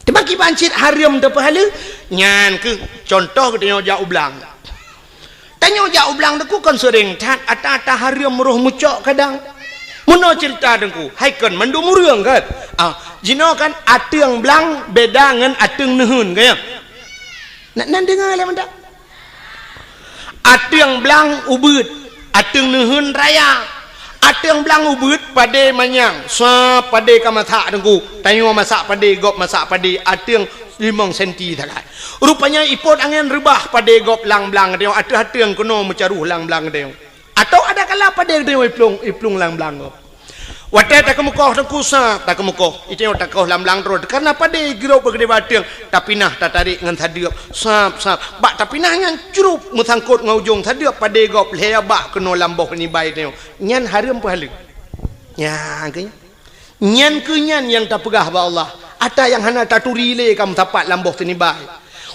Teuma kiban cit hareuem teupeuhaleue, nyan keuh contoh geutanyoe jak u blang. Tanyoe jak u blang Teungku kon seuréng that, ata-ata hareuem roh meucok kadang. Meunoe ceurita Teungku, hai kon mandum ureuëng kan? Ah, jinoe kan ateueng blang beda ngon ateueng neuheun, kan ya? Nak nan deungoe lé mantap. Ateueng blang ubeuet, ateueng neuheun raya. Ateueng blang ubeuet padé manyang, sa padé ka masak Teungku. Tanyoe masak padé, gob masak padé, ateueng limong senti sagai. Rupanya ipot angén reubah padé gob lam blang tanyoe, ateueh ateueng keunoe meucaroh lam blang tanyoe. Atau ada kala padé tanyoe iplueng, iplueng lam blang gob. Watée takeumeukoh Teungku sa, takeumeukoh, itanyoe takoh lam blang droe, karena padé girop beugedé bateueng, tapinah tatarék ngon sadeueb, sab, sab. Bak tapinah nyan crup meusangkot ngon ujong sadeueb padé gob lhée bak keunoe lam boh nibai tanyoe. Nyan hareuem peuhaleue. Nyan keuh nyan. Nyan keuh nyan nyang tapeugah bak Allah, ata nyang hana taturi lé ka meusapat lam boh sinibai.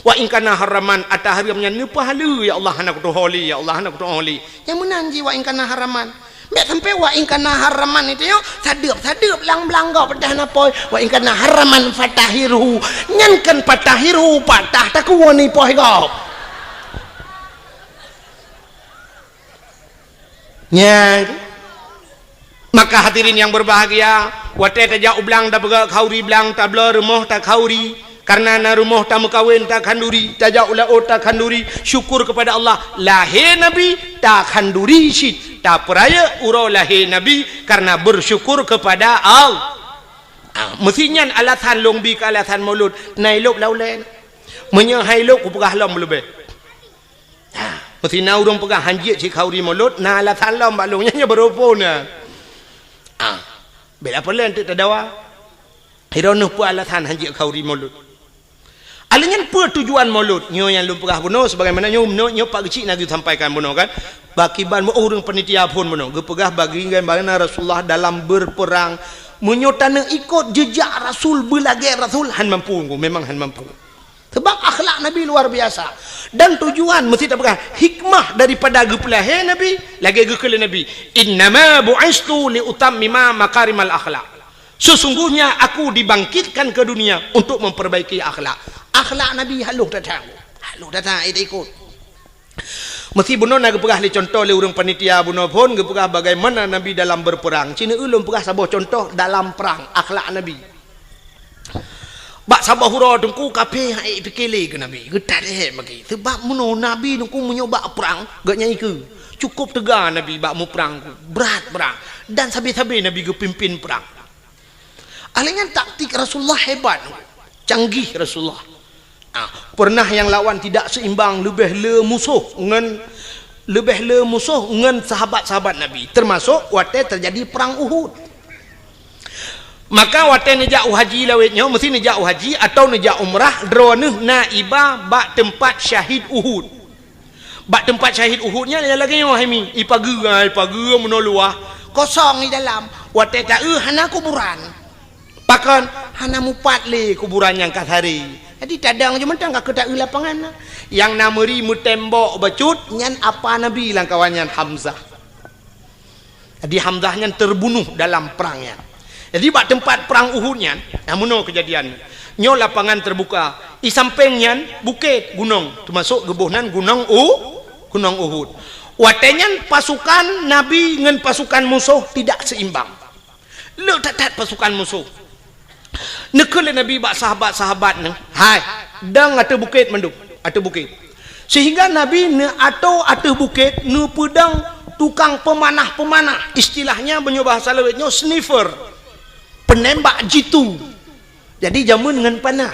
Wa in kana haraman, ata hareuem nyan neupeuhaleue, ya Allah, hana kutuho lé, ya Allah, hana kutuho lé. Nyang meunan jih wa in kana haraman. Bék sampai wa in kana haraman itu yo, sadeueb-sadeueb lang-blang gob peudah napoi. Wa in kana haraman fatahirhu. Nyan kan fatahirhu, patah takuwon ipoh gob. Nyan. Maka hadirin yang berbahagia, watée tajak u blang tapeugah khanduri blang, tabloe rumoh takhanduri, karena na rumoh tameukawen takhanduri, tajak u laôt takhanduri, syukur kepada Allah, lahé Nabi takhanduri cit, tapeurayeuk uroe lahé Nabi karena bersyukur kepada Allah. Ah, meusi nyan alasan lôn bi keu alasan Maulud, na ilôb lam ulée. Meunyoe hai ilôb kupeugah lom leubeh. Ha, meusi na ureuëng peugah hanjeuet cit khanduri Maulud, na alasan lom bak lôn nyan, nyan beureumpun na. Ha, bela peue lé teuk tadawa. Hiroe neuh peue alasan hanjeuet khanduri Maulud. Alèh nyan peue tujuan Maulud? Nyoe nyang lôn peugah bunoe sebagaimana nyoe, nyoe, nyoe Pak Geuchik na geusampaikan bunoe kan. Bak kiban meu ureuëng panitia phon bunoe geupeugah bagaimana Rasulullah dalam berperang. Meunyoe taneuk ikot jejak Rasul, beulagée Rasul, han mampu, memang han mampu. Sebab akhlak Nabi luar biasa. Dan tujuan meusti tapeugah hikmah daripada geupeulahé Nabi, lagée geukheun lé Nabi, "Innama bu'istu li utammima makarimal akhlak." Sesungguhnya aku dibangkitkan ke dunia untuk memperbaiki akhlak. Akhlak Nabi halôh that-that. Halôh that-that, eh, ikot. Meusti bunoe na geupeugah lé contoh lé ureuëng panitia bunoe phon geupeugah bagaimana Nabi dalam berperang. Cit ulôn peugah saboh contoh dalam perang, akhlak Nabi. Bak saboh uroe Teungku kafé han ék pike lé keu Nabi, geutat lé bagi. Sebab meunoe Nabi Teungku meunyoe bak prang, geuhnyan ikeue. Cukup teuga Nabi bak muprang, brat-brat. Dan sabe-sabe Nabi geupimpin prang. Alèh nyan taktik Rasulullah hebat, canggih Rasulullah. Ah, pernah nyang lawan tidak seimbang, leubeh le musoh ngon, leubeh le musoh ngon sahabat-sahabat Nabi, termasuk watée terjadi perang Uhud. Maka watée neujak u haji lawét nyoe, meusti neujak u haji atau neujak umrah, droeneuh na iba bak teumpat syahid Uhud. Bak teumpat syahid Uhud nyan lagée nyoe hai mi, ipageue, ipageue meunoe luwah, kosong di dalam. Watée taeu hana kuburan. Pakon? Hana mupat lé kuburan nyang ka saré. Jadi tadong jih mantong ka keu taeu lapangan na. Nyang na meuri meutembok bacut nyan apa Nabi lam kawan nyan Hamzah. Jadi Hamzah nyan terbunuh dalam perang nyan. Jadi bak teumpat perang Uhud nyan, nah meunoe keujadian. Nyoe lapangan terbuka. I sampéng nyan bukét, gunong, termasuk geuboh nan gunong U, gunong Uhud. Watée nyan pasukan Nabi ngon pasukan musoh tidak seimbang. Le that-that pasukan musoh. Neukheun lé Nabi bak sahabat-sahabat neuh, "Hai, dong ateueh bukét mandum, ateueh bukét." Sehingga Nabi neuatô ateueh bukét neupeudong tukang peumanah-peumanah. Istilahnya meunyoe bahasa lawét nyoe sniper. Penembak jitu. Jadi jameun ngon panah.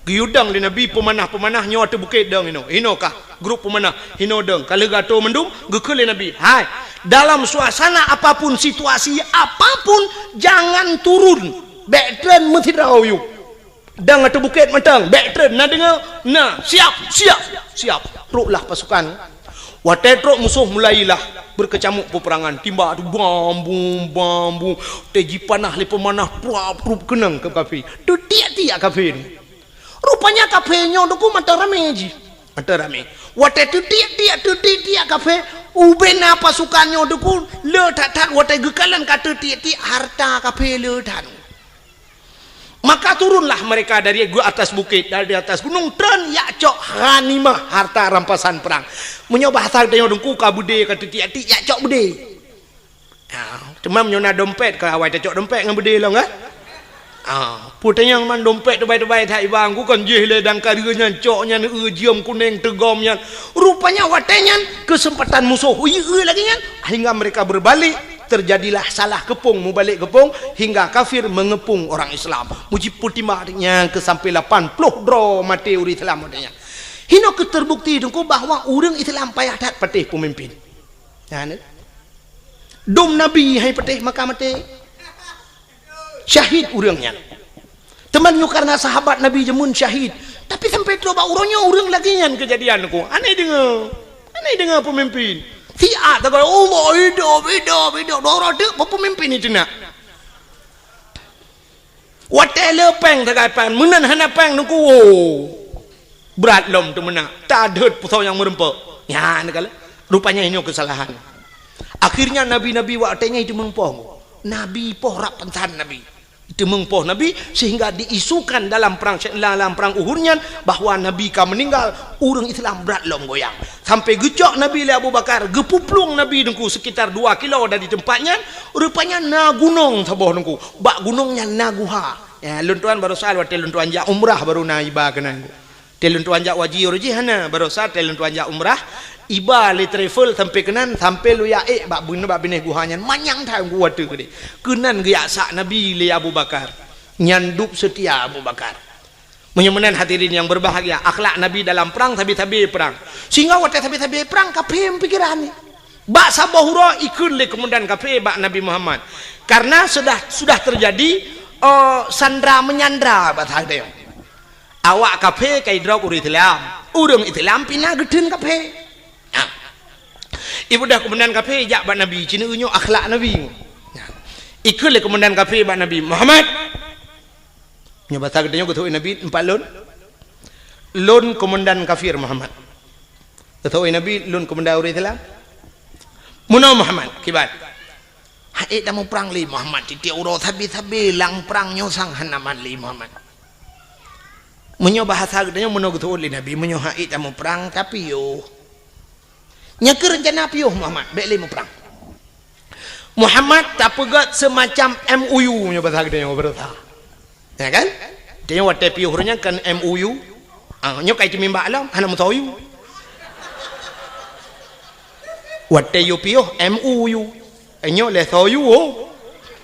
Geuyue dong lé Nabi peumanah-peumanah nyoe ateueh bukét dong inoe. Inoe kah grup peumanah, inoe dong. Ka lheueh geuatô mandum, geukheun lé Nabi, "Hai, dalam suasana apapun, situasi apapun, jangan turun. Bék treun meusidroe yue. Dong ateueh bukét mantong, bék treun, na deungoe? Na, siap, siap, siap." Troklah pasukan. Watée trok musoh mulailah beukeucamuk peupeurangan, timba tu bam bum, bam bum, watée jipanah lé peumanah, pruap, pruap keunong keu kafé. Teutiek-tiek kafé tu. Rupanya kafé nyoe Teungku mantong ramé jih. Mantong ramé. Watée teutiek-tiek, teutiek-tiek kafé, Ubena pasukan nyoe Teungku, le that-that watée geukalon ka teutiek-tiek harta kafé le that. Maka turunlah mereka dari atas bukit, dari atas gunung, treun jak cok ghanimah, harta rampasan perang. Meunyoe bahasa geutanyoe Teungku, ka beudé ka teutiek-tiek, jak cok beudé. Ha, teuma meunyoe na dompet, ka awai tacok dompet ngon beudé lom, kan? Ha, peue tanyong man dompet teubai-teubai that iba, Teungku, kon jih lé dangkareue nyan, cok nyan, eu, jeuem kuneng teugom nyan. Rupanya watée nyan keuseumpatan musoh eu lagée nyan, hingga mereka berbalik, terjadilah salah keupông, mubalek keupông, hingga kafir mengepung orang Islam. Mujipeutimang nyan keu sampai lapan ploh droe maté ureuëng Islam watée nyan. Hinoe keuh terbukti Teungku bahwa ureuëng Islam payah that patéh peumimpin. Nyan, dum Nabi hai patéh maka maté. Syahid ureuëng nyan. Teuma nyoe karena sahabat Nabi jameun syahid. Tapi sampai troh bak uroe nyoe ureuëng lagée nyan keujadian Teungku. Aneh deungoe. Aneh deungoe peumimpin. Siat tagai, "Allah, hidup, hidup, hidup." Dua uroe teuk peumimpin itu nak. Watée le péng sagai péng, meunan hana péng Teungku, woe. Brat lom teumeunak, tadeuet pusoe nyang meureumpok. Nyan kala, rupanya nyoe keusalahan. Akhirnya nabi-nabi watée nyan jiteumeupoh. Nabi poh rab pansan nabi. Jiteumeupoh nabi sehingga diisukan dalam perang, dalam perang Uhud nyan bahwa nabi ka meuninggal, ureuëng Islam brat lom goyang. Sampai geucok nabi lé Abu Bakar, geupuplueng nabi Teungku sekitar dua kilo dari tempat nyan, rupanya na gunong saboh Teungku. Bak gunong nyan na guha. Ya, lôn tuan barosa watée lôn tuan jak umrah baru na iba keunan. Tée lôn tuan jak waji uroe jih hana, barosa tée lôn tuan jak umrah, iba lé travel sampai keunan, sampai lôn jak ék bak bun-, bak binéh guha nyan, manyang that Teungku watée keudeh. Keunan geujak sak nabi lé Abu Bakar. Nyan dub seutia Abu Bakar. Meunyoe meunan hadirin yang berbahagia, akhlak Nabi dalam perang sabe-sabe perang. Sehingga watée sabe-sabe perang, kafé pikeran ni. Bak saboh uroe ikheun lé komandan kafé bak Nabi Muhammad. Karena sudah, sudah terjadi, eh, sandra menyandra bak sahaja. Awak kafé ka idrop ureuëng Islam. Ureuëng Islam pina geutheun kafé. Nah. Ibudah komandan kafé jak bak Nabi, cina nyoe akhlak Nabi. Nah. Ikheun lé komandan kafé bak Nabi, "Muhammad." Nyoe basa geutanyoe geuteu'oh Nabi, "Empat lôn." "Lôn komandan kafir, Muhammad." Geuteu'oh Nabi, "Lôn komandan ureuëng Islam." "Meunoe Muhammad, kiban?" "Hana ék tamuprang lé Muhammad, tieb-tieb uroe sabe-sabe lam prang nyoe sang hana mat lé Muhammad." Meunyoe bahasa geutanyoe meunoe geuteu'oh lé Nabi, "Meunyoe hana ék tamuprang, tapiôh." "Nyan keuh reuncana piôh Muhammad, bék lé muprang." Muhammad tapeugét seumacam M O U nyoe basa geutanyoe beureusa. Ya kan? Tanyoe watée piôh ureuëng nyan kan M O U. Ah, nyoe kai teumimbak lom, hana meusoe U. Watée yue piôh M O U. Nyoe lé soe U.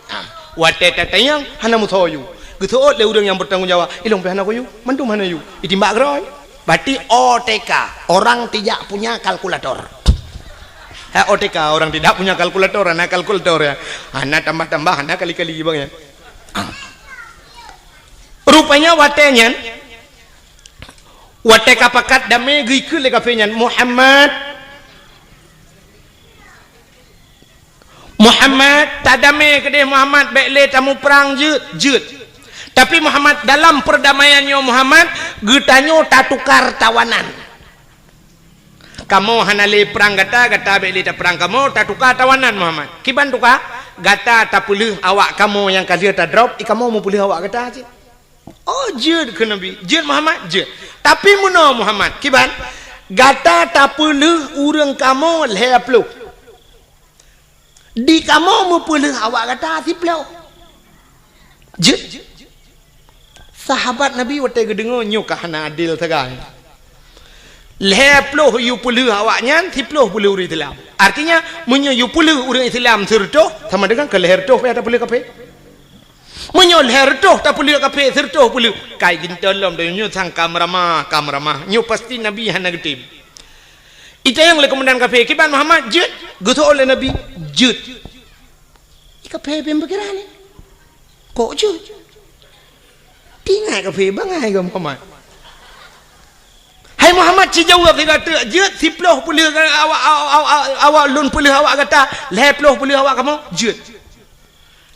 Ah, watée tatanyong hana meusoe U. Geuseuôt lé ureuëng nyang bertanggung jawab, "Ilong pih hana soe U, mandum hana U." Itimbak keudroe. Berarti O T K, orang tidak punya kalkulator. Ha, O T K, orang tidak punya kalkulator, hana kalkulator ya. Hana tambah-tambah, hana kali-kali bang ya. Ah. Rupanya watée nyan, watée ka pakat damé geukheun lé kafé nyan, "Muhammad, Muhammad, tadamé keudeh Muhammad, bék lé tamuprang jeuet, jeuet." Tapi Muhammad, dalam perdamaian nyoe Muhammad, geutanyoe tatukar tawanan. Kamoe hana lé prang gata, gata bék lé taprang kamoe, tatuka tawanan Muhammad. Kiban tuka? Gata tapeuleueh awak kamoe nyang ka lheueh tadrop, i kamoe meupeuleueh awak gata cit. Oh, jeuet keu Nabi. Jeuet Muhammad? Jeuet. Tapi meunoe Muhammad, kiban? Gata tapeuleueh ureuëng kamoe lhée ploh. Di kamoe meupeuleueh awak gata siploh. Jeuet. Sahabat Nabi watée geudeungoe nyoe ka hana adil sagai. Lhée ploh yue peuleueh awak nyan, siploh peuleueh ureuëng Islam. Artinya, meunyoe yue peuleueh ureuëng Islam sireutôh, sama dengan keu lhée reutôh pih tapeuleueh kafé. Meunyoe lhée reutôh tapeuleueh kafé, sireutôh peuleueh, kai geuntôn lom donya nyoe sang ka meuramah, ka meuramah. Nyoe pasti Nabi hana geutem. Itanyong lé komandan kafé, "Kiban Muhammad jeuet?" Geuseuôt lé Nabi, "Jeuet." I kafé bèk pikiran ni. "Kok jeuet?" Tingat kafé bangai keu Muhammad. "Hai Muhammad, ci jaweueb sigoe teuk, jeuet siploh peuleueh awak, awak, awak, awak lôn peuleueh awak gata, lhée ploh peuleueh awak kamoe, jeuet."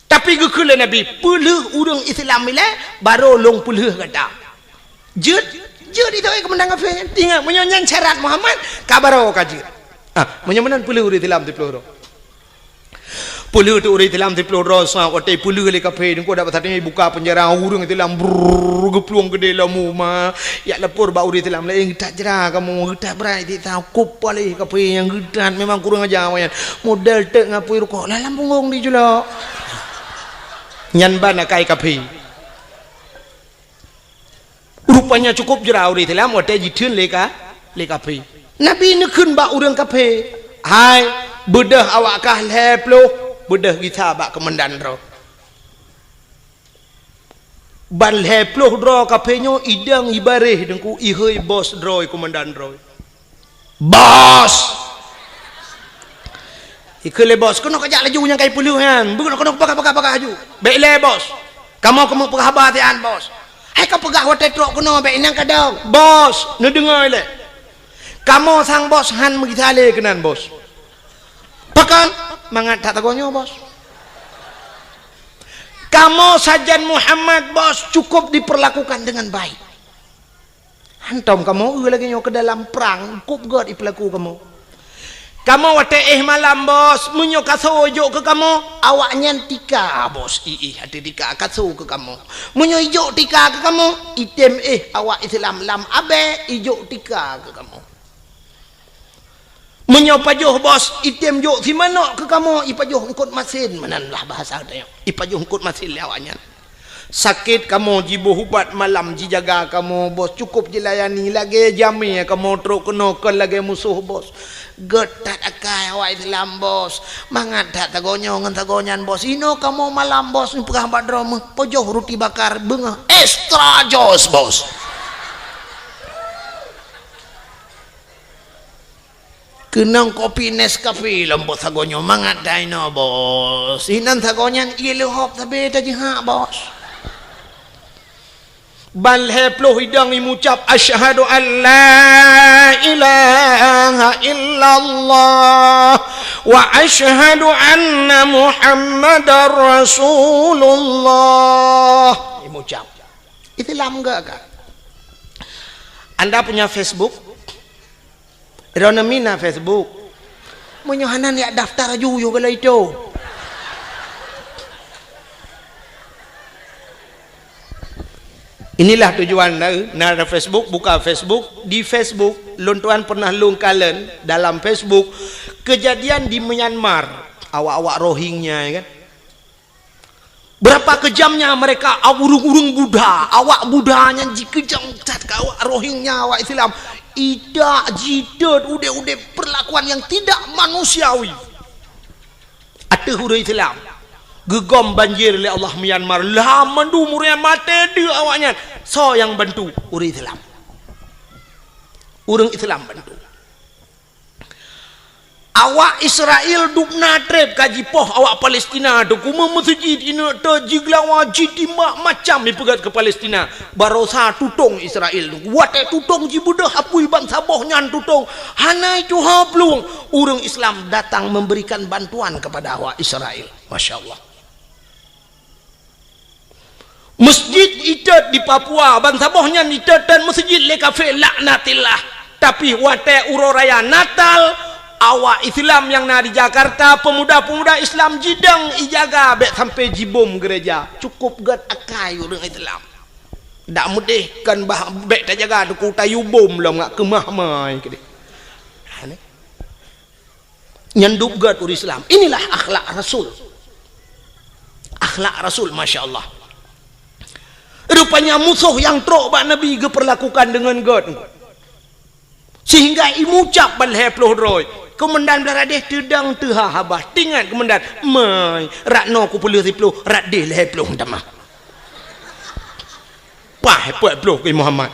Tapi geukheun lé Nabi, "Peuleueh ureuëng Islam ilée, barô lôn peuleueh gata." Jeuet, jeuet itu, eh, komandan kafé. Ingat, meunyoe nyan syarat Muhammad, ka barô ka jeuet. Ah, meunyoe meunan peulheueh ureuëng Islam siplôh droe. Peulheueh teuk ureuëng Islam siplôh droe, sa watée peulheueh lé kafé, deungon dak pasateueng buka peunjara, ureuëng Islam brrrr geuplueng keudéh lom uma. Jak lapor bak ureuëng Islam laén, "Geutat jra kamoe, geutat brat siksa, kop paléh kafé nyang geutat, memang kurang aja awaknyan. Model teuk ngon apui rukok, lam punggong dijulok." Nyan ban akai kafé. Rupanya cukup jra ureuëng Islam watée jitheun lé ka, lé kafé. Nabi neukheun bak ureuëng kafé, "Hai, beudôh awak kah lhée ploh, beudôh gisa bak keumandan droe." Ban lhée ploh droe kafé nyoe idong ibaréh deungon ihôi bos droe, keumandan droe. "Bos!" Ikheun lé bos, "Keunoe kajak laju nyang kai peuleueh nyan. Beukeunong keunoe peugah, peugah, peugah laju." "Bék lé, Bos. Kamoe keumeung peugah haba siat, Bos." "Hai kapeugah watée trok keunoe, bék inong kadong." "Bos, neudeungoe lé. Kamoe sang Bos han meugisa lé keunan, Bos." "Pakon?" "Mangat that sagoe nyoe, Bos. Kamoe sajan Muhammad, Bos, cukup diperlakukan dengan baik. Hantom kamoe eu lagée nyoe keu dalam prang, kop gét ipeulaku kamoe. Kamoe watée éh malam, Bos, meunyoe kasoe jok keu kamoe, awaknyan tika, Bos, iéh ateueh tika kasoe keu kamoe. Meunyoe ijok tika keu kamoe, item éh awak Islam lam abée ijok tika keu kamoe. Meunyoe pajoh, Bos, item jok simanok keu kamoe, ipajoh eungkot masen, meunan lah bahasa tanyoe. Ipajoh eungkot masen lé awaknyan. Sakét kamoe jiboh ubat malam, jijaga kamoe, Bos. Cukup jilayani, lagée jamé kamoe trok keunoe, kon lagée musoh, Bos. Gét that akai awak Islam, Bos. Mangat that sagoe nyoe ngon sagoe nyan, Bos. Inoe kamoe malam, Bos, neupeugah bak droe meuh, pajoh ruti bakar, beungoh extra jos, Bos." "Keunong kopi Nescafe lom, Bos, sagoe nyoe." "Mangat that inoe, Bos. Inan sagoe nyan ié leuhop sabe tajihak, Bos." Ban lhée ploh idong imucab, "Asyhadu an la ilaha illallah wa asyhadu anna Muhammadar Rasulullah." Imucab. Islam gét ka. Anda punya Facebook? Droeneuh mina Facebook. Meunyoe hana, jak daftar aju yoh galai itu. Inilah tujuan na, na ada Facebook, buka Facebook. Di Facebook, lôn tuan pernah lôn kalon dalam Facebook kejadian di Myanmar. Awak-awak Rohingya, ya kan? Berapa kejamnya mereka, ureuëng-ureuëng Buddha, awak Buddha nyan jikeujam that keu awak Rohingya, awak Islam. Idak, jitot, udeb-udeb, perlakuan yang tidak manusiawi. Ateueh ureuëng Islam, geugom banjir lé Allah Myanmar, lam mandum ureuëng maté deuek awaknyan. Soe nyang bantu? Ureuëng Islam. Ureuëng Islam bantu. Awak Israel dubna treb ka jipoh awak Palestina tu, kume meuseujid ineuk te jigeulawa, jitimbak macam jipeugét keu Palestina. Barosa tutong Israel tu. Watée tutong jibeudôh apui bansaboh nyan tutong, hana tuha plueng. Ureuëng Islam datang memberikan bantuan kepada awak Israel. Masya Allah. Masjid itot di Papua, bansaboh nyan itot dan masjid lé kafé laknatillah. Tapi watée uroe raya Natal, awak Islam nyang na di Jakarta, pemuda-pemuda Islam jidong ijaga bék sampai jibom gereja. Cukup gét akai ureuëng Islam. Dak meudeh kan bah bék tajaga teungku tayue bom lom ngak keumah mai keudeh. Ha, ni. Nyan dub gét ureuëng Islam. Inilah akhlak Rasul. Akhlak Rasul, masya Allah. Rupanya musoh nyang trok bak Nabi geupeurlakukan deungon gét. Sehingga imucab ban lhée ploh droe. Keumandan Blaradeh teudong teuha haba. Tingat keumandan, "Mai, rot noe kupeulheueh siploh, rot deh lhée ploh tamah." Paih peuet ploh keu Muhammad.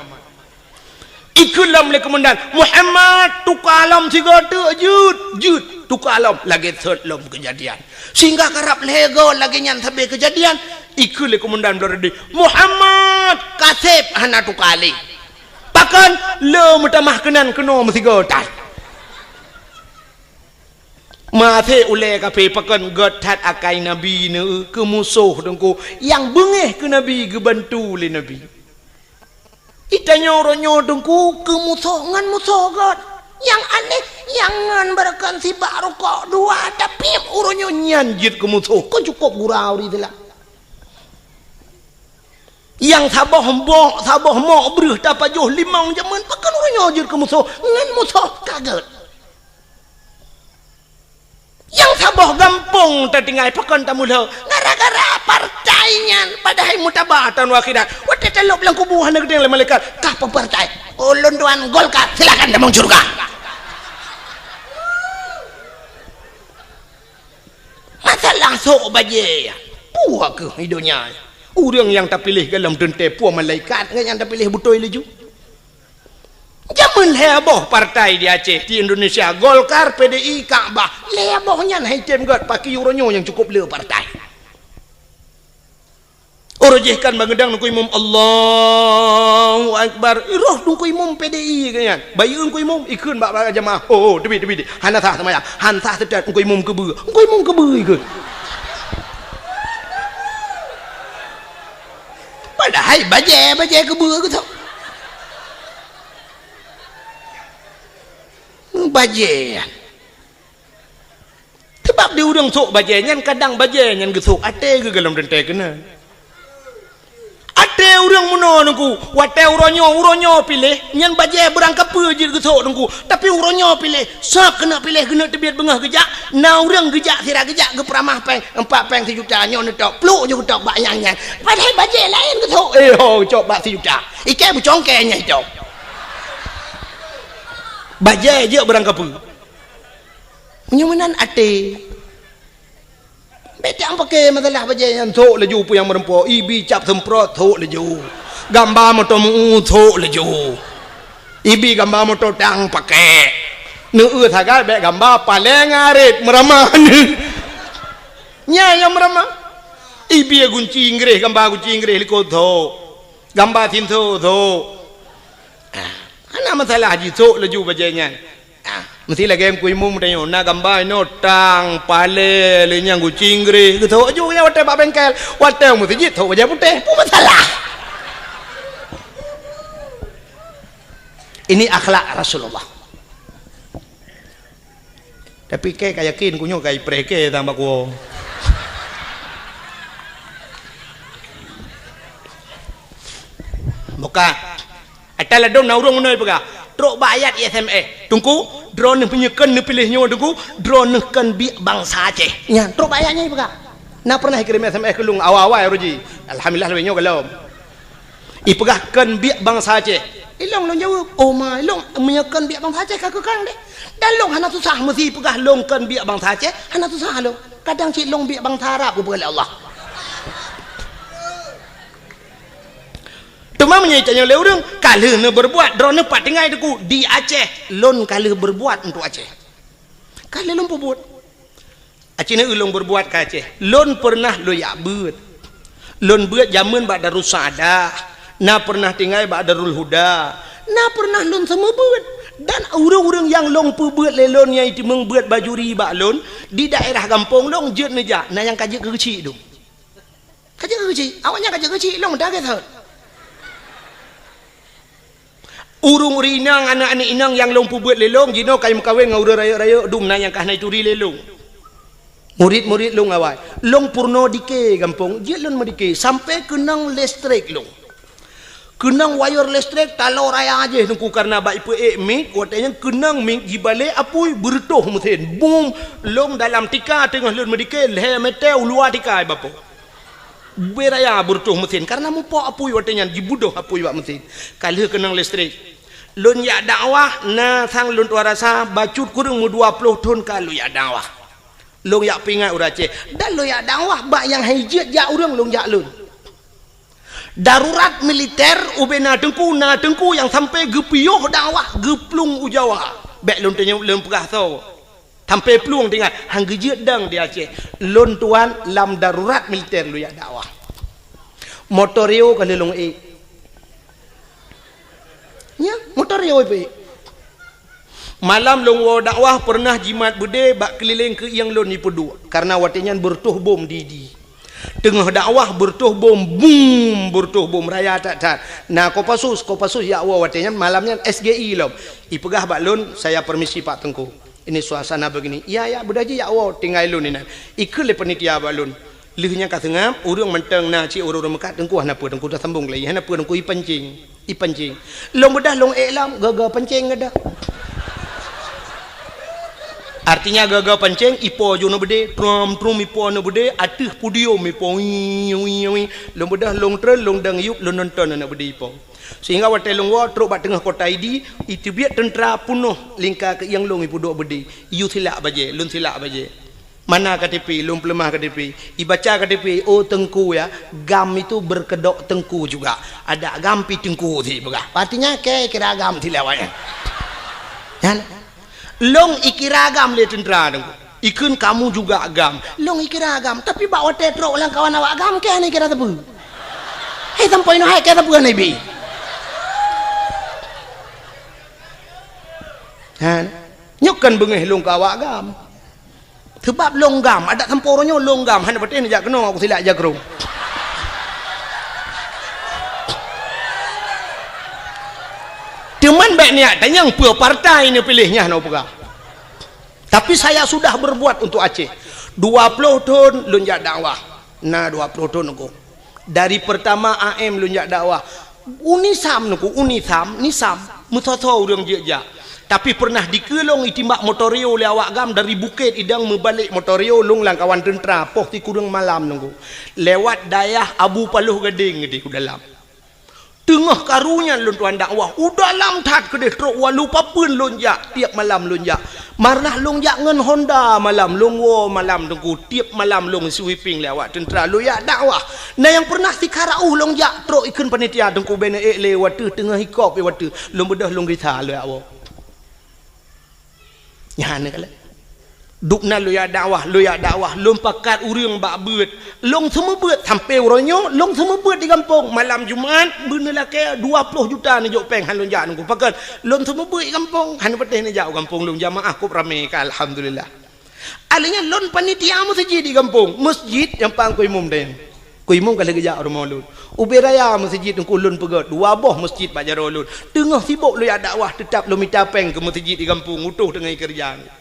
Ikheun lom lé keumandan, "Muhammad, tuka lom sigoe teuk, jeuet, jeuet, tuka lom." Lagée sot lom keujadian. Sehingga karab lhée goe lagée nyan sabe keujadian, ikheun lé keumandan Blaradeh, "Muhammad, kaseb hana tuka lé." Pakon? Le meutamah keunan keunoe meusigoe that. Maté ulée kafé pakon gét that akai Nabi neu keu musoh teungku nyang beungéh keu Nabi geubantu lé Nabi. Itanyoe uroe nyoe teungku keu musoh ngon musoh gét. Nyang aneh, Nyang ngon beureukan sibak rukok dua, tapi uroe nyoe nyan jeuet keu musoh. Kon cukôp gura ureueng Islam. Nyang saboh mok, saboh mok breueh tapajoh limong jameun, pakon uroe nyoe jeuet keu musoh? Ngon musoh ka gèt. Nyang saboh gampông tatinggai, pakon tamulhô? Gara-gara partai nyan, padahai mutaba taun akhirat. Watèe talôb lam kubu hana geutanyong lé malaikat, "Kah peue partai?" "Ulôn tuan Golkar." "Silakan tamong syeuruga." Masalah sôk bajèe, peue keuh i donya? Ureueng nyang tapiléh goh lom teuntèe peue malaikat, ngon nyang tapiléh beutôi laju. Jameun lhèe boh partai di Aceh, di Indonesia, Golkar, P D I, Kakbah. Lhèe boh nyan hai tem gèt, pakri uroe nyoe nyang cukôp le partai. Uroe jih kan bangeudang Teungku Imum, "Allahu Akbar." Roh Teungku Imum P D I keu nyan. Bayeue Teungku Imum, ikheun bak, bak jamaah. "Oh, oh, teubiet, teubiet. Hana sah seumayang. Han sah seutôt Teungku Imum keubeue." Teungku Imum keubeue ikheun. Padahai bajèe, bajèe keubeue geuh. Bajèe. Sabab di ureueng sôk bajèe nyan, kadang bajèe nyan geusôk até geuh goh lom teuntèe keunan. Até ureueng meunoe Teungku, watèe uroe nyoe, uroe nyoe piléh, nyan bajèe beurangkapeue jeuet geusôk Teungku. Tapi uroe nyoe piléh, sôk keuneuk piléh, keuneuk teubiet beungoh geujak, na ureueng geujak, sira geujak geupeuramah pèng, empat pèng sijuta, nyoe neutôk, plôk ju geutôk bak nyang nyan. Padahai bajèe laén geusôk, eh, ho, cok bak sijuta. Ikèe beucongkèe nyan itôk. Bajèe jeuet beurangkapeue. Meunyoe meunan até. Bèk teuang paké masalah bajèe nyan, sôk laju peue nyang meureumpok, ibi cap seumprot, sôk laju. Gamba moto meu-, sôk laju. Ibi gamba moto tang paké. Neueu sagai bèk gamba paleng arit meuramah. Nyan nyang meuramah. Ibi gunci Inggréh, gamba gunci Inggréh likot, sôk. Gamba sinso, sôk. Ah, hana masalah, jisôk laju bajèe nyan. Ah, meusti lagèe Teungku Imum tanyoe, na gamba inoe tang, paleng, lé nyang gunci Inggréh, geusôk laju nyan watèe bak bengkel, watèe meuseujid sôk bajèe putéh, peue masalah? Ini akhlak Rasulullah. Tapi kèe ka yakin, ku nyoe ka ipreh kèe tang bak kuwoe. Buka. Ata ladôm na ureueng meunoe peugah, trok bak ayat S M S. Teungku, droeneuh meunyoe kön neupiléh nyoe Teungku, droeneuh kön biek bansa Aceh. Nyan, trok bak ayat nyan peugah. Na pernah ikirém S M S keu lôn awai-awai uroe jih. Alhamdulillah, lôn nyoe gohlom. Ipeugah kön biek bansa Aceh. Ilôn lôn jaweueb, "Oh ma, ilôn meunyoe kön biek bansa Aceh ka keu kang deh." Dan lôn hana susah meusi peugah lôn kön biek bansa Aceh, hana susah lôn. Kadang cit lôn biek bansa Arab geupeugah lé Allah. Teuma meunyoe itanyong lé ureueng, ka lheueh neubeureubuat, droeneuh pat tinggai Teungku, di Aceh, lôn ka lheueh beureubuat untuk Aceh. Ka lheueh lôn peubuet. Aci neu lôn beureubuat ka Aceh. Lôn peureunah lôn jak beuet. Lôn beuet jameun bak Darussaada, na peureunah tinggai bak Darul Huda, na peureunah lôn seumeubeuet. Dan ureueng-ureueng nyang lôn peubeuet lé lôn nyang jiteumeung beuet bajuri bak lôn, di daerah gampông lôn jeuet neujak, na nyang ka jeuet keu geuchik dum. Ka jeuet keu geuchik, awaknyan ka jeuet keu geuchik, lôn meudarah that. Ureueng-ureueng inong, aneuk-aneuk inong nyang lôn peubeuet lé lôn, jinoe ka meukawen ngon ureueng rayeuk-rayeuk dum, na nyang ka hana jituri lé lôn. Murit-murit lôn awai. Lôn peurunoe dike gampông, jeuet lôn meudike, sampoe keunong listrik lôn. Keunong wayeur listrik taloe raya jih Teungku, kareuna bak ipeuék mik, watèe nyan keunong mik jibalek apui, beureutôh meusén. Bum! Lôn dalam tika teungoh lôn meudike, lhèe mètè u luwa tika, Bapak. Beu raya beureutôh meusén, kareuna mupok apui watèe nyan, jibeudôh apui bak meusén. Ka lheueh keunong listrik. Lôn jak dakwah, na sang lôn tuha rasa, bacut kureueng meudua ploh thon ka lôn jak dakwah. Lôn jak peuingat ureueng Aceh. Dan lôn jak dakwah bak nyang han jeuet jak ureueng lôn jak lôn. Darurat militer ubé na teungku, na teungku nyang sampoe geupiôh dakwah geuplueng u Jawa. Bèk lôn tanyong, lôn peugah soe. Sampoe plueng teuingat, han geujeuet dong di Aceh. Lôn tuan lam darurat militer lôn jak dakwah. Moto Rio ka lheueh lôn ék. Nyan, moto Rio ipeuék. Malam lôn woe dakwah peureunah jimat beudé bak keulileng keuieng lôn jipeuduek, kareuna watèe nyan beureutoh bom di, di. Teungoh dakwah beureutoh bom, bum, beureutoh bom raya that-that. Na Kopassus, Kopassus jak woe watée nyan, malam nyan S G I lom. Ipeugah bak lôn, "Saya permisi Pak Teungku. Ini suasana begini." "Iya, ya, beudah jih jak woe, tinggai lôn inan." Ikheun lé panitia bak lôn. Lheueh nyan ka seungab, ureuëng mantong na cit ureuëng-ureuëng meukat, "Teungku hana peue, Teungku tasambong lé, hana peue, Teungku ipancing." Ipancing. Lôn beudah lôn ék lom, gaga pancing geudah. Artinya gaga pancing, ipo ju na beudé, trum-trum ipo na beudé, ateueh podium ipo, wii, wii, wii. Lôn beudah lôn treun, lôn dang yup, lôn nonton aneuk beudé ipo. Sehingga watée lôn woe trok bak teungoh kota Idi, iteubiet teuntra peunoh lingka keuieng lôn ipuduek beudé. Iyue silak bajée, lôn silak bajée. Mana K T P, lôn peuleumah K T P. Ibaca K T P, "Oh Teungku ya, GAM itu berkedok Teungku juga. Ada GAM pi Teungku," ipeugah. Artinya, kée kira GAM silak awaknyan. Nyan. Lôn ikira GAM lé teuntra Teungku. Ikheun, "Kamu juga GAM." Lôn ikira GAM, tapi bak watée trok lam kawan awak GAM, kée hana ikira sapeue. Hei, sampoe nyoe hai kée sapeue hana ibi. Ha? Nyoe kan beungéh lôn keu awak GAM. Sabab lôn GAM, adak sampoe uroe nyoe lôn GAM, hana patéh neujak keunoe, aku silak jak keu droe. Teuma bék niat tanyong peue partai neupiléh, nyan hana peugah. Tapi saya sudah berbuat untuk Aceh. Dua ploh thon lôn jak dakwah. Na dua ploh thon aku. Dari pertama A M lôn jak dakwah. UNISAM Teungku, UNISAM, NISAM, meusoe-soe ureuëng jeuet jak. Tapi pernah dikeue lôn itimbak motor Rio lé awak GAM dari Bukét Idong meubalek motor Rio lôn lam kawan teuntra poh sikureueng malam Teungku. Lewat dayah Abu Paloh Gadeng di dalam. Teungoh karu nyan lôn tuan dakwah, u dalam that keudeh trok walu papeuen lôn jak, tieb malam lôn jak. Marnah lôn jak ngon Honda malam, lôn woe malam Teungku, tieb malam lôn sweeping lé awak teuntra lôn jak dakwah. Na nyang pernah sikara uh lôn jak trok ikheun panitia Teungku bèk neuék lé watèe teungoh ikop watèe lôn beudôh lôn gisa lôn jak woe. Nyan keuh lé. Dubnan lôn jak dakwah, lôn jak dakwah, lôn pakat ureueng bak beuet. Lôn seumeubeuet sampoe uroe nyoe, lôn seumeubeuet di gampông. Malam Jumat, beuneulakèe dua ploh juta neujok péng han lôn jak Teungku. Pakon? Lôn seumeubeuet di gampông, han patéh neujak u gampông lôn. Jamaah kôp ramè ka, alhamdulillah. Alèh nyan lôn panitia meuseujid di gampông, meuseujid nyang pang keu imum dèh. Keu imum ka lheueh geujak u rumoh lôn. Ubé raya meuseujid Teungku lôn peugöt, dua boh meuseujid bak jaroe lôn. Teungoh sibok lôn jak dakwah, teutab lôn mita péng keu meuseujid di gampông, utôh teungoh keureuja.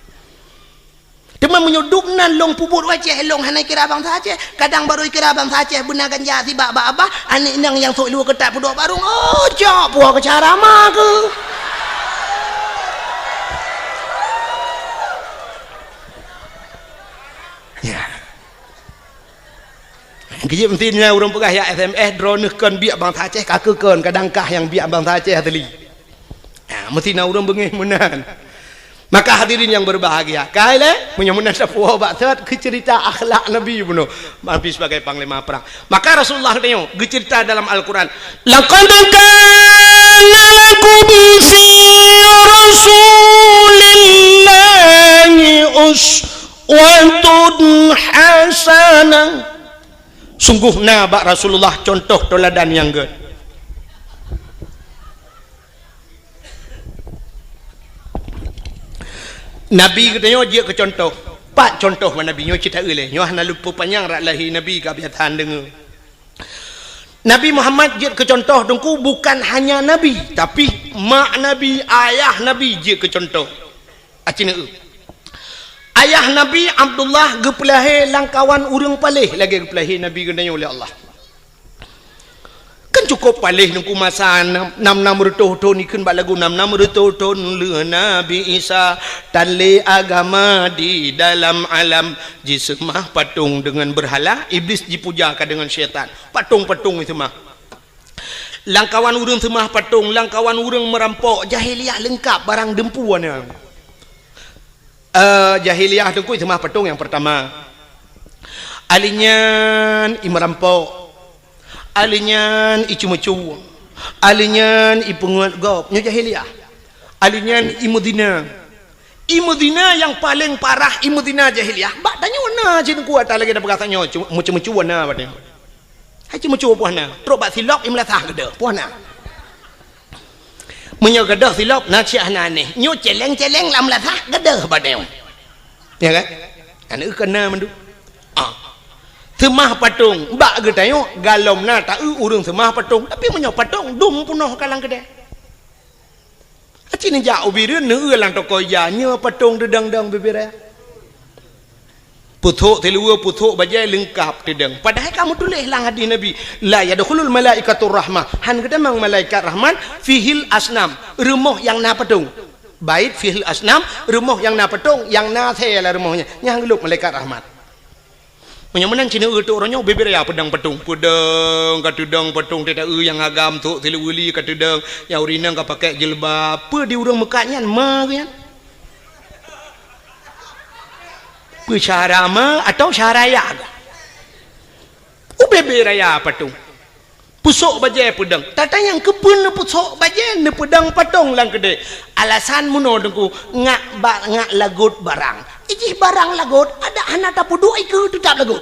Teuma meunyoe dubnan lôn peubuet u Aceh, lôn hana kira bansa Aceh. Kadang barô kira bansa Aceh beuna ganja sibak bak babah, aneuk inong nyang sôk luwa keutat peuduek barông, oh, cok puwoe keu cara ma keuh. Ya. Keujeuet meusti na ureueng peugah, "Ya S M S, droeneuh kon biek bansa Aceh, ka keuh kon, kadang kah nyang biek bansa Aceh asli." Ha, meusti na ureueng beungéh meunan. Maka hadirin yang berbahagia, kai lé, meunyoe meunan tapuwoe bak sot keu ceurita akhlak Nabi bunoe, Nabi sebagai panglima perang. Maka Rasulullah geutanyoe geuceurita dalam Al-Quran, "Laqad kana lakum fi Rasulillahi uswatun hasanah." Sungguh na bak Rasulullah cuntoh teuladan nyang gèt. Nabi geutanyoe jeuet keu cuntoh. Pat cuntoh bak Nabi nyoe cit taeu lé. Nyoe hana lôn peupanyang rot lahé Nabi ka biasa deungö. Nabi Muhammad jeuet keu cuntoh Teungku bukan hanya Nabi, tapi mak Nabi, ayah Nabi jeuet keu cuntoh. Aci neu. Ayah Nabi Abdullah geupeulahé lam kawan ureueng paléh lagèe geupeulahé Nabi geutanyoe lé Allah. Kan cukôp paléh Teungku masa nam, nam, nam reutôh thôn, ikheun bak lagu nam, nam reutôh thôn lheueh Nabi Isa, tan lé agama di dalam alam, jiseumah patong deungon beurhala, Iblis jipuja ka deungon syaitan. Patong-patong jiseumah. Lam kawan ureueng seumah patong, lam kawan ureueng meurampok, jahiliyah leungkap barang deumpu na. Eh, jahiliyah Teungku seumah patong nyang peurtama. Alèh nyan imeurampok. Alèh nyan icumeucue. Alèh nyan ipeungeuet gob. Nyoe jahiliyah. Alèh nyan imeuzina. Imeuzina nyang paleng parah imeuzina jahiliyah. Bak tanyoe na cit Teungku ata lagèe tapeugah tanyoe, cu-, meucue-meucue na bak tanyoe. Hai cumeucue puih na, trok bak silop imeulasah keudeh, puih na. Meunyoe keudeh silop na cit hana anéh, nyoe céléng-céléng lam lasah keudeh bak tanyoe. Ya kan? Aneuk keu na mandum. Ah. Seumah patong, bak geutanyoe galom na taeu ureuëng seumah patong, tapi meunyoe patong dum peunoh ka lam keudè. Aci neujak ubit rhot neueu lam toko ija, nyoe patong teudong-dong bibir raya. Pusok siluweue, pusok bajée leungkab teudong. Padahai ka meutuléh lam hadis Nabi, "La yadkhulul malaikatur rahmah." Han geutamong malaikat rahmat, "Fihil asnam," rumoh nyang na patong. Bait fihil asnam, rumoh nyang na patong, nyang na asée lam rumoh nyan, nyang geulop malaikat rahmat. Meunyoe meunan cit neueu teuh uroe nyoe bibir raya peudong patong. Peudong ka teudong patong, teuta eu nyang agam sok siluweue li ka teudong, nyang ureuëng inong ka pakai jilbab. Peue di ureuëng meukat nyan ma geuh nyan? Peue syara ma atau syara ya? U bibir raya patong. Pusok bajée peudong. Tatanyong keupeue neupusok bajée neupeudong patong lam keudè. Alasan meunoe Teungku, ngak ba-, ngak lagot barang. Ijih barang lagot, adak hana tapeuduek ikeue teutap lagot.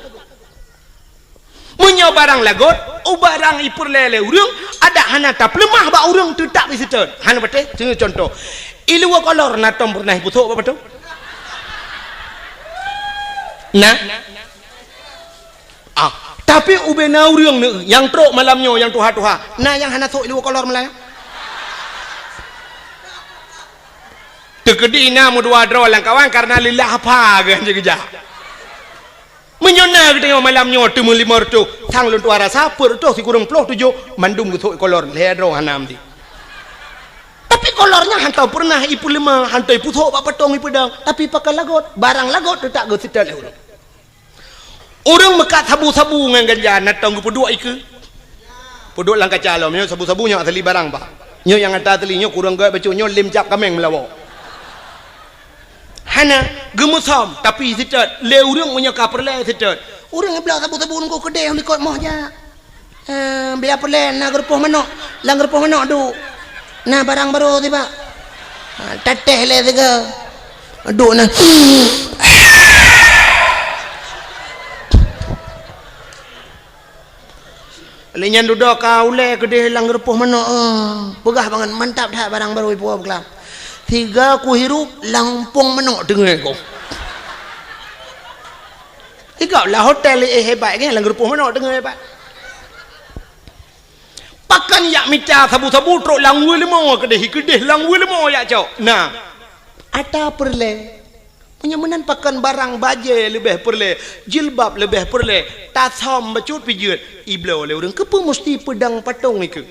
Meunyoe barang lagot, u barang ipeureulée lé ureuëng, adak hana tapeuleumah bak ureuëng teutap iseutôt. Hana patéh, seuneu contoh. Iluwa kolor na tom peureunah ipusok bak patong? Nah. Ah, tapi ubena ureuëng neu nyang trok malam nyoe nyang tuha-tuha, na nyang hana sok iluwa kolor malam nyoe? Teukeudi na meudua droe lam kawan karena lillah apa geuh jih geujak. Meunyoe na geutanyoe malam nyoe teumeu lima reutôh, sang lôn tuha rasa peuet reutôh sikureueng ploh tujoh mandum geusok ikolor, lhée droe hana meuti. Tapi kolor nyan hana peureunah ipeuleumah, hana ipusok bak patong ipeudong, tapi pakai lagot, barang lagot teutap geuseutôt lé ureuëng. Ureuëng meukat sabu-sabu ngon ganja na tom geupeuduek ikeue. Peuduek lam kaca lom, nyoe sabu-sabu nyoe asli barang bah. Nyoe nyang ata asli, nyoe kureueng gét bacut, nyoe lem cap kaméng meulawa. Hana, geumeusom, tapi seutôt, lé ureuëng meunyoe ka peureulée seutôt. Ureuëng ibloe sabu-sabu nunggu keudeh likot moh jak. Eh, biar peureulée na geurupoh manok, lam geurupoh manok duek. Na barang barô tibak. Ha, tatéh lé sigoe. Duek na. Lé nyan dudoe ka ulée keudeh lam geurupoh manok, eh. Peugah bangat, mantap that barang barô ipuwoe beuklaam. Sigoe kuhirup lam umpong manok teungoh ko. Igob lah hotel eh hebat kan, lam geurupoh manok teungoh hebat. Pakon yak mita sabu-sabu trok lam weuleumô keudeh, keudeh lam weuleumô yak cok. Nah, ata peureulée. Meunyoe meunan pakon barang bajée leubeh peureulée, jilbab leubeh peureulée, tasam bacut pijeut, ibloe lé ureuëng keupeue musti peudong patong ikeue.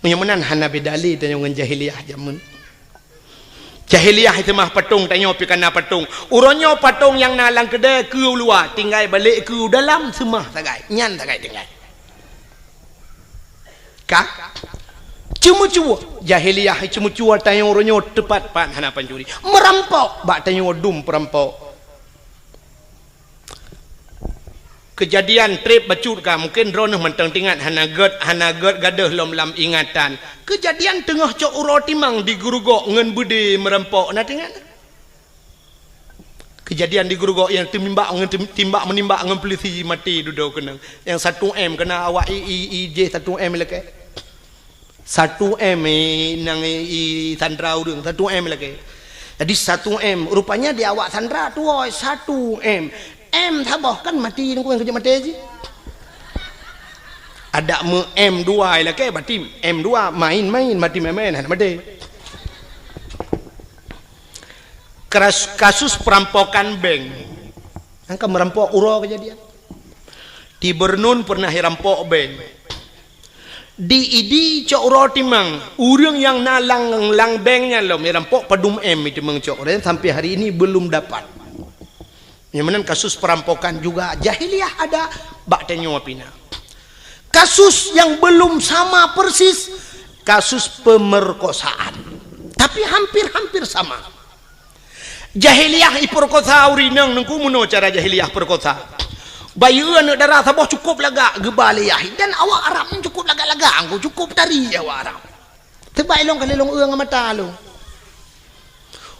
Meunyoe meunan hana beda lé tanyoe ngon jahiliyah jameun. Jahiliyah itu mah patong tanyoe pih kana patong. Uroe nyoe patong nyang na lam keudée keu u luwa, tinggai balek keu u dalam seumah sagai. Nyan sagai tinggai. Ka? Ceumeucue. Jahiliyah ceumeucue tanyoe uroe nyoe teupat-pat hana pancuri. Meurampok bak tanyoe dum peurampok. Keujadian treb bacut ka, mungken droeneuh mantong teuingat, hana gét, hana gét gadôh lom lam ingatan. Keujadian teungoh cok uroe timang di Geurugok ngon beudé meurampok, na teuingat? Keujadian di Geurugok nyang teumimbak ngon tem-, timbak meunimbak ngon peulisi maté dudoe keunong. Nyang satu M keuna awak i, i, i jih satu M ilakée. Satu M, eh, nyang i, i sandra ureuëng, satu M lagée. Jadi satu M, rupanya di awak sandra tuwoe satu M. M saboh kan maté, nunggu nyang keujeuet maté jih. Adak meu M dua lagée, berarti M dua main-main, maté main-main, hana maté. Keras-, kasus perampokan bank. Nyang ka meurampok uroe keujadian. Di Bernun peureunah irampok bank. Di Idi cok uroe timang, ureuëng nyang na lam, lam bank nyan lom irampok padum M itimang cok, dan sampai hari ini belum dapat. Nyang meunan kasus perampokan juga jahiliyah ada, bak tanyoe pih na. Kasus yang belum sama persis, kasus pemerkosaan. Tapi hampir-hampir sama. Jahiliyah ipeurkosa ureuëng inong, nunggu meunoe cara jahiliyah peurkosa. Bayeue aneuëk dara saboh cukôp lagak geuba lé yah, dan awak Arab nyan cukôp lagak-lagak, angku cukôp tari awak Arab. Teuma ilong ka lé lôn eu ngon mata lôn.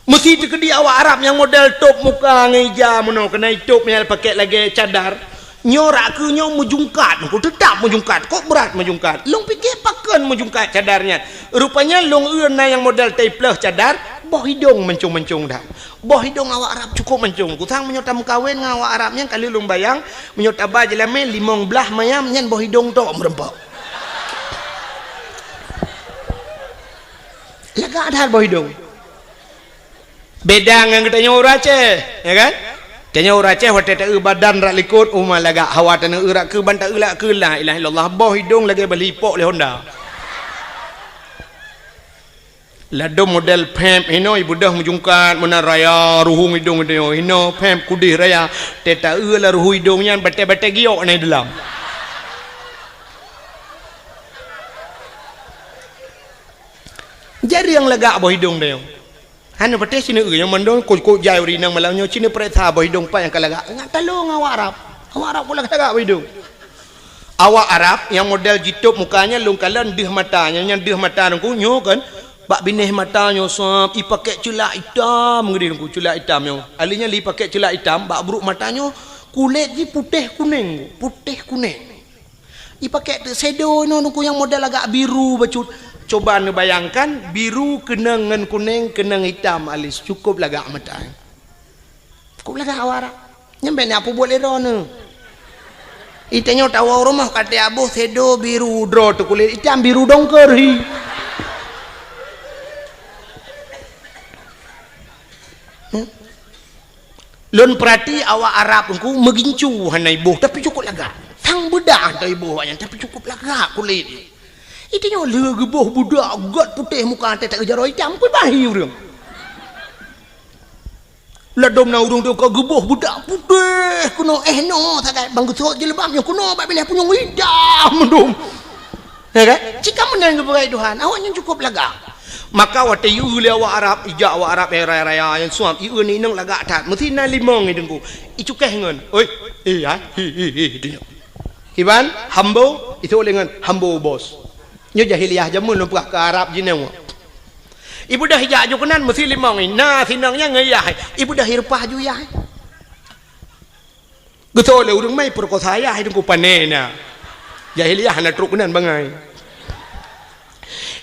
Meusi teukeudi awak Arab nyang model tôb muka ngon ija meunoe, keunai tôb nyang pakai lagée cadar. Nyoe rak keu nyoe meujungkat, nunggu teutap meujungkat, kok brat meujungkat. Lôn pike pakon meujungkat cadar nyan. Rupanya lôn eu na nyang model taipleuh cadar, Boh idong mancong-mancong that. Boh idong awak Arab cukup mancong. Kusang meunyoe tameukawen ngon awak Arab nyan, ka lheueh lôn bayang, meunyoe taba jeulamé limong blaih mayam nyan boh idong tok meureumpok. Lagak that boh idong. Beda ngon geutanyoe ureueng Aceh, ya kan? Tanyoe ureueng Aceh watèe taeu badan rak likot, uma lagak, hawa taneuk eu rak keu ban taeu lak keu la ilaha illallah, boh idong lagèe bali ipok lé Honda. Ladom model pèp hinoe ibeudôh meujungkat meunan raya ruhueng idong geutanyoe, hinoe pèp kudeh raya, teuta eu lam ruhueng idong nyan batèe-batèe giok na i dalam. Jareueng lagak boh idong tanyoe. Hana patéh sineuk eu nyang mandum kok-kok jai ureueng inong malam nyoe sineuk pareksa boh idong pat nyang ka lagak. Ngat talong awak Arab. Awak Arab pula lagak boh idong. Awak Arab nyang model jitôb muka nyan lôn kalon deuh mata, nyang, nyang deuh mata teungku nyoe kan, bak binéh mata nyoe sab, ipakèk ceulak itam ngeudeh teungku, ceulak itam nyoe. Ahli nyan lé ipakèk ceulak itam, bak brôk mata nyoe kulét jih putéh kunéng, putéh kunéng. Ipakèk teuk shadow inoe teungku nyang model agak biru bacut. Coba neubayangkan, biru keunong ngon kunéng, keunong itam alis, cukup lagak mata. Cukup lagak awak Arab. Nyan bèk na peubuet lé droeneuh. Itanyoe tawoe rumoh ka teuaboh shadow biru droe teuh kulét itam biru dongker hi. Hmm? Lôn peurati awak Arab teungku meugincu hana iboh tapi cukup lagak. Sang beudah hana iboh awaknyan tapi cukup lagak kulét. Itanyoe lheueh geuboh beudak gèt putéh muka teuh taeu jaroe itam, kui bahi ureueng. Ladom na ureueng teuka geuboh beudak putéh keunoe, eh, noe sagai bang geusot jilbab nyoe keunoe bak binéh punyueng itam mandum. Ya kan? Cit ka meunan geupeugah Tuhan, awaknyan cukup lagak. Maka watèe ieu lé awak Arab, ijak awak Arab nyang raya-raya nyang suam, ieu ni inong lagak that. Meusti na limong i teungku. Icukéh ngon, "Oi, eh, ai, hi, hi, hi," di nyoe. Kiban, hambo, itu lé ngon hambo bos. Nyoe jahiliyah jameun lôn peugah keu Arab jinoe. Ibeudôh ijak ju keunan meusti limong i. Na sinong nyan ngon yah. Ibeudôh ireupah ju yah. Geutôi lé ureueng mai peurekosa yah i teungku pané na. Jahiliyah hana trok keunan bangai.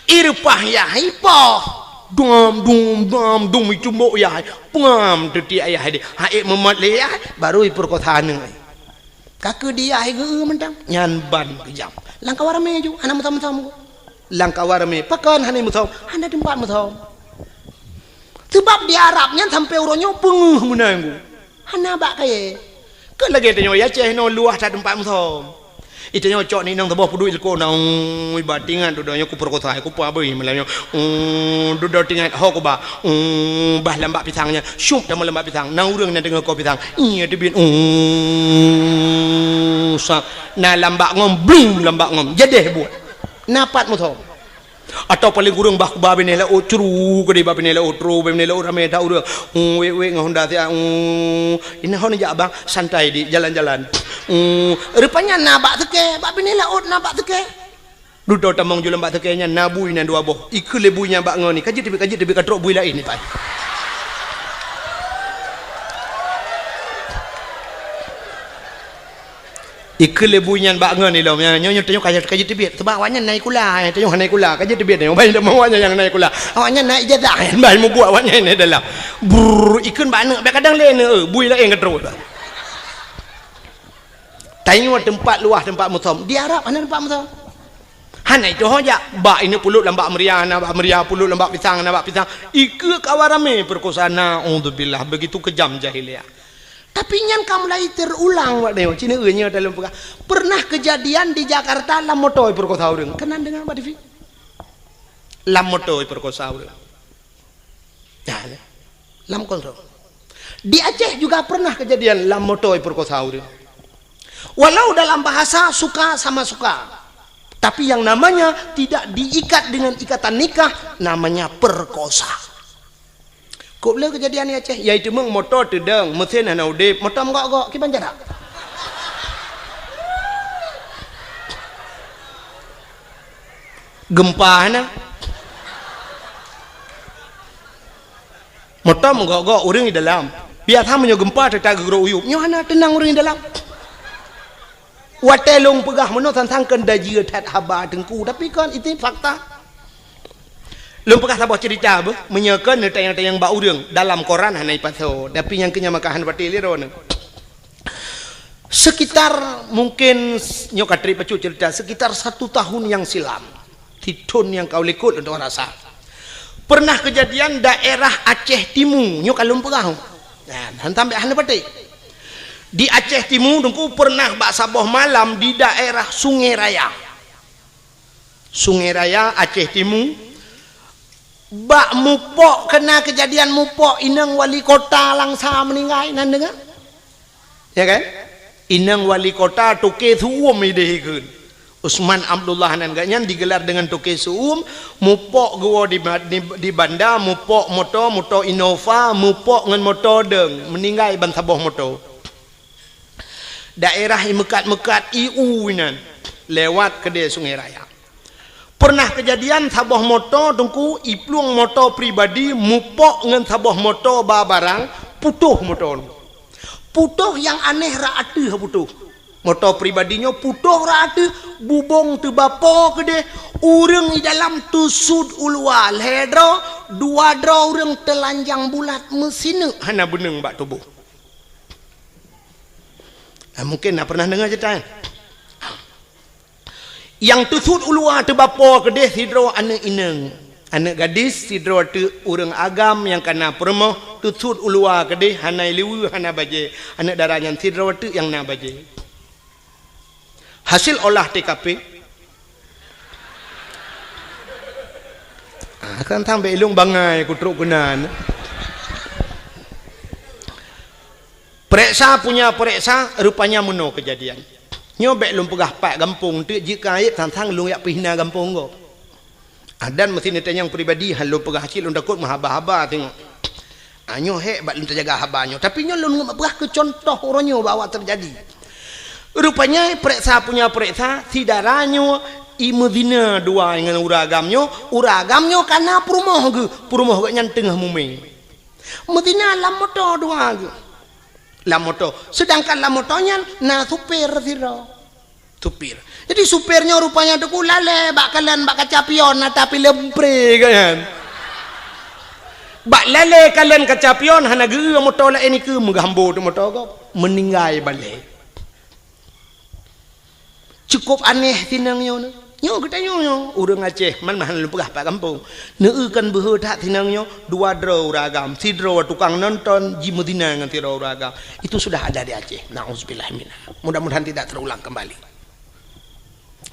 Ireupah yah ipoh. Dum, dum, dum, dum icumbok yah. Pengam teutiek yah deh. Hai meumot lé yah baru ipeurekosa aneuk. Ka keu di yah geu mantong. Nyan ban keujam. Lam kawan ramé ju, hana meusom-meusom. Lam kawan ramé, pakon hana meusom? Hana teumpat meusom. Sebab di Arab nyan sampai uroe nyoe peungeuh meunan. Hana bak kayèe. Kon lagèe tanyoe i Aceh nyoe luwah that teumpat meusom. Itanyoe cok ni inong saboh peuduek ileko na, ui, ba tingat dudoe nyoe kupeurekosa, kupeuabui malam nyoe. Ui, dudoe tingat ho kuba. Ui, bah lambak pisang nyan. Syup teuma lambak pisang. Na ureueng na deungoe ko pisang. Iya teubiet. Ui, sak. Na lambak ngom, blum lambak ngom. Jadeh buet. Na pat meusom. Atau paléng kureueng bah kuba binéh laôt, curu keudéh bah binéh laôt, tro bah binéh laôt ramé that ureueng. Hmm, wék-wék ngon honda siat, hmm, inoe hon jak bang, santai di jalan-jalan. Hmm, rupanya na bak seukée, bak binéh laôt na bak seukée. Dudoe tamong ju lam bak seukée nyan na bui nyan dua boh. Ikheun lé bui nyan bak ngon ni, ka jeuet teubiet, ka jeuet teubiet, ka trok bui laén ni pai. Ikheun lé bui nyan bak ngon ilom, nyan, nyoe, nyoe, tanyoe ka, ka jiteubiet. Sabab awaknyan na sikula, eh, tanyoe hana sikula, ka jiteubiet tanyoe. Ban awaknyan nyang na sikula. Awaknyan na ijazah, eh, ban mubuet awaknyan di dalam. Brrr, ikheun bak aneuk, bèk kadang lé aneuk, eh, bui laén ka trok. Tanyoe teumpat luwah teumpat meusom. Di Arab hana teumpat meusom. Hana itu ho jak. Bak ineuk pulot lam bak meuria, na bak meuria, pulot lam bak pisang, na bak pisang. Ikheun kawan ramé peurekosa, naudzubillah. Begitu kejam jahiliyah. Tapi nyan ka mulai teurulang, Pak Neo. Cina nyoe dalam peugah. Pernah kejadian di Jakarta lam moto iperkosa ureueng. Keunan deungoe bak T V. Lam moto iperkosa ureueng. Nah, lam kontrol. Di Aceh juga pernah kejadian lam moto iperkosa ureueng. Walau dalam bahasa suka sama suka, tapi yang namanya tidak diikat dengan ikatan nikah, namanya perkosa. Kok le kejadian di Aceh, yaitu meng moto teudong, mesin hana udeb, moto meugok-gok, kiban jarak. Gempa hana. Moto meugok-gok ureueng di dalam. Biasa meunyoe gempa teuta geugrok uyueb, nyoe hana teunang ureueng di dalam. Watèe lôn peugah meunoe sang-sang keuneuk jeuet that haba teungku, tapi kan itu fakta. Lôn peugah saboh cerita beuh, meunyoe kon neutanyong-tanyong bak ureuëng, dalam koran hana ipasoe, tapi nyang keu nyan maka hana patéh lé droeneuh. Sekitar mungkin s-, nyoe ka trép bacut cerita, sekitar satu tahun yang silam, sithon nyang ka u likot lôn rasa. Pernah kejadian daerah Aceh Timu, nyoe ka lôn peugah. Nah, han sampai hana patéh. Di Aceh Timu, Teungku, pernah bak saboh malam di daerah Sungai Raya. Sungai Raya, Aceh Timu, bak mupok, kena kejadian mupok, inong wali kota Langsa meninggai, nan deungoe? Ya kan? Inong wali kota Toke Su'um ideh ikheun. Usman Abdullah nan gak nyan digelar dengan Toke Su'um, mupok geuwoe di, di, di banda, mupok moto, moto Innova, mupok ngon moto deung, meninggai ban saboh moto. Daerah i meukat-meukat i u inan, lewat keudeh Sungai Raya. Pernah kejadian saboh moto Teungku, i plueng moto pribadi mupok ngon saboh moto ba barang, putôh moto nyoe. Putôh nyang aneh rak ateueh putôh. Moto pribadi nyoe putôh rak ateueh, bubông teubapo keudeh, ureuëng i dalam teusut u luwa lhée droe, dua droe ureuëng teulanjang bulat meusineuk hana beuneueng bak tuboh. Nah, mungkin na pernah deungoe cerita nyan. Nyang teusut u luwa teubapo keudeh sidroe aneuëk inong, aneuëk gadis sidroe teuk ureuëng agam nyang ka na peurumoh, teusut u luwa keudeh hana ileue hana bajée, aneuëk dara nyan sidroe teuk nyang na bajée. Hasil olah T K P. Ah, kan sampai ilong bangai kutrok keunan. Pereksa punya pereksa, rupanya meunoe kejadian. Nyoe bék lôn peugah pat gampông teuk jeuet keu aib, sang-sang lôn jak peuhina gampông gob. Ah, dan meusti neutanyong pribadi, han lôn peugah cit lôn takot meuhaba-haba teungoh. Ah, nyoe hék bak lôn teujaga haba nyoe. Tapi nyoe lôn peugah keu contoh uroe nyoe bak awak teujadi. Rupanya pereksa punya pereksa, si dara nyoe i meuzina dua ngon ureuëng agam nyoe, ureuëng agam nyoe ka na peurumoh geuh, peurumoh geuh nyan teungoh mumé. Meuzina lam moto dua geuh. Lam moto. Sedangkan lam moto nyan na supir sidroe. Supir. Jadi supir nyoe rupanya Teungku lalée bak kalon bak kaca pion na tapi leumpre kan. Bak lalée kalon kaca pion hana geu moto laén nikeue meugambo teuh moto gob. Meuninggai balée. Cukup aneh sinang nyoe. Nyoe geutanyoe nyoe, ureuëng Aceh, man meuhan lôn peugah pat gampông. Neueu kan beuhe that sinang nyoe, dua droe ureuëng agam, sidroe tukang nonton, jimeuzina ngon sidroe ureuëng agam. Itu sudah ada di Aceh. Nauzubillah minha. Mudah-mudahan tidak terulang kembali.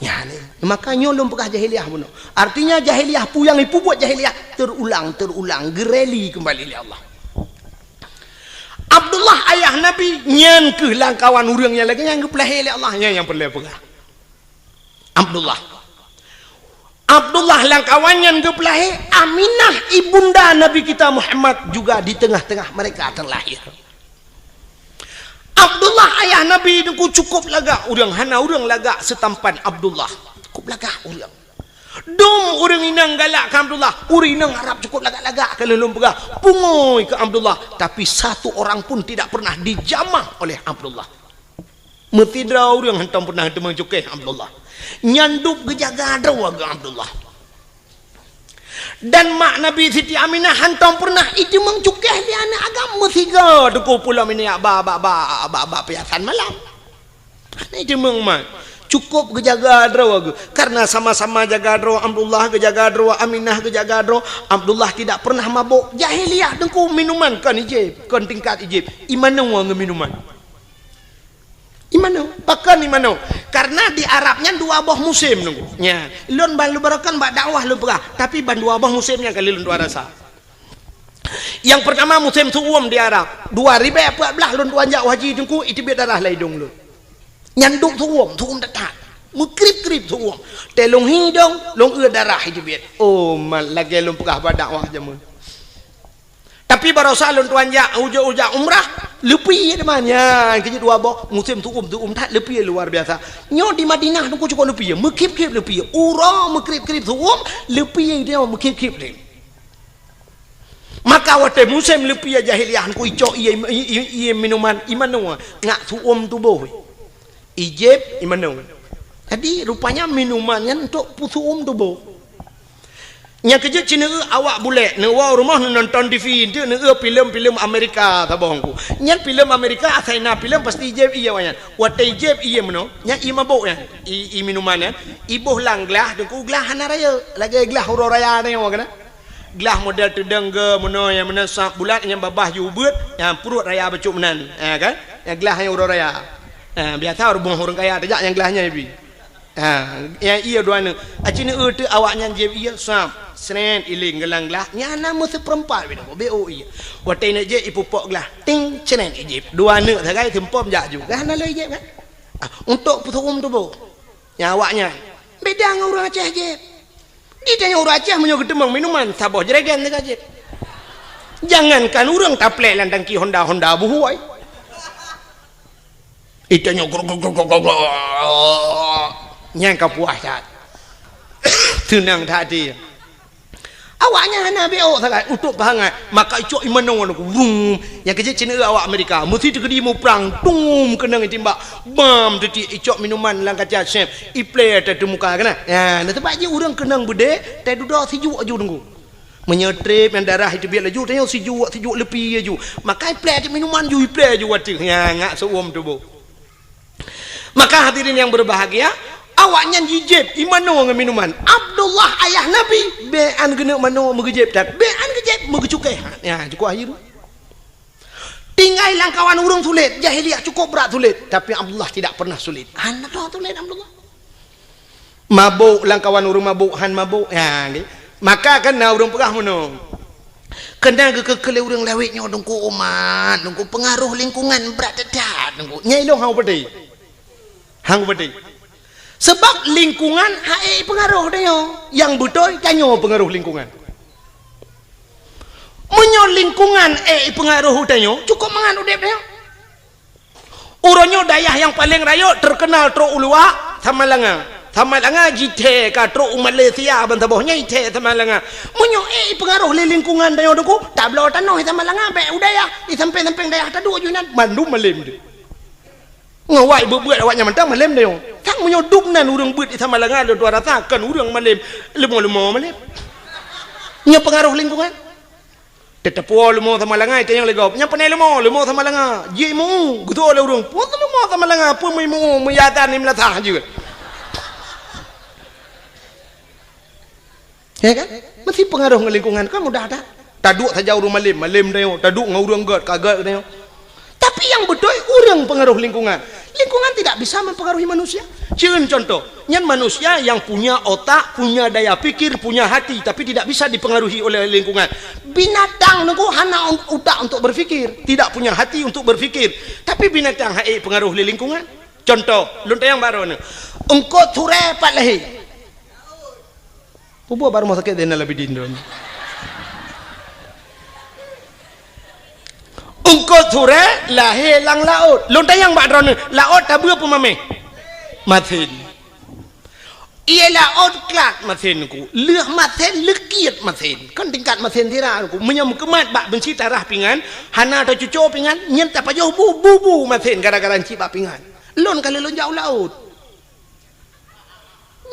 Ya, ni. Maka nyoe lôn peugah jahiliyah bunoe. Artinya jahiliyah peue nyang ipeubuet jahiliyah terulang, terulang, geureli kembali lé Allah. Abdullah ayah Nabi nyan keuh lam kawan ureuëng nyang lagée nyang geupeulahé lé Allah, nyan nyang peureulée peugah. Abdullah. Abdullah lam kawan nyan geupeulahé, Aminah ibunda Nabi kita Muhammad juga di tengah-tengah mereka terlahir. Abdullah ayah Nabi Teungku cukup lagak ureuëng, hana ureuëng lagak seutampan Abdullah. Cukup lagak ureuëng. Dum ureuëng inong galak keu Abdullah, ureuëng inong Arab cukup lagak-lagak ka lheueh lôn peugah, pungui keu Abdullah, tapi satu orang pun tidak pernah dijamah oleh Abdullah. Meusidroe ureuëng hantom pernah teumeung cukéh Abdullah. Nyan dub geujaga droe geuh Abdullah. Dan mak Nabi Siti Aminah hantom pernah iteumeung cukéh lé aneuëk agam meusigoe Teungku pulo minyak ba, ba, ba, ba, ba piasan malam. Hana iteumeung mat. Cukup geujaga droe geuh. Karena sama-sama jaga droe Abdullah, geujaga droe Aminah, geujaga droe Abdullah tidak pernah mabok. Jahiliyah Teungku minuman kon ijép, kon tingkat ijép. Imanoe ngon minuman. Imanoe, pakon imanoe. Karena di Arab nyan dua boh musém Teungku. Nya, lôn ban lôn barokan bak dakwah lôn peugah, tapi ban dua boh musém nyan kali lôn tuan rasa. Nyang pertama musém su'um di Arab. Dua ribée empat belas lôn tuan jak haji Teungku, iteubiet darah lam idong lôn. Nyan dub su'um, su'um that-that. Meukrib-krib su'um. Tée lôn hi idong, lôn eu darah iteubiet. Oh, mat lagée lôn peugah bak dakwah jameun. Tapi barosa lôn tuan jak, ujoe-ujoe umrah, leupie teuma nyan keu jeuet dua boh, musém su'um, su'um that leupie luar biasa. Nyoe di Madinah Teungku cukup leupie, meukrib-krib leupie. Uroe meukrib-krib su'um, leupie dia meukrib-krib deh. Maka watée musém leupie jahiliyah Teungku icok ié, ié, ié, ié minuman, imanoe, ngat su'um tuboh. Ijép imanoe. Jadi rupanya minuman nyan untuk peusu'um tuboh. Nyang keujeuet cit neueu awak bulèk, neuwoe rumoh neunonton T V, enteuk neueu filem-filem Amerika saboh Teungku. Nyan filem Amerika, asai na filem pasti jieb ié awaknyan. Watèe jieb ié meunoe, nyan ié mabök nyan, ié, ié minuman nyan, iboh lam glah, Teungku, glah hana rayeuk, lagèe glah uroe raya nyoe keunan. Glah model teudong geuh meunoe, nyang meunan sap bulat, nyang babah ju beuet, nyang pruet raya bacut meunan. Ha, kan? Nyang glah nyang uroe raya. Ha, biasa rumoh ureueng kaya tajak nyang glah nyan ibi. Ha, nyang ié dua neuk. Aci neueu teuk awaknyan jieb ié, sap, srét, iléng geuh lam glah. Nyan na meuseupeurempat bidang, beu ié. Watèe neuk jieb, ipupok glah. Ting, srét, ijieb. Dua neuk sagai, seumpom jak ju. Kan hana lé ijieb, kan? Ah, untuk peuseurum tuboh. Nyang awaknyan. Beda ngon ureueng Aceh jieb. Di tanyoe ureueng Aceh meunyoe geuteumeung minuman, saboh jerigen teuka jieb. Jangankan ureueng taplek lam tangki Honda, Honda buhôi. Itanyoe grok, grok, grok, grok, grok. Nyan ka puas that. Seunang that até. Awaknyan hana beuôt sagai, utôp pahangat. Maka icok ié manoe nyoe, wum. Nyang keujeuet cit neueu awak Amerika. Meusi teukeudi muprang, tum, keunong itimbak. Bam, teuti icok minuman lam kaca sép. Iplè teumuka keunan. Ya, na sabab jih ureueng keunong beudé, teududoe sijuek aju Teungku. Meunyoe trép nyang darah iteubiet laju, tanyoe sijuek, sijuek leupie laju. Maka iplè cit minuman ju, iplè ju watèe. Nya, ngak seuuem tuboh. Maka hadirin yang berbahagia, awaknyan jijieb ié manoe ngon minuman. Abdullah ayah Nabi, bèk an geuneuk manoe meugeujieb that. Bèk an geujieb meugeucukéh. Nya, cukup akhé. Tinggai lam kawan ureueng sulet, jahiliyah cukup brat sulet, tapi Abdullah tidak pernah sulet. Hana sulet Abdullah. Mabök lam kawan ureueng mabök, han mabök. Ya, nggih. Maka kan na ureueng peugah meunoe. Keunan geukeu-keu lé ureueng lawét nyoe Teungku umat, Teungku, peungaroh lingkungan brat that-that Teungku. Nyan ilôn han kupeudeh. Han kupeudeh. Sabab lingkungan han ék peungaroh tanyoe. Nyang beutôi tanyoe peungaroh lingkungan. Meunyoe lingkungan ék peungaroh u tanyoe, cukup mangat udép tanyoe. Uroe nyoe dayah nyang paleng rayeuk teukeunal trok u luwa, Samalanga. Samalanga jithèe ka trok u Malaysia ban saboh nyan ithèe Samalanga. Meunyoe ék peungaroh lé lingkungan tanyoe Teungku, tabloe tanoh i Samalanga bèk u dayah, i sampéng-sampéng dayah taduek ju inan, mandum malém deuh. Ngon awak beuet-beuet awaknyan mantong malém deuh. Sang meunyoe dum nan ureueng beuet i Samalanga lôn tuan rasa kon ureueng malém, leumo-leumo malém. Nyoe peungaroh lingkungan. Teuteupeue leumo Samalanga, itanyong lé gob. Nyan pane leumo, leumo Samalanga. Jimeu, geutanyoe lé ureueng, "Peue leumo Samalanga, peue meuimu, meuyadan ni meulasah jeuet." Ya kan? Meusti peungaroh ngon lingkungan, kan mudah that. Taduek saja ureueng malém, malém tanyoe. Taduek ngon ureueng gèt, ka gèt tanyoe. Tapi nyang beutôi ureueng peungaroh lingkungan. Lingkungan tidak bisa mempengaruhi manusia. Cen contoh, nyan manusia yang punya otak, punya daya pikir, punya hati, tapi tidak bisa dipengaruhi oleh lingkungan. Binatang Teungku hana un-, utak untuk berpikir, tidak punya hati untuk berpikir. Tapi binatang han ék peungaroh lé lingkungan. Contoh, lôn tanyong bak droeneuh. Eungkôt surèe pat lahé? Peue buet bak rumoh sakét Zainal Abidin droeneuh? Eungkôt surèe lahé lam laôt. Lôn tanyong bak droeneuh, laôt tabeue peue mamèh? Masen. Ié laôt klat masen Teungku. Lheueh masen, leukiet masen. Kon tingkat masen sira Teungku. Meunyoe meukeumat bak beunci tarah pingan, hana tacuco pingan, nyan tapajoh bu, bu, bu masen gara-gara ncit bak pingan. Lôn ka lheueh lôn jak u laôt.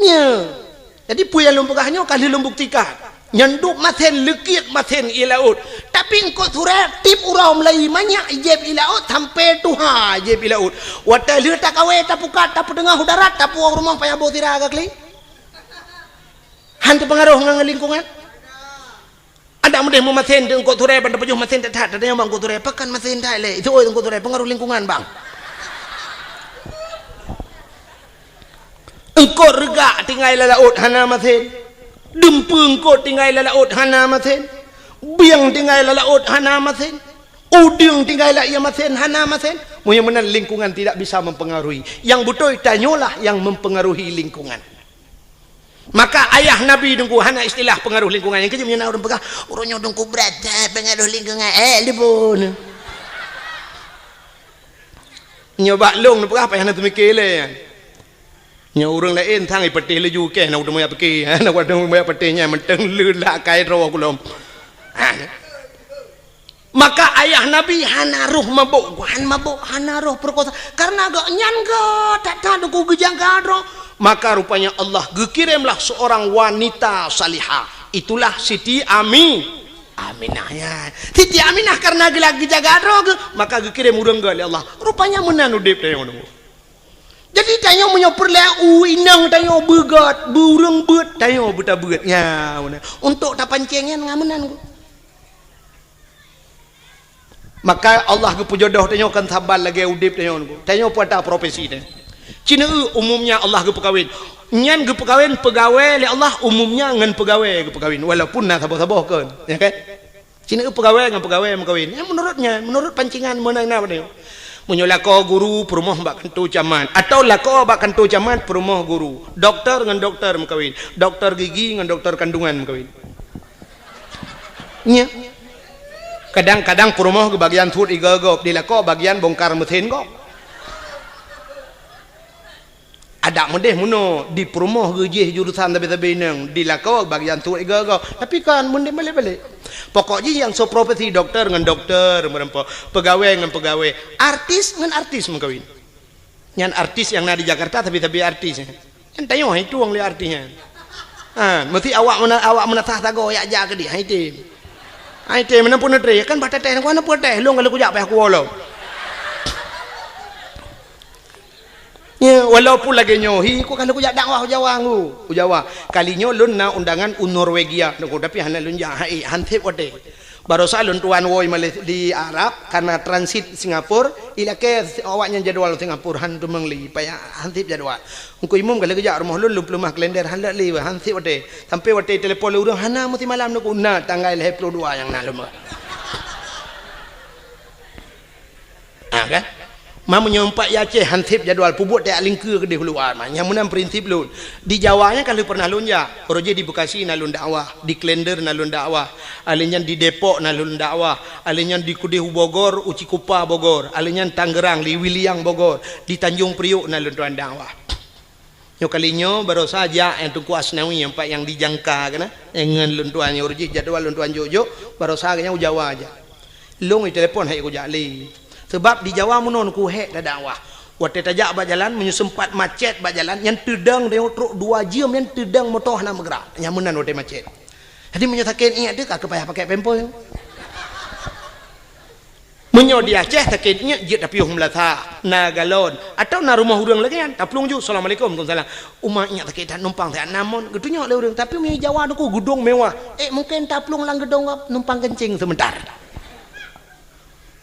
Nyoe. Jadi, peue nyang lôn peugah nyoe ka lheueh lôn buktikan. Nyan dub masen, leukiet masen ié laôt. Tapi eungkôt surèe tiep uroe meulayeue manyak jieb ié laôt, sampoe tuha jieb ié laôt. Watèe lheueh takawé, tapukat, tapeuteungoh u darat, tapuwoe u rumoh payah boh sira ka kli. Han teupeungaroh ngon lingkungan. Adak meudeh meumasen di eungkôt surèe ban tapajoh masen that-that, tatanyong bak eungkôt surèe, "Pakon masen that lé?" Itu, "Oi, eungkôt surèe, peungaroh lingkungan, Bang." Eungkôt reugak tinggai lam laôt hana masen. Dumpeue eungkôt tinggai lam laôt hana masen. Bieng tinggai lam laôt hana masen. Udeueng tinggai lam ié masen hana masen. Meunyoe meunan lingkungan tidak bisa mempengaruhi. Nyang beutôi tanyoe lah nyang mempengaruhi lingkungan. Maka ayah Nabi Teungku hana istilah peungaroh lingkungan. Nyang keujeuet meunyoe na ureueng peugah, "Uroe nyoe Teungku brat that peungaroh lingkungan." Eh, lipun. Nyoe bak lôn neupeugah payah na teumiké lé. Nyoe ureueng laén sang ipatéh laju kèe na udeueng meuyak piké. Na udeueng meuyak patéh nyan mantong leulat kai droe kulom. Ha. Maka ayah Nabi hana roh mabök, han mabök, hana roh peurekosa. Karena gobnyan gèt that-that Teungku geujaga droe. Maka rupanya Allah geukiremlah seorang wanita salihah. Itulah Siti Ami-, Aminah nyan. Siti Aminah karena geula geujaga droe geuh, maka geukirém ureuëng geuh lé Allah. Rupanya meunan udép tanyoe nunggu. Jadi tanyoe meunyoe peureulée u inong tanyoe beugét, beu ureuëng beuet, tanyoe beutabeuet. Nya, meunan. Untuk tapancéng nyan ngon meunan geuh. Maka Allah geupeujodoh tanyoe kon saban lagée udép tanyoe nunggu. Tanyoe peue ata profesi tanyoe. Ci neueu umumnya Allah geupeukawén. Nyan geupeukawén peugawée lé Allah umumnya ngon peugawée geupeukawén. Walaupun na saboh-saboh kon. Ya kan? Ci neueu peugawée ngon peugawée meukawén. Ya, menurut nyan, menurut pancingan meunan na tanyoe. Meunyoe lakoe guru peurumoh bak kantô camat. Atau lakoe bak kantô camat peurumoh guru. Doktor ngon doktor meukawén. Doktor gigi ngon doktor kandungan meukawén. Nya. Kadang-kadang peurumoh geubagian suet igoe gob, di lakoe bagian bongkar meusén gob. Adak meudeh meunoe, di peurumoh geujih jurusan sabe-sabe inong, di lakoe bagian suet igoe gob. Tapi kan meudeh balek-balek. Pokok jih nyang soe profesi doktor ngon doktor meureumpok, peugawée ngon peugawée, artis ngon artis meukawén. Nyan artis nyang na di Jakarta sabe-sabe artis. Nyan tanyoe hai tueng lé artis nyan. Ha, meusti awak meuna-, awak meunasah sagoe yak jak keudeh, hai tem. Hai tem, meunan pun neutre, kan bah teuteh, kan pun teuteh, lôn ka lheueh kujak payah kuwoe lom. Ya, walaupun lagée nyoe, hi, ku ka lheueh kujak dakwah u Jawa ngu, u Jawa. Kali nyoe lôn na undangan u Norwegia, tapi hana lôn jak, hai, han sép watée. Barosa lôn tuan woe Malay-, di Arab, karena transit Singapura, ilakée awaknyan jadwal Singapura, han teumeung lé, payah han sép jadwal. Teungku Imum ka lheueh geujak rumoh lôn, lôn peuleumah kalender, han lé, han sép watée. Sampai watée telepon lé ureuëng, hana meusimalam neuku, na tanggai lhée ploh dua nyang na lôn. Ha, kan? Ma meunyoe umpat i Aceh han sép jadwal, peubuet tajak lingkeue keudeh u luwa, ma. Nyang meunan prinsip lôn. Di Jawa nyan ka lheueh pernah lôn jak. Uroe jih di Bekasi na lôn dakwah, di Klender na lôn dakwah, alheuh nyan di Depok na lôn dakwah, alheuh nyan di keudeh u Bogor, u Cikupa Bogor, alheuh nyan Tangerang, di Wiliang Bogor, di Tanjung Priok na lôn tuan dakwah. Nyoe kali nyoe barosa jak nyang Teungku Asnawi nyang pat nyang di Jangka keunan, nyang ngon lôn tuan nyoe uroe jih jadwal lôn tuan jok-jok, barosa geuhnyan u Jawa jak. Lôn jitelepon hai kujak lé. Sebab di Jawa meunoe neuku hék tadakwah. Watée tajak bak jalan, meunyoe seumpat macet bak jalan, nyan teudong tanyoe trok dua jeuem nyan teudong moto hana meugrak. Nyan meunan watée macet. Jadi meunyoe sakét iék teuh ka keu payah pakai pampers. Meunyoe di Aceh sakét iék jeuet tapiôh meulasa, na galon, atawa na rumoh ureuëng lagée nyan, taplueng ju, "Assalamualaikum." "Waalaikumsalam." "Uma iék sakét that numpang siat nam mon," geutunyok lé ureuëng. Tapi meunyoe Jawa neuku geudong mewah, eh, mungken taplueng lam geudong numpang keuncing seumeuntar.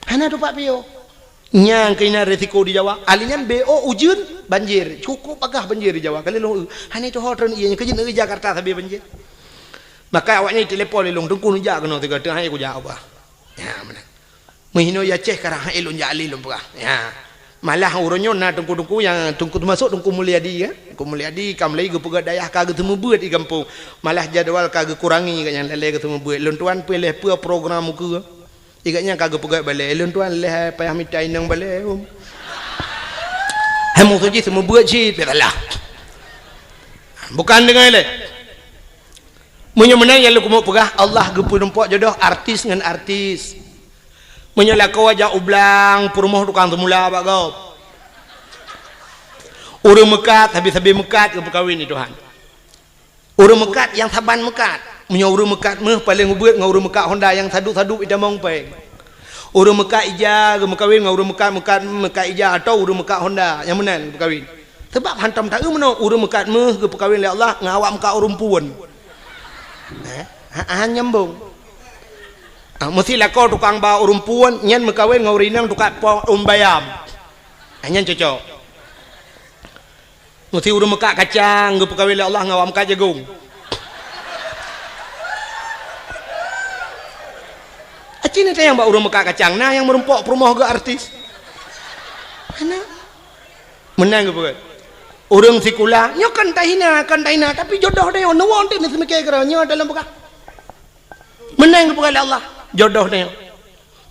Hana tupat piôh. Nyang keunan risiko di Jawa. Alheuh nyan B O ujeuen, banjir. Cukup bagah banjir di Jawa. Kali lôn, hana tuho treun ié, keu jeuet Jakarta sabe banjir. Maka awaknyan telepon lé lôn, "Teungku neujak keunoe sigoe, teungoh hai kujak ubah." Ya, meunan. Meuhinoe ya Aceh karang hai lôn jak lé lôn peugah. Ya. Malah uroe nyoe na teungku-teungku nyang teungku teumasok Teungku Mulyadi, ya. Teungku Mulyadi ka mulai geupeugah dayah ka geuseumeubeuet di gampông. Malah jadwal ka geukurangi gobnyan lalée geuseumeubeuet. Lôn tuan piléh peue program ukeue. Di gobnyan ka geupeugah balée, lôn tuan lheueh payah mita inong balée, um. Hai musoh jih seumeubeuet cit, pih salah. Bukan deungon lé. Meunyoe meunan nyang lôn keumeung peugah, Allah geupeurumpok jodoh artis ngon artis. Meunyoe lakoe jak u blang, peurumoh tukang seumula bak gob. Ureuëng meukat, sabe-sabe meukat geupeukawen lé Tuhan. Ureuëng meukat nyang saban meukat. Meunyoe ureuëng meukat méuh paleng ubeuet ngon ureuëng meukat honda nyang sadup-sadup itamong péng. Ureuëng meukat ija geumeukawen ngon ureuëng meukat, meukat, meukat ija atawa ureuëng meukat honda nyang meunan geumeukawen. Sabab hantom taeu meunoe ureuëng meukat méuh geupeukawen lé Allah ngon awak meukat ureuëng puon. Eh, ha, ha, nyambung. Ah, meusti lakoe tukang ba ureuëng puon nyan meukawen ngon ureuëng inong tukang po ureuëng bayam. Ah, nyan cocok. Meusti ureuëng meukat kacang geupeukawen lé Allah ngon awak meukat jagong. Aci ni tayang bak ureuëng meukat kacang, na nyang meurumpok peurumoh geuh artis. Hana. Meunan geupeugah. Ureuëng sikula, nyoe kan tahina, kan tahina, tapi jodoh tanyoe, neuwoe teuh neuseumiké keudroe, nyoe dalam peugah. Meunan geupeugah lé Allah, jodoh tanyoe.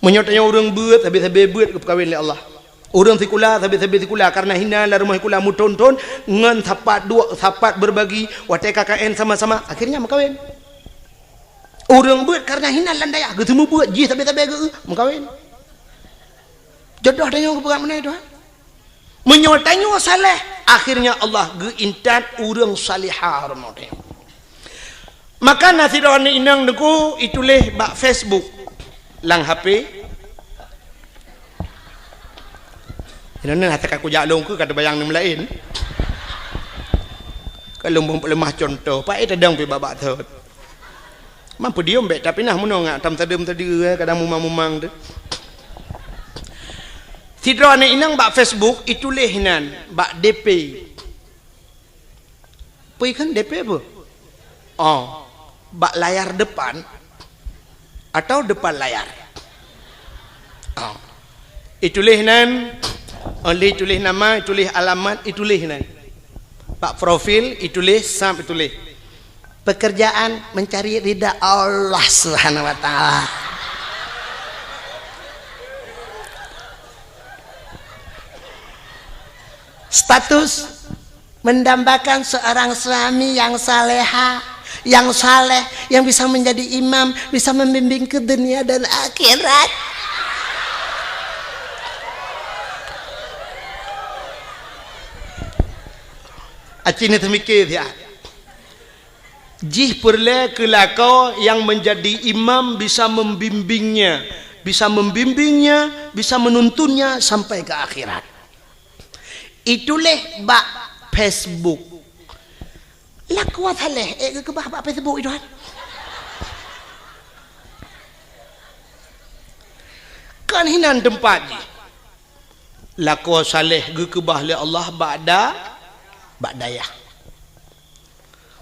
Meunyoe tanyoe ureuëng beuet, sabe-sabe beuet geupeukawen lé Allah. Ureuëng sikula, sabe-sabe sikula, kareuna hina lam rumoh sikula meuthon-thon, ngon sapat duek, sapat beurbagi, watée K K N sama-sama, akhirnya meukawen. Ureuëng beuet kareuna hina lam dayah, geuseumeubeuet jih sabe-sabe geu-, meukawen. Jodoh tanyoe geupeugah meunan Tuhan. Meunyoe tanyoe saleh, akhirnya Allah geuintat ureuëng salihah rumoh tanyoe. Maka na sidroe aneuk inong Teungku ituléh bak Facebook lam H P. Inoe hase ka kujak lôn keu ka teubayang nyang laén. Ka lôn beuleumah cuntoh, paét tadong pih babah thot. Mampu diom bék, tapi nah meunoe ngat tam tadeuem tadi, eh, kadang mumang-mumang tu. Sidroe aneuk inong bak Facebook ituléh nan bak D P. Peue kheun D P peue? Oh, bak layar depan atau depan layar? Oh. Ituléh nan, oh, lé ituléh nama, ituléh alamat, ituléh nan. Bak profil ituléh, sab ituléh. Pekerjaan mencari ridha Allah Subhanahu wa Taala. Status mendambakan seorang suami yang saleha, yang saleh, yang bisa menjadi imam, bisa membimbing ke dunia dan akhirat. Aci ni teumikir siat. Jih peureulée keu lakoe nyang menjadi imam bisa membimbingnya, bisa membimbingnya, bisa menuntunnya sampai ke akhirat. Ituléh bak Facebook. Lakoe saleh, ék geukeubah bak Facebook itu kan? Kan hinan teumpat jih. Lakoe saleh geukeubah lé Allah bak da-, bak dayah.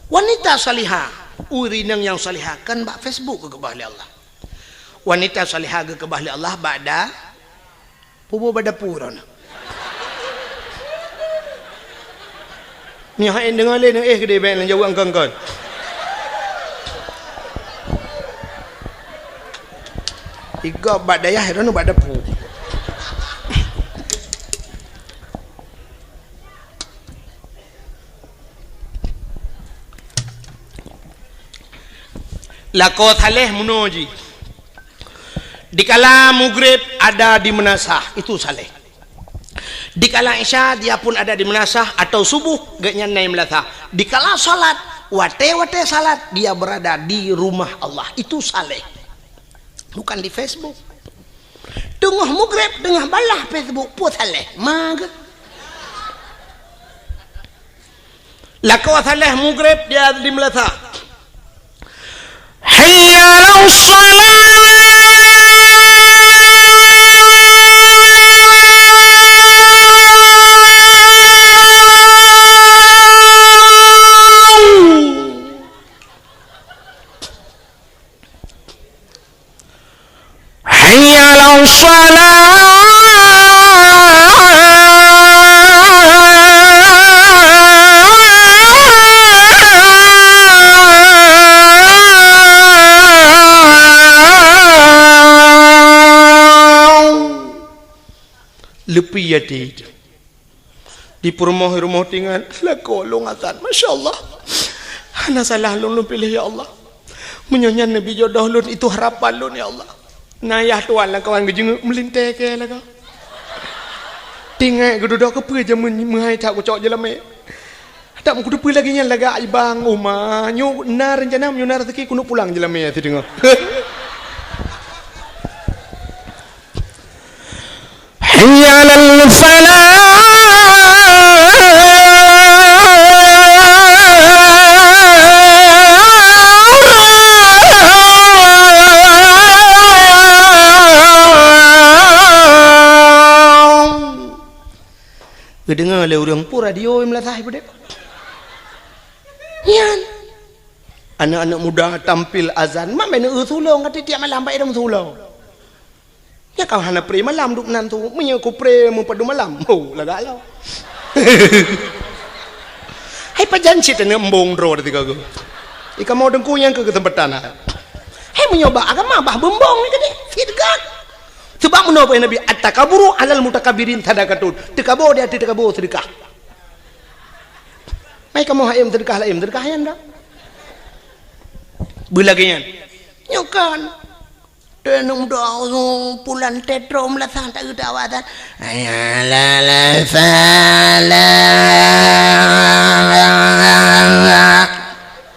Wanita salihah, ureuëng inong nyang salihah kan bak Facebook geukeubah lé Allah. Wanita salihah geukeubah lé Allah bak da-, puboh bak dapu droeneuh. Nyoe hai deungoe lé, eh, geude bék lam jaweueb kon-kon. Igob bak dayah, droeneuh bak dapu. Lakoe saleh meunoe jih. Dikala mugreb ada di meunasah, itu saleh. Dikala isya dia pun ada di meunasah atau subuh geuhnyan na i meunasah. Dikala salat, watée-watée salat dia berada di rumah Allah, itu saleh. Bukan di Facebook. Teungoh mugreb, teungoh balah Facebook, peue saleh. Ma geuh. Lakoe saleh mugreb dia di meunasah. Hayya 'alas shalah. Hayya 'alas shalah. Leupie até. Di peurumoh-rumoh tingan, lakoe lôn azan. Masya Allah. Hana salah lôn, lôn piléh, ya Allah. Meunyoe nyan neubi jodoh lôn, itu harapan lôn, ya Allah. Na yah tuan lam kawan geujeungeuk meulintée keu lakoe. Tingat geududoe keupeue jameun meuhai that kucok jeulamé. Dak meukuteupeue lagée nyan lagak ibang uma. Nyoe na reuncana, meunyoe na raseuki keuneuk pulang jeulamé sideungoe. Hayya 'alal falah. Geudeungoe lé ureuëng, peue radio meulasaih peudeh. Nyan. Aneuk-aneuk muda tampil azan, mak meuneuk eu sulong, ka tiep malam bak idong sulong. Nyan ka hana pré malam duek nan tu, meunyoe ku pré meupadum malam, ho, lagak lom. Hai pajan cit aneuk embong droe teuka geuh. Ika mau dengku nyang keu keuseumpatan hai. Hai meunyoe bak agama bah beumbong ni keudeh, sit gat. Sebab meunoe Nabi, "At-takaburu 'alal mutakabbirin sadaqatun." Teukabo di ateueh teukabo seudeukah. Mai kamoe hayom seudeukah laén, seudeukah nyan dak? Beulagée nyan. Nyoe kan. Teuneuk doa pulan tetro meulasah tak geuda awak dan. Hayya 'alal falah.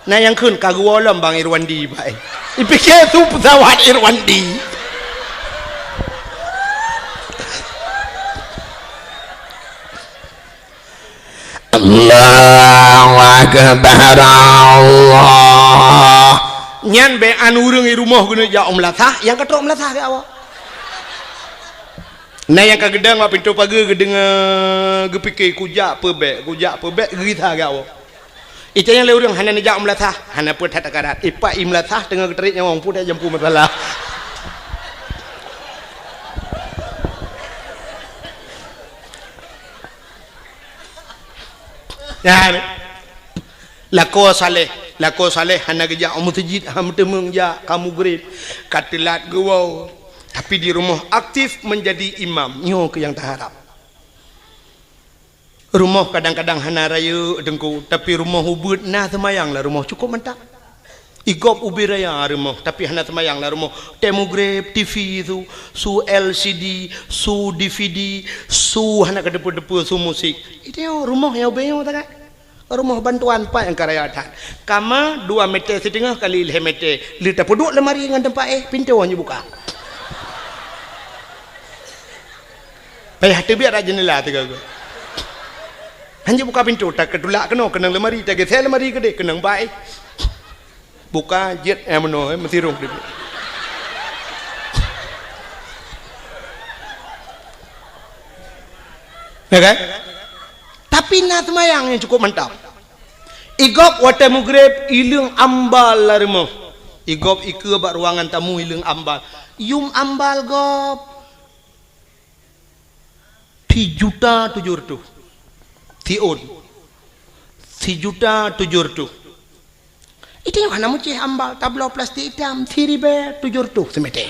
Na nyang kheun ka geuwoe lom Bang Irwandi, bai. Ipike su pesawat Irwandi. Allahu Akbar, Allah. Nyan bèk an ureueng i rumoh geuneuk jak u meulasah, nyang ka trok meulasah geuwoe. Na nyang ka geudong bak pintoe pageue geudeungoe, geupike kujak peubèk, kujak peubèk, geugisa geuwoe. Itanyong lé ureueng, "Hana neujak u meulasah?" "Hana, peue that takarat." Ipak i meulasah teungoh geutarék nyawöng, peue that jampu masalah. Nyan. Lakoe saleh, lakoe saleh hana geujak u meuseujid, hana meuteumeung jak, ka mugreb, ka teulat geuwoe. Tapi di rumoh aktif menjadi imam. Nyoe keuh nyang taharab. Rumoh kadang-kadang hana rayeuk teungku, tapi rumoh ubeuet na seumayang lam rumoh cukôp mantap. I gob ubé raya rumoh, tapi hana seumayang lam rumoh. Watèe mugreb, T V su, su L C D, su D V D, su hana kateupeue-teupeue, su musik. Itu rumoh nyang ubé nyoe tagai. Rumoh bantuan pat nyang ka raya that. Kama dua meter siteungoh kali lhèe meter. Lheueh tapeuduek lemari ngon teumpat éh, pintoe nyoe buka. Payah teubiet rak jeundela sigoe-goe. Hanjeuet buka pintoe, takeutulak keunoe keunong lemari, tageusé lemari keudéh keunong bai. Buka jeuet nyang meunoe, eh, meusirông teubiet. Ya kan? Tapi na seumayang nyang cukôp mantap. I gob watèe mugreb, i leung ambal lam rumoh. I gob i keue bak ruangan tamu, i leung ambal. Yum ambal gob. Sijuta tujoh reutôh. Siôn. Sijuta tujoh reutôh. Itu nyang hana meucéh ambal, tabloe plastik itam, siribèe tujoh reutôh simeter.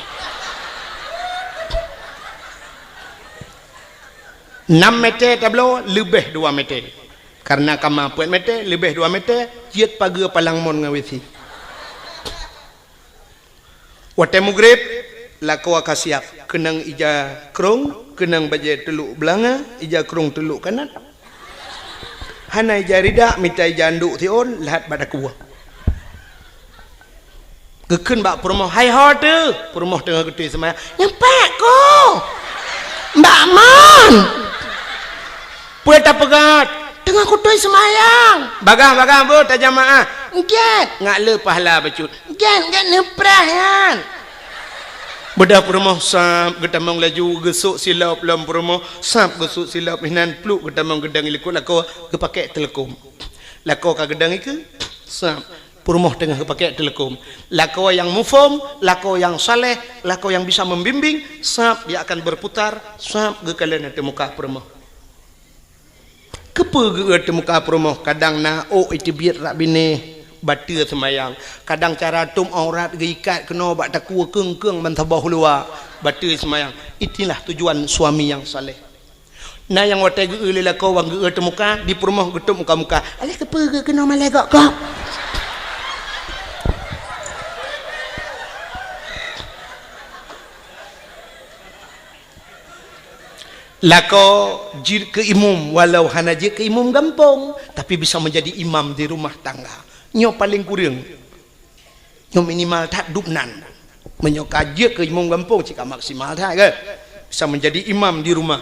Nam meter tabloe, leubeh dua meter. Karena kama peuet meter, leubeh dua meter, jeuet pageue palang mon ngon W C. Watèe mugreb, lakoe ka siap, keunong ija krông, keunong bajèe teulok beulanga, ija krông teulok kanat. Hana ija rida, mita ija anduk siôn, lheuh bak dakue. Geukheun bak peurumoh, "Hai ho teuh?" Peurumoh teungoh geutôi seumayang. "Nyan pat, Ko." "Bak mon?" "Peue tapeugah?" "Teungoh kutôi seumayang." "Bagaih-bagaih beuh tajamaah." "Gèt." "Ngat le pahala bacut." "Gèt, gèt neuprah nyan." Beudôh peurumoh sab geutamong laju, geusôk silop lom peurumoh, sab geusôk silop, hinan pluek geutamong geudong i likôt lakoe, geupakèk teuleukom. Lakoe ka geudong i keue, sab peurumoh teungoh geupakèk teuleukom. Lakoe nyang muphom, lakoe nyang saleh, lakoe nyang bisa membimbing, sab dia akan berputar, sab geukalon ateueh muka peurumoh. Keupeue geu-eu teuh muka peurumoh, kadang na ôk iteubiet rak binéh, bateue seumayang, kadang cara tôm aurat geuikat keunoe bak takue keung-keung ban saboh luwa, bateue seumayang. Itulah tujuan suami nyang saleh. Na nyang watèe geu-eu lé lakoe wan geu-eu teuh muka, di peurumoh geutôp muka-muka. Alah keupeue geu-eu keunoe malèe gok-gok? Lakoe jeuet keu imum, walau hana jeuet keu imum gampông, tapi bisa menjadi imam di rumah tangga. Nyoe paleng kureueng. Nyoe minimal that dub nan. Meunyoe ka jeuet keu imum gampông, cit ka maksimal that, kan? Bisa menjadi imam di rumah.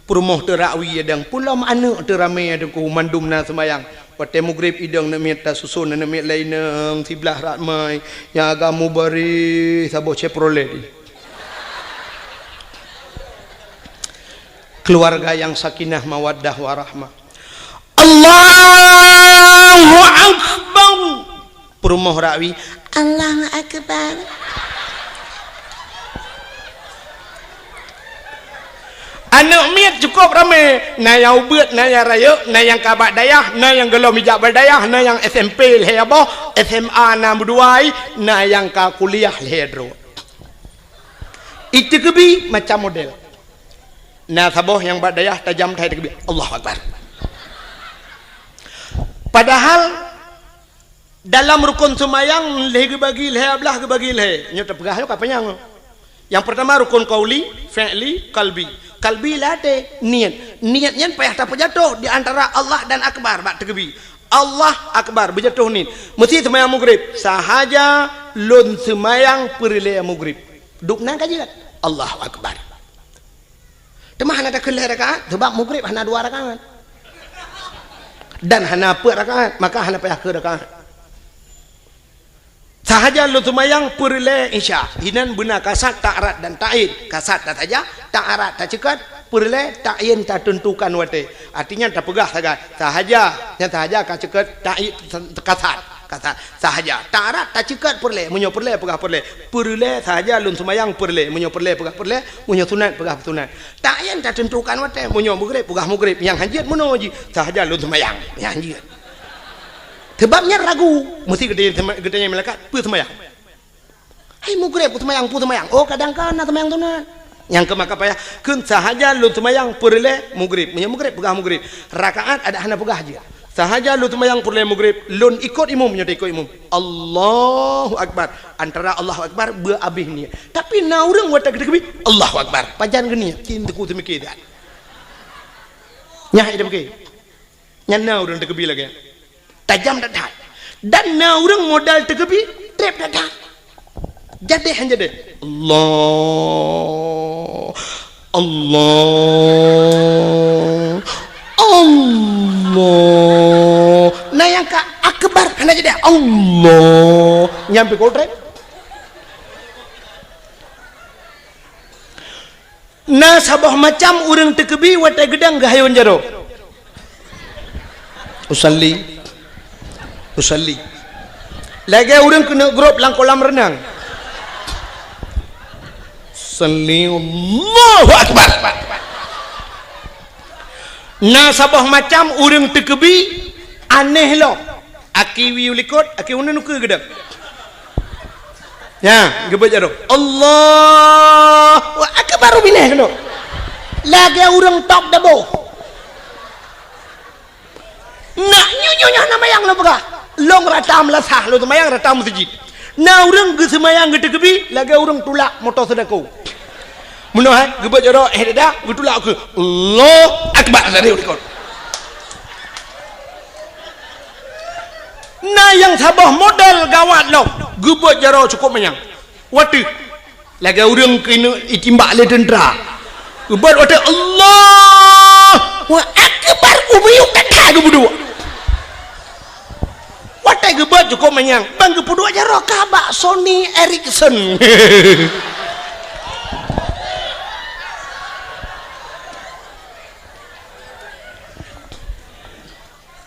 Peurumoh teuh rak wie idong, pulom aneuk teuh ramé idong, mandum na seumayang. Watèe mugreb idong aneuk miet, tasuson aneuk miet laén, siblah ramé, nyang agam mubaréh, saboh Chevrolet. Keluarga yang sakinah, mawaddah, warahmah. Allahu Akbar. Peurumoh rak wie, Allahu Akbar. Aneuk miet cukôp ramé, na nyang ubeuet, na nyang rayeuk, na nyang ka bak dayah, na nyang gohlom ijak bak dayah, na nyang S M P lhèe boh, S M A na meudua, na nyang ka kuliah lhèe droe. Iteukeubi macam model. Na saboh nyang bak dayah tajam that iteukeubi. Allahu Akbar. Padahal dalam rukon seumayang lhèe geubagi lhèe, blah geubagi lhèe. Nyoe teupeugah nyoe ka panyang. Nyang peurtama rukon qauli, fi'li, qalbi. Qalbi lam até, niet. Niet nyan payah tapeujatoh di antara Allah dan Akbar bak teukeubi. Allah Akbar, beujatoh niet. Meusti seumayang Maghrib. Sahaja lôn seumayang peureulée Maghrib. Dubna ka jeuet. Allahu Akbar. Teuma hana takheun lhée rakaat, sabab Maghrib hana dua rakaat. Dan hana peuet rakaat, maka hana payah keu rakaat. Sahaja lôn seumayang peureulée Isya. Inan beuna kasad, ta'rad dan ta'yin. Kasad tasaja, ta'rad taceukat, peureulée ta'yin tateuntukan watée. Artinya tapeugah sagai. Sahaja, nyang sahaja ka ceukat ta'yin kasad. Kasad, sahaja. Ta'rad taceukat peureulée, meunyoe peureulée peugah peureulée. Peureulée sahaja lôn seumayang peureulée, meunyoe peureulée peugah peureulée, meunyoe sunat peugah sunat. Ta'yin tateuntukan watée, meunyoe Maghrib peugah Maghrib, nyang hanjeuet meunoe jih, sahaja lôn seumayang, nyang hanjeuet. Sebab nyan ragu, meusti geutanyong, geutanyong malaikat, peue seumayang? Hai Maghrib, peue seumayang, peue seumayang. Oh, kadang ka na seumayang sunat. Nyang keu maka payah, kheun sahaja lôn seumayang peureulée Maghrib. Meunyoe Maghrib, peugah Maghrib. Rakaat adak hana peugah jih. Sahaja lôn seumayang peureulée Maghrib, lôn ikot imum, nyoe ikot imum. Allahu Akbar. Antara Allahu Akbar, beu abéh niet. Tapi na ureuëng watée geutakbir, Allahu Akbar. Pajan geuniet, cit teuku seumike that. Nyah ida beuke. Nyan na ureuëng takbir lagée nyan. Tajam that-that. Dan na ureuëng modal takbir, treb that-that. Jadeh han jadeh. Allah. Allah. Allah. Na nyang ka akbar hana jadeh. Allah. Nyang pih kotreb. Na saboh macam ureuëng takbir watée geudang geuhayôn jaroe. Usalli. Usalli. Lagée ureuëng keuneuk grob lam kolam reunang. Salli, Allahu Akbar. Na saboh macam ureuëng takbir aneh lom. Aki wiyeue likot, aki uneun ukeue geudang. Nya, geubeuet jaroe. Allahu Akbar, binéh keunoe. Lagée ureuëng top dabo. Nak nyoe, nyoe, nyoe na mayang lôn peugah. Lôn rata meulasah, lôn seumayang rata meuseujid. Na ureuëng geuseumayang geutakbir lagée ureuëng tulak moto seudako. Meunoe hai, geubeuet jaroe, eh, dada, geutulak ukeue. Allahu Akbar, dari likot. Na nyang saboh model gawat lom, geubeuet jaroe cukôp manyang. Watée lagée ureuëng keuneuk itimbak lé teuntra. Geubeuet watée Allahu Akbar, ubiyuk that-that geupeuduek. Watée geubeuet cukôp manyang, ban geupeuduek jaroe ka bak Sony Ericsson.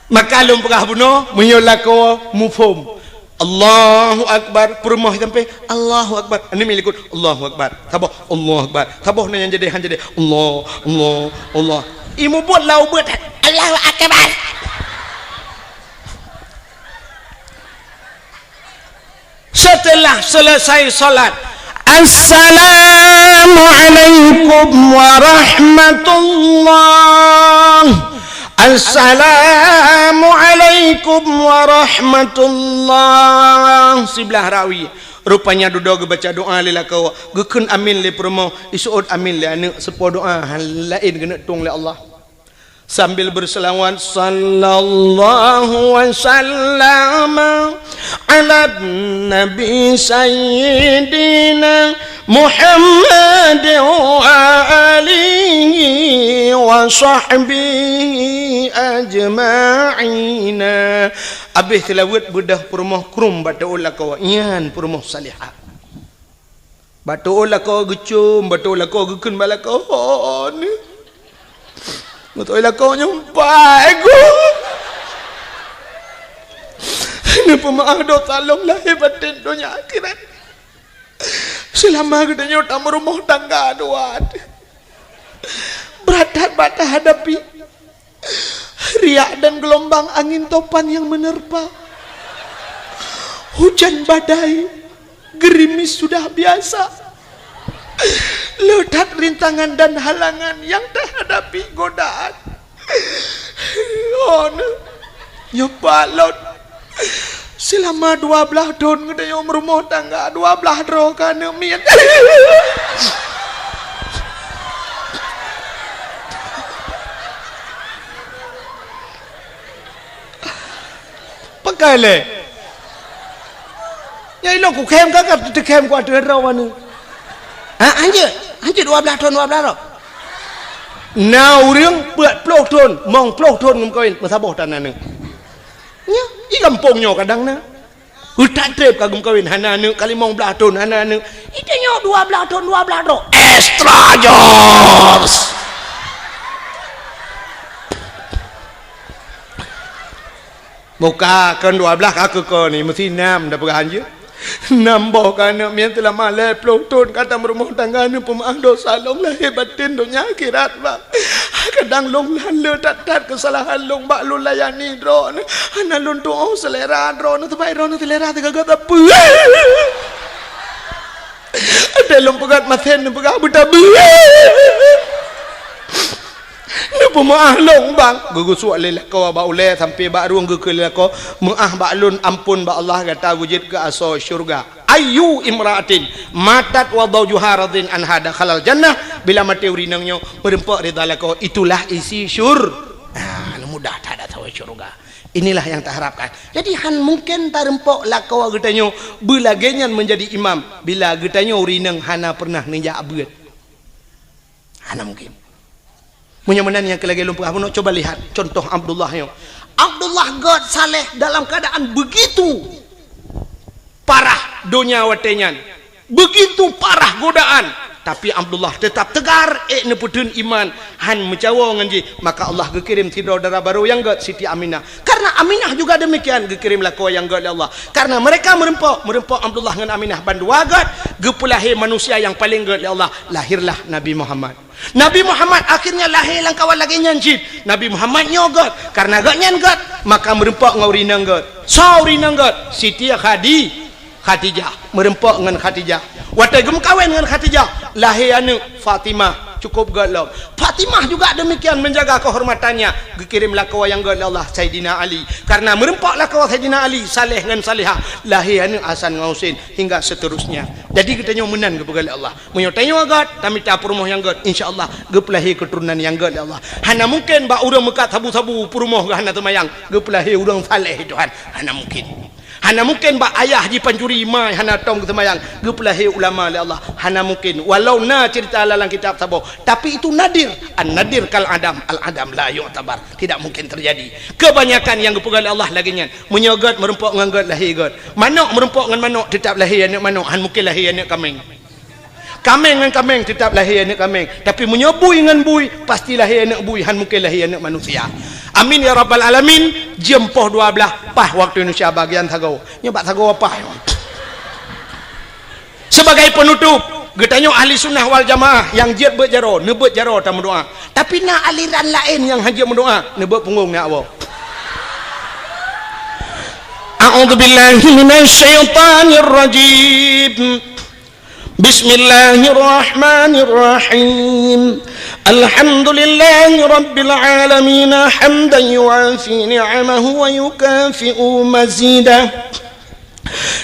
Maka lôn peugah bunoe, meunyoe lakoe muphom. Allahu Akbar, peurumoh sampai, Allahu Akbar. Aneuk miet likot, Allahu Akbar. Saboh, Allahu Akbar. Saboh na nyang jadeh, han jadeh. Allah, Allah, Allah. Imeubeuet lam ubeuet, Allahu Akbar. Setelah selesai salat, "Assalamualaikum warahmatullah. Assalamualaikum warahmatullah." Siblah rawi. Rupanya dudoe geubaca doa lé lakoe, geukheun amin lé peurumoh, iseuôt amin lé aneuk, seupôt doa laén geuneuk tueng lé Allah. Sambil berselawat, "Sallallahu wa sallama ala nabi sayyidina Muhammad wa alihi wa sahbihi ajma'ina." Abéh seulaweuet beudôh peurumoh krueng bak teuôt lakoe, nyan peurumoh salihah. Bak teuôt lakoe geucom, bak teuôt lakoe geukheun bak lakoe, "Hon, meutuah lakoe nyoe pai ku. Neupeumaáh dosa lôn lahé batén donya akhirat. Seulama geutanyoe tameurumoh tangga dua, brat that bak tahadapi." Riak dan geulumbang angin topan yang menerpa. Hujan badai, gerimis sudah biasa. Le that rintangan dan halangan yang tahadapi godaan. Oh, nyoe pat lôn. Seulama dua blaih thon geutanyoe meurumoh tangga, dua blaih droe keu aneuk miet. Ka lé. Ya ilong ku khem ka, ka teukem ku ateueh droe wana. Ha, anjir, anjir dua belas thon, dua belas droe. Na ureueng peuet ploh thon, mong ploh thon geumeukawen, meusaboh tan aneuk. Nya, di gampông nyoe kadang na. Utak treb ka geumeukawen, hana aneuk, ka limong blaih thon, hana aneuk. Di tanyoe dua belas thon, dua belas droe. Extra jobs. Buka kon dua belas ka keu ko ni, meusi nam dah peugah anjeuk. Nam boh ka aneuk miet teulama lhèe ploh thon ka tameurumoh tangga, neupeumeu'ah dosa lôn lahé batén donya akhirat, Bang. Kadang lôn hana le that-that keusalahan lôn bak lôn layani droeneuh. Hana lôn tu'oh seulera droeneuh, teuma droeneuh seulera teugaga sapeue. Ada lôn peugah masen, neupeugah beutabeue. Neupeumeu'ah lôn, Bang. Geugeusuek lé lakoe bak ulèe sampoe bak rueng, geukheun lé lakoe, "Meu'ah bak lôn, amphon bak Allah, gata geujeuet keu asoe syeuruga." Ayyu imra'atin matat wa zaujuha radin anha dakhalal jannah. Bila maté ureueng inong nyoe meureumpok ridha lakoe, itulah isi syur-, ah, mudah that asoe syeuruga. Inilah yang taharapkan. Jadi, han mungken tareumpok lakoe geutanyoe beulagèe nyan meunjadi imam bila geutanyoe ureueng inong hana pernah neujak beuet. Hana mungken. Meunyoe meunan nyang keu lagèe lôn peugah bunoe, coba lihat contoh Abdullah nyoe. Abdullah gèt saleh dalam keadaan begitu parah donya watèe nyan, begitu parah godaan, tapi Abdullah tetap tegar, ék neupeutheun iman, han meucawo ngon jih. Maka Allah geukirém sidroe dara barô nyang gèt, Siti Aminah. Karena Aminah juga demikian, geukirém lakoe nyang gèt lé Allah. Karena mereka meureumpok, meureumpok Abdullah ngon Aminah bandua gèt, geupeulahé manusia nyang paleng gèt lé Allah, lahirlah Nabi Muhammad. Nabi Muhammad akhirnya lahé lam kawan lagèe nyan cit. Nabi Muhammad nyoe gèt, karena gobnyan gèt, maka meureumpok ngon ureueng inong gèt. Soe ureueng inong gèt? Siti Khadi-, Khadijah, meureumpok ngon Khadijah. Watèe geumeukawen ngon Khadijah, lahé aneuk Fatimah, cukup gèt lom. Fatimah juga demikian menjaga kehormatannya, geukirém lakoe nyang gèt lé Allah, Saidina Ali. Karena meureumpok lakoe Saidina Ali, saleh ngon salehah, lahé aneuk Hasan ngon Husein, hingga seterusnya. Jadi geutanyoe meunan geupeugah lé Allah. Meunyoe tanyoe gèt, tamita peurumoh nyang gèt, insya Allah geupeulahé keuturonan nyang gèt lé Allah. Hana mungken bak ureueng meukat sabu-sabu peurumoh geuh hana teumayang, geupeulahé ureueng saleh, Tuhan. Hana mungken. Hana mungken bak ayah jipancuri, ma hana tông geuseumayang, geupeulahé ulama lé Allah. Hana mungken. Walau na cerita lam kitab saboh, tapi itu nadir. An-nadir kal adam, al-adam la yu'tabar. Tidak mungkin terjadi. Kebanyakan nyang geupeugah lé Allah lagèe nyan. Meunyoe gèt meureumpok ngon gèt, lahé gèt. Manok meureumpok ngon manok, teutap lahé aneuk manok. Han mungken lahé aneuk kaméng. Kaméng ngon kaméng teutap lahé aneuk kaméng. Tapi meunyoe bui ngon bui, pasti lahé aneuk bui, han mungken lahé aneuk manusia. Amin ya rabbal alamin. Jeuem poh dua blaih, paih waktu Indonesia bagian sagoe. Nyoe bak sagoe paih. Sebagai penutup, geutanyoe ahli sunnah wal jamaah nyang jeuet beuet jaroe, neubeuet jaroe tameudoa. Tapi na aliran laén nyang han jeuet meudoa, neubeuet punggong ngon awoe. A'udzubillahi minasyaitonirrajim. Bismillahirrahmanirrahim. Alhamdulillahi rabbil alamin, hamdan yuwafi ni'amahu wa yukafi'u mazidah.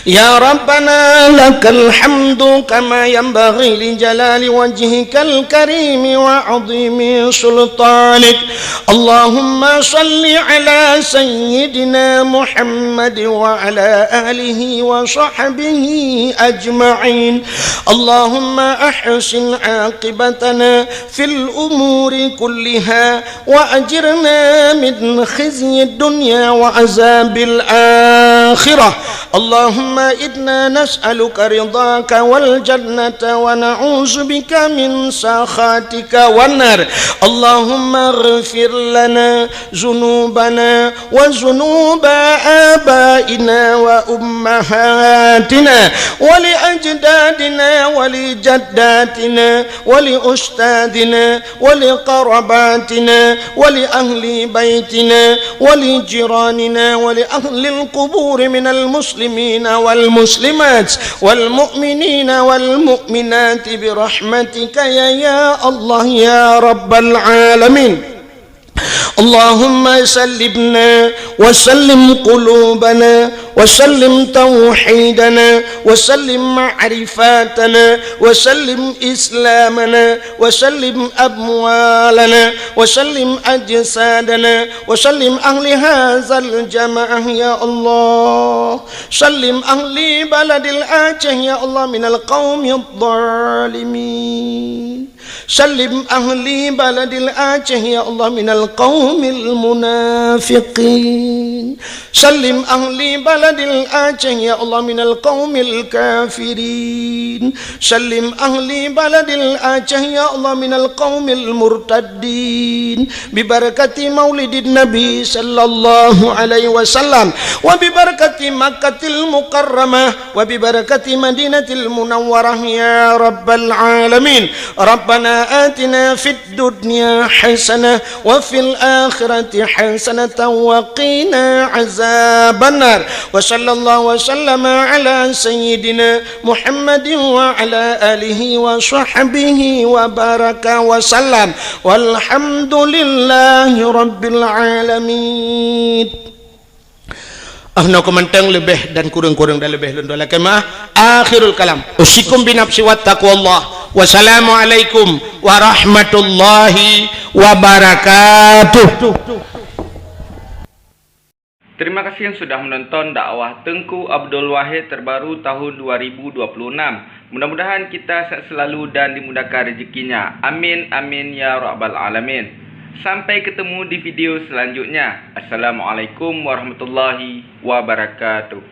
Ya Rabbana, lakal hamdu kama yanbaghi li jalali wajhikal karimi wa azimi sultanik. Allahumma salli ala sayyidina Muhammad wa ala alihi wa sahbihi ajma'in. Allahumma ahsin aqibatana fil umuri kulliha wa ajirna min khizyid dunya wa azabil akhirah. Allahumma inna nas'aluka ridhaka wal jannata wa na'udzubika min sakhatika wan nar. Allahumma ighfir lana dzunubana wa dzunuba abaina wa ummahatina wa li ajdadina wa li jaddatina wa li ustadzina wa li qarabatina wa li ahli baitina wa li jiranina wa li ahlil quburi minal muslimina wal muslimat wal mu'minina wal mu'minati bi rahmatika ya, ya Allah ya rabbal alamin. اللهم سلمنا وسلم قلوبنا وسلم توحيدنا وسلم معرفتنا وسلم إسلامنا وسلم أموالنا وسلم أجسادنا وسلم أهل هذا الجماعة يا الله. سلم أهل بلد الأعشى يا الله من القوم الظالمين. سلم أهل بلد الأعشى يا الله من القوم المنافقين. سلم أهل بلد الأعشى يا الله من القوم الكافرين. سلم أهل بلد الأعشى يا الله من القوم المرتدين. ببركة مولد النبي صلى الله عليه وسلم وببركة مكة المكرمة وببركة مدينة المنورة يا رب العالمين. ربنا آتنا في الدنيا حسنة وفي الآخرة حسنة وقنا عذاب النار. وصلى الله وسلم على سيدنا محمد وعلى آله وصحبه وبارك وسلم. والحمد لله رب العالمين. Ah, nyoe keumantong leubeh dan kureueng-kureueng dan leubeh lôn lakée meu'ah. Akhirul kalam. Usikum binafsi wa taqwallah. Wassalamualaikum warahmatullahi wabarakatuh. Terima kasih yang sudah menonton dakwah Teungku Abdul Wahid terbaru tahun dua ribu dua puluh enam. Mudah-mudahan kita sehat selalu dan dimudahkan rezekinya. Amin, amin, ya rabbal alamin. Sampai ketemu di video selanjutnya. Assalamualaikum warahmatullahi wabarakatuh.